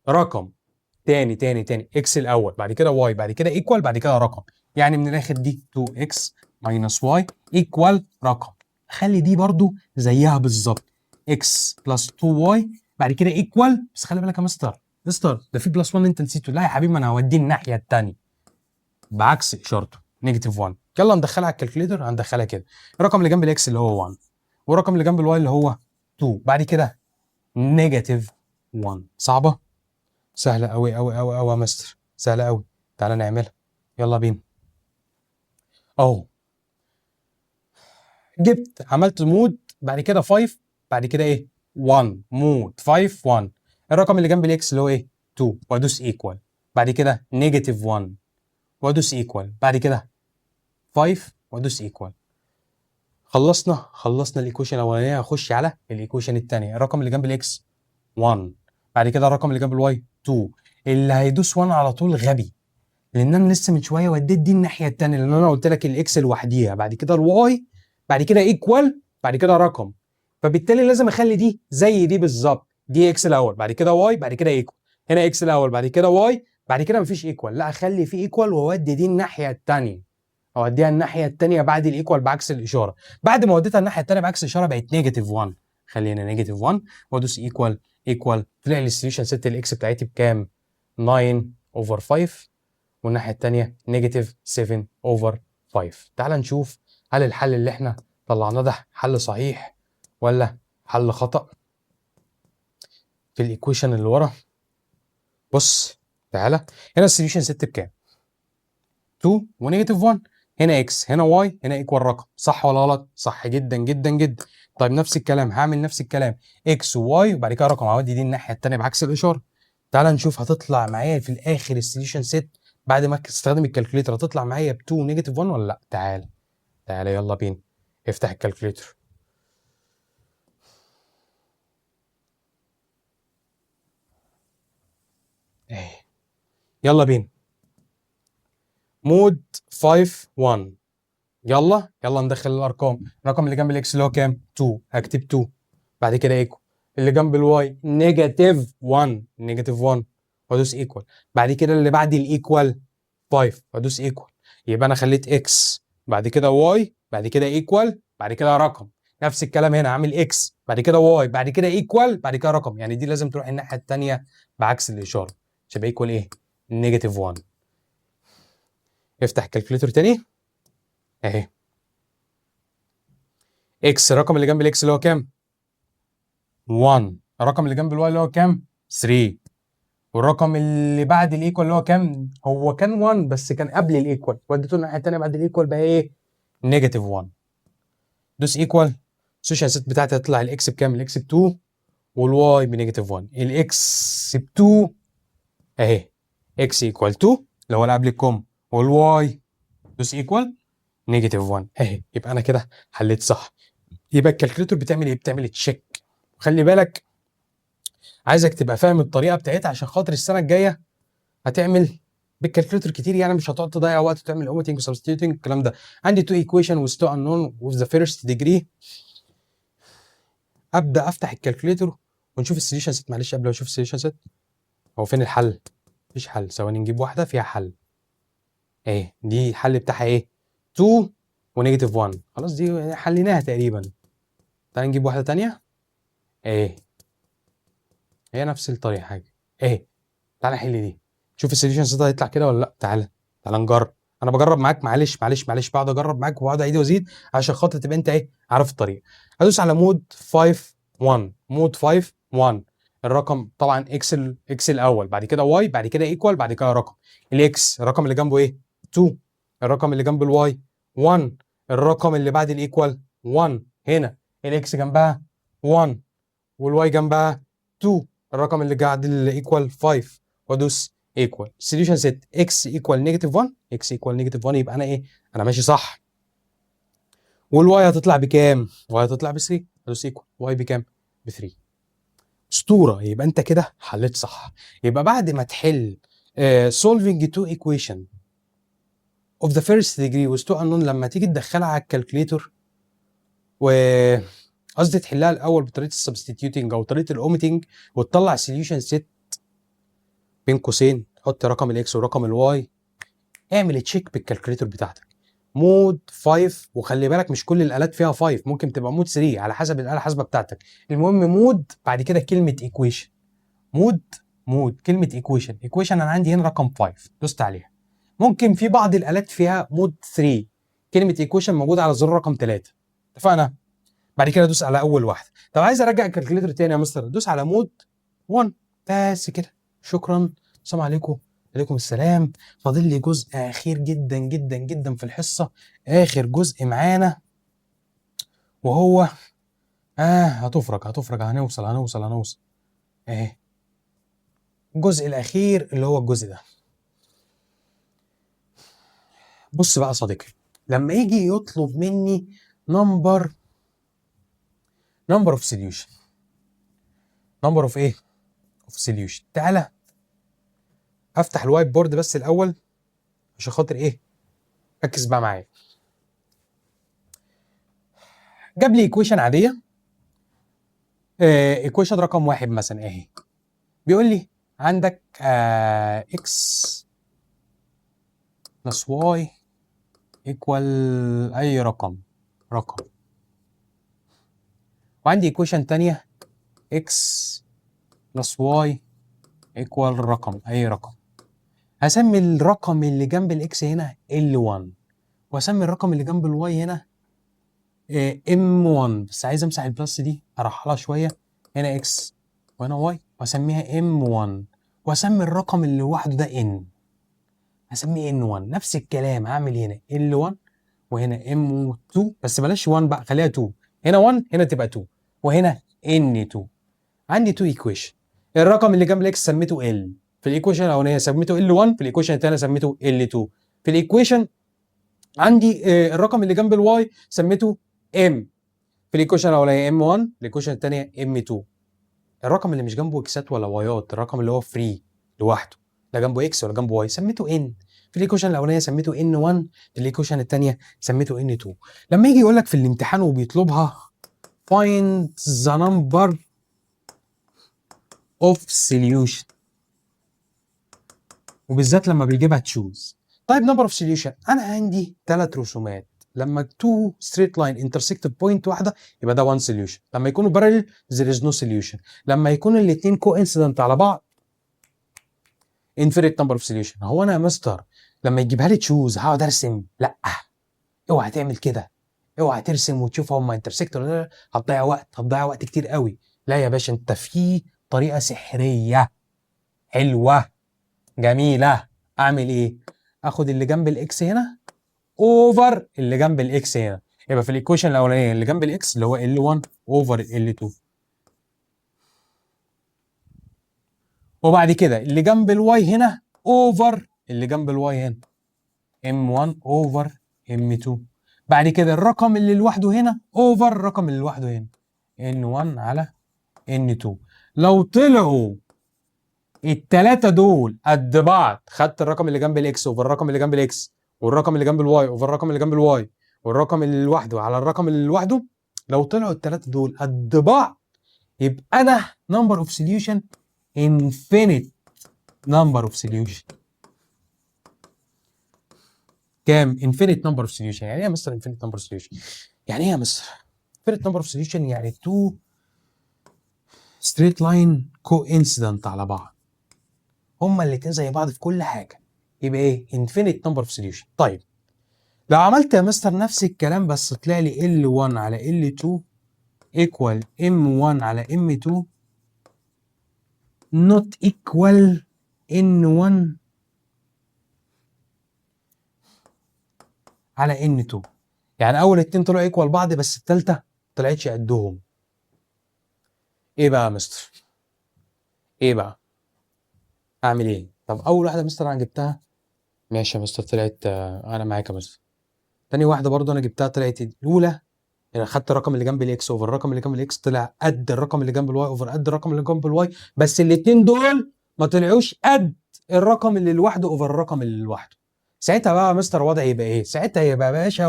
رقم. تاني تاني تاني، x الاول بعد كده y بعد كده equal بعد كده رقم. يعني من الاخر دي 2x minus y equal رقم. خلي دي برضو زيها بالظبط، x plus 2y بعد كده equal. بس خلي بالك يا مستر، مستر ده في plus 1 انت نسيته. لا يا حبيبي، ما انا هوديه الناحية الثانية بعكس اشارته، negative 1. يلا ندخلها على ال calculator. هندخلها كده، الرقم اللي جنب ال x اللي هو 1 والرقم اللي جنب ال y اللي هو 2، بعد كده negative 1. صعبة؟ سهلة قوي قوي قوي قوي يا مستر، سهلة قوي. تعالى نعملها، يلا بينا. اهو جبت، عملت mode، بعد كده 5، بعد كده ايه؟ 1، mode 5 1، الرقم اللي جنب ال x اللي هو ايه؟ 2، وادوس equal، بعد كده negative 1 وادوس equal، بعد كده 5 وادوس equal. خلصنا، خلصنا ال equation الاولانيه. هخش على ال equation الثانية، الرقم اللي جنب ال x 1، بعد كده الرقم اللي جنب ال y 2. اللي هيدوس 1 على طول غبي، لان انا لسه من شوية وديت دي الناحية الثانية، لان انا قلت لك ال x لوحديها بعد كده ال y بعد كده equal بعد كده رقم، فبالتالي لازم اخلي دي زي دي بالظبط. دي x الاول بعد كده y بعد كده equal، هنا x الاول بعد كده y بعد كده مفيش equal، لا اخلي في equal واودي دي الناحية الثانية، اوديها الناحية الثانية بعد ال equal بعكس الاشاره. بعد ما وديتها الناحية الثانية بعكس الاشارة بقت negative 1، خلينا negative 1 وادوس equal equal. طلع لي ال solution set ال x بتاعتي بكام؟ 9 over 5، والناحية الثانية negative 7 over 5. تعال نشوف هل الحل اللي احنا طلعناه ده حل صحيح ولا حل خطأ في ال equation اللي ورا. بص تعالى هنا، ال solution set بكام؟ 2 و negative 1. هنا x، هنا y، هنا equal رقم. صح ولا غلط؟ صح جدا جدا جدا. طيب نفس الكلام، هعمل نفس الكلام، x و y وبعد كده رقم، هودي دي الناحية الثانية بعكس الاشاره. تعال نشوف هتطلع معايا في الاخر ال solution set بعد ما استخدم ال calculator هتطلع معايا ب 2 negative 1 ولا لا. تعال تعال يلا بينا، افتح ال calculator. ايه يلا بينا، mode 5 1. يلا يلا ندخل الارقام. الرقم اللي جنب ال x اللي هو كام؟ 2، هكتب 2، بعد كده equal، اللي جنب ال y negative 1، negative 1 وادوس equal، بعد كده اللي بعد ال equal 5 وادوس equal. يبقى انا خليت x بعد كده y بعد كده equal بعد كده رقم. نفس الكلام هنا، عامل x بعد كده y بعد كده equal بعد كده رقم، يعني دي لازم تروح الناحية الثانية بعكس الاشاره، عشان equal ايه؟ negative 1. افتح calculator تاني اهي، x الرقم اللي جنب ال x اللي هو كام؟ 1. الرقم اللي جنب ال y اللي هو كام؟ 3. والرقم اللي بعد ال equal اللي هو كام؟ هو كان 1 بس كان قبل ال equal، وديته الناحية الثانية بعد ال equal بقى ايه؟ negative 1. دوس equal، ال solution set بتاعتي هتطلع ال x بكام؟ ال x ب 2 وال y ب negative 1. ال x ب 2 اهي، x equal 2 اللي هو اللي قبل ال comma، وال y دوس equal negative 1 اهي. يبقى انا كده حليت صح. يبقى ال calculator بتعمل ايه؟ بتعمل check. خلي بالك، عايزك تبقى فاهم الطريقة بتاعتها عشان خاطر السنة الجاية هتعمل بال calculator كتير، يعني مش هتقعد تضيع وقت وتعمل اوميتنج و substituting الكلام ده. عندي two equation with two unknown with the first degree. ابدا افتح ال calculator ونشوف ال solution set. معلش، قبل ما اشوف ال solution set، هو فين الحل؟ مفيش حل. ثواني نجيب واحدة فيها حل. ايه دي؟ الحل بتاعها ايه؟ 2 و negative 1. خلاص، دي حليناها تقريبا. تعال نجيب واحدة تانية. ايه هي نفس الطريقه، حاجة ايه. تعال نحل دي، شوف ال solution set هيطلع كده ولا لا. تعالى تعالى نجرب. انا بجرب معاك، معلش معلش معلش، بقعد اجرب معاك وبقعد اعيد وازيد عشان خاطر تبقى انت ايه؟ عارف الطريقه. هدوس على mode 5 1، mode 5 1. الرقم طبعا x، x الاول، بعد كده y، بعد كده equal، بعد كده رقم. ال x الرقم اللي جنبه ايه؟ 2. الرقم اللي جنب ال y 1. الرقم اللي بعد ال equal 1. هنا ال x جنبها 1 وال y جنبها 2، الرقم اللي بعد ال equal 5، وادوس equal. solution set x equal negative 1، x equal negative 1. يبقى انا ايه؟ انا ماشي صح. وال y هتطلع بكام؟ y هتطلع ب 3. ادوس equal، y بكام؟ ب 3. اسطوره. يبقى انت كده حليت صح. يبقى بعد ما تحل solving two equation of the first degree with two unknown، لما تيجي تدخلها على ال calculator، و قصدي تحلها الاول بطريقة ال substituting او طريقه الاوميتنج، وتطلع solution set بين قوسين، تحط رقم ال x ورقم ال y، اعمل check بال calculator بتاعتك mode 5. وخلي بالك، مش كل الالات فيها 5، ممكن تبقى mode 3 على حسب الاله الحاسبة بتاعتك. المهم mode بعد كده كلمة equation، mode mode كلمة equation، equation. انا عندي هنا رقم 5، دوست عليها. ممكن في بعض الالات فيها mode 3، كلمة equation موجودة على زرار رقم 3. اتفقنا؟ بعد كده دوس على اول واحده. طب عايز ارجع ال calculator تاني يا مستر؟ دوس على mode 1. بس كده، شكرا، السلام عليكم. عليكم السلام. فاضل لي جزء اخير جدا جدا جدا في الحصه، اخر جزء معانا، وهو هتفرج هتفرج، هنوصل هنوصل هنوصل. اهي الجزء الاخير اللي هو الجزء ده. بص بقى يا صديقي، لما يجي يطلب مني number of solution، number of ايه؟ of solution. تعالى افتح ال white board بس الاول عشان خاطر ايه؟ ركز بقى معايا. جاب لي equation عاديه، equation رقم 1 مثلا اهي. بيقول لي عندك x plus y equal اي رقم رقم، وعندي equation تانية x plus y equal رقم اي رقم. هسمي الرقم اللي جنب ال x هنا L1، واسمي الرقم اللي جنب ال y هنا M1. بس عايز امسح ال plus دي، ارحلها شويه. هنا x وهنا y، واسميها M1، واسمي الرقم اللي لوحده ده N، هسميه N1. نفس الكلام هعمل هنا L1 وهنا M2، بس بلاش 1 بقى، خليها 2. هنا 1، هنا تبقى 2، وهنا N2. عندي 2 equation. الرقم اللي جنب ال x سميته L في ال equation الاولانية سميته L1، في ال equation الثانية سميته L2. في ال equation عندي الرقم اللي جنب ال y سميته M، في ال equation الاولانية M1، في ال equation الثانية M2. الرقم اللي مش جنبه x ات ولا y ات، الرقم اللي هو free لوحده، لا جنبه x ولا جنبه y، سميته N. في ال equation الاولانية سميته N1، في ال equation الثانية سميته N2. لما يجي يقول لك في الامتحان وبيطلبها find the number of solution، وبالذات لما بيجيبها choose. طيب، number of solution، انا عندي ثلاث رسومات. لما two straight line intersect point واحدة يبقى ده one solution. لما يكونوا parallel there is no solution. لما يكون الاثنين coincident على بعض infinite number of solution. هو انا يا مستر لما يجيبها لي choose هقعد ارسم؟ لا، اوعى تعمل كده، اوعى ترسم وتشوف هما intersect ولا لا، هتضيع وقت، هتضيع وقت كتير قوي. لا يا باشا، انت في طريقه سحريه حلوة جميله. اعمل ايه؟ اخد اللي جنب ال x هنا over اللي جنب ال x هنا. يبقى في ال equation الاولانية اللي جنب ال x اللي هو L1 over L2، وبعد كده اللي جنب ال y هنا over اللي جنب ال y هنا M1 over M2. بعد كده الرقم اللي لوحده هنا over الرقم اللي لوحده هنا N1 على N2. لو طلعوا التلاتة دول قد بعض، خدت الرقم اللي جنب ال x over الرقم اللي جنب ال x والرقم اللي جنب ال y over الرقم اللي جنب ال y والرقم اللي لوحده على الرقم اللي لوحده، لو طلعوا التلاتة دول قد بعض يبقى انا number of solution infinite number of solution. كام؟ infinite number of solution. يعني ايه يا مستر infinite number of solution؟ يعني ايه يا مستر infinite number of solution؟ يعني two straight line coincident على بعض، هما الاتنين زي بعض في كل حاجه، يبقى ايه؟ infinite number of solution. طيب لو عملت يا مستر نفس الكلام بس طلع لي L1 على L2 equal M1 على M2 not equal N1 على N2، يعني اول اتنين طلعوا equal بعض بس التالتة ما طلعتش قدهم. ايه بقى يا مستر؟ ايه بقى؟ اعمل ايه؟ طب اول واحدة يا مستر انا جبتها، ماشي يا مستر طلعت، انا معاك يا مستر. تاني واحدة برضو انا جبتها طلعت الاولى، يعني خدت الرقم اللي جنب ال x over الرقم اللي جنب ال x طلع قد الرقم اللي جنب ال y over قد الرقم اللي جنب ال y، بس الاتنين دول ما طلعوش قد الرقم اللي لوحده over الرقم اللي لوحده. ساعتها بقى يا مستر وضعي يبقى ايه؟ ساعتها يبقى يا باشا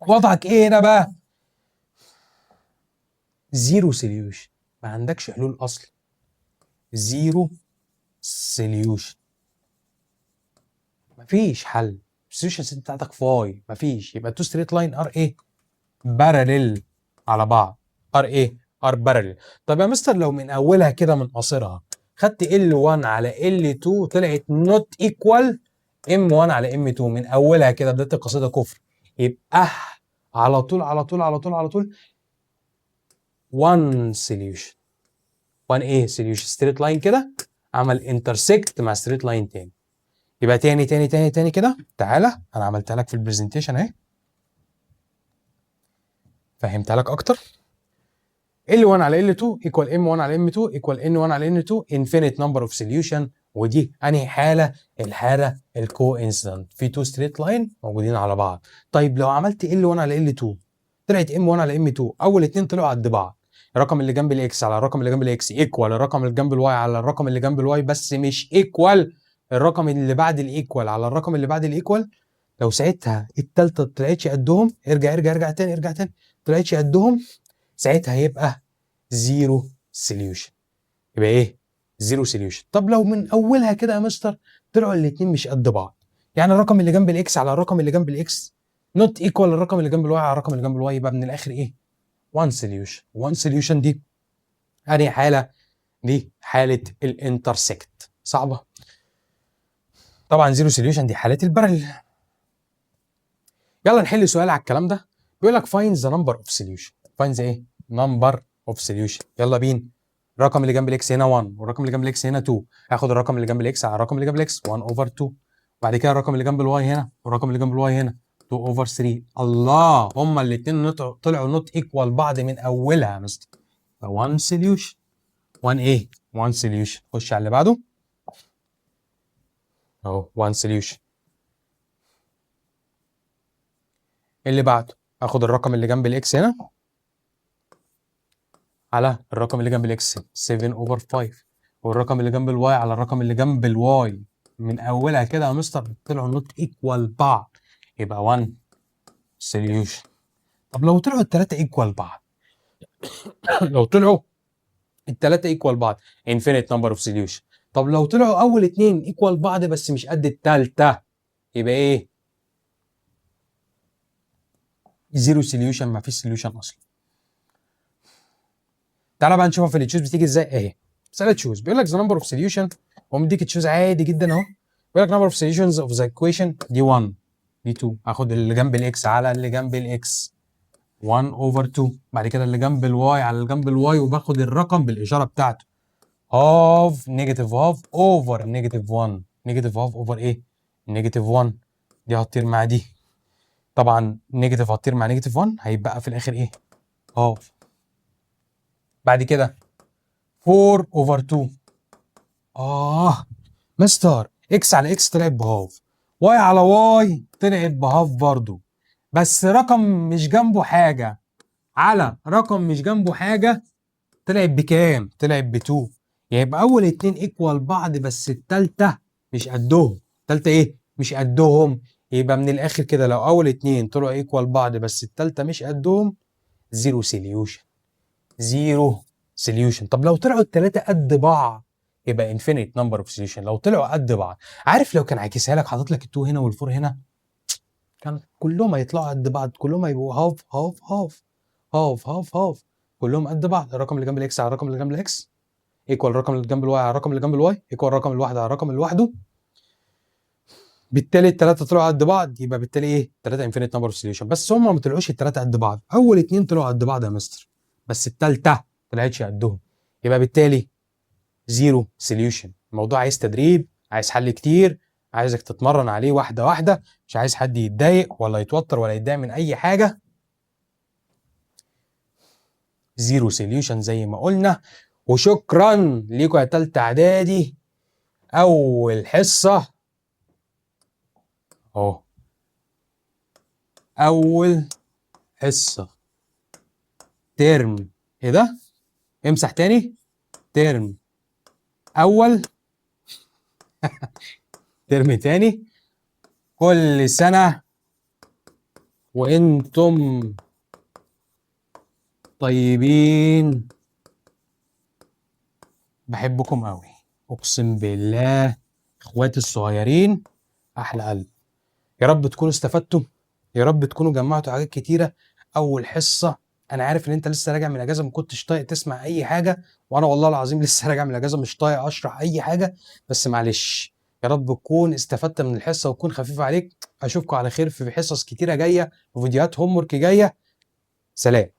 وضعك ايه هنا بقى؟ zero solution، ما عندكش حلول اصلا، zero solution، مفيش حل، ال solution set بتاعتك phi مفيش. يبقى two straight line are ايه؟ parallel على بعض، are ايه؟ are parallel. طب يا مستر لو من اولها كده من قصرها خدت L1 على L2 طلعت not equal M1 على M2، من اولها كده بدأت القصيدة كفر، يبقى على طول على طول على طول على طول 1 solution، 1 ايه solution، straight line كده عمل intersect مع straight line تاني. يبقى تاني تاني تاني تاني كده، تعالى انا عملتها لك في ال presentation اهي، فهمتها لك اكتر. L1 على L2 equal M1 على M2 equal N1 على N2 infinite number of solution. ودي انهي حاله؟ الحالة ال coincident، في two straight line موجودين على بعض. طيب لو عملت L1 على L2 طلعت M1 على M2، اول اتنين طلعوا قد بعض، الرقم اللي جنب ال x على الرقم اللي جنب ال x equal الرقم اللي جنب ال y على الرقم اللي جنب ال y، بس مش equal الرقم اللي بعد ال equal على الرقم اللي بعد ال equal. لو ساعتها التالتة طلعتش قدهم، ارجع ارجع ارجع تاني ارجع تاني، طلعتش قدهم، ساعتها هيبقى zero solution. يبقى ايه؟ zero solution. طب لو من اولها كده يا مستر طلعوا الاثنين مش قد بعض، يعني الرقم اللي جنب ال x على الرقم اللي جنب ال x not equal الرقم اللي جنب ال y على الرقم اللي جنب ال y، يبقى من الاخر ايه؟ 1 solution. 1 solution دي انهي حاله؟ دي حاله ال intersect. صعبة طبعا، zero solution دي حاله ال parallel. يلا نحل سؤال على الكلام ده. بيقول لك find the number of solution. find the ايه؟ number of solution. يلا بينا. الرقم اللي جنب ال x هنا 1 والرقم اللي جنب ال x هنا 2، هاخد الرقم اللي جنب ال x على الرقم اللي جنب ال x 1 over 2، بعد كده الرقم اللي جنب ال y هنا والرقم اللي جنب ال y هنا 2 over 3. الله، هما الاثنين طلعوا not equal بعض من اولها يا مستر. 1 solution، 1 ايه؟ 1 solution. خش على اللي بعده اهو 1 solution. اللي بعده اخد الرقم اللي جنب ال x هنا على الرقم اللي جنب ال x 7 over 5، والرقم اللي جنب ال y على الرقم اللي جنب ال y. من اولها كده يا مستر طلعوا not equal بعض، يبقى 1 solution. طب لو طلعوا الثلاثة equal بعض، لو طلعوا الثلاثة equal بعض infinite number of solution. طب لو طلعوا اول اتنين equal بعض بس مش قد الثالثة، يبقى ايه؟ zero solution، ما فيش solution اصلا. تعالى بقى نشوفها في ال choose بتيجي ازاي. اهي مسالة choose، بيقول لك the number of solution، ومديك choose عادي جدا اهو. بيقول لك number of solutions of the equation، دي 1، دي 2، هاخد اللي جنب ال x على اللي جنب ال x، 1 over 2. بعد كده اللي جنب ال y على اللي جنب ال y، وباخد الرقم بالاشارة بتاعته، half negative half over negative 1، negative half over ايه؟ negative 1. دي هتطير مع دي طبعا، negative هتطير مع negative 1، هيبقى في الاخر ايه؟ half. بعد كده 4 over 2. مستر، x على x طلعت ب half، y على y طلعت ب half برضو، بس رقم مش جنبه حاجة على رقم مش جنبه حاجة طلعت بكام؟ طلعت ب 2. يبقى اول اتنين equal بعض، بس التالتة مش قدهم. التالتة ايه؟ مش قدهم. يبقى من الاخر كده، لو اول اتنين طلعوا equal بعض بس التالتة مش قدهم، zero solution، zero solution. طب لو طلعوا التلاتة قد بعض يبقى infinite number of solution. لو طلعوا قد بعض، عارف لو كان عاكسها لك، حاطط لك ال two هنا وال four هنا، كان كلهم هيطلعوا قد بعض، كلهم هيبقوا half half half half half half، كلهم قد بعض. الرقم اللي جنب ال x على الرقم اللي جنب ال x equal الرقم اللي جنب ال y على الرقم اللي جنب ال y equal الرقم الواحد على الرقم اللي لوحده. بالتالي الثلاثة طلعوا قد بعض، يبقى بالتالي ايه؟ ثلاثة infinite number of solution. بس هم ما طلعوش الثلاثة قد بعض، اول اتنين طلعوا قد بعض يا مستر، بس الثالثة طلعتش قدهم، يبقى بالتالي zero solution. الموضوع عايز تدريب، عايز حل كتير، عايزك تتمرن عليه واحدة واحده. مش عايز حد يتضايق ولا يتوتر ولا يتضايق من اي حاجه. zero solution زي ما قلنا. وشكرا ليكم يا تالتة اعدادي. اول حصة اهو، اول حصة ترم، ايه ده؟ امسح تاني، ترم اول، ترم تاني. كل سنة وانتم طيبين، بحبكم قوي، اقسم بالله اخواتي الصغيرين احلى قلب. يا رب تكونوا استفدتوا، يا رب تكونوا جمعتوا حاجات كتيره. اول حصه، انا عارف ان انت لسه راجع من الاجازه، ما كنتش طايق تسمع اي حاجه، وانا والله العظيم لسه راجع من الاجازة مش طايق اشرح اي حاجه، بس معلش، يا رب تكون استفدت من الحصة وتكون خفيفة عليك. اشوفكم على خير في حصص كتيرة جاية وفيديوهات homework جايه. سلام.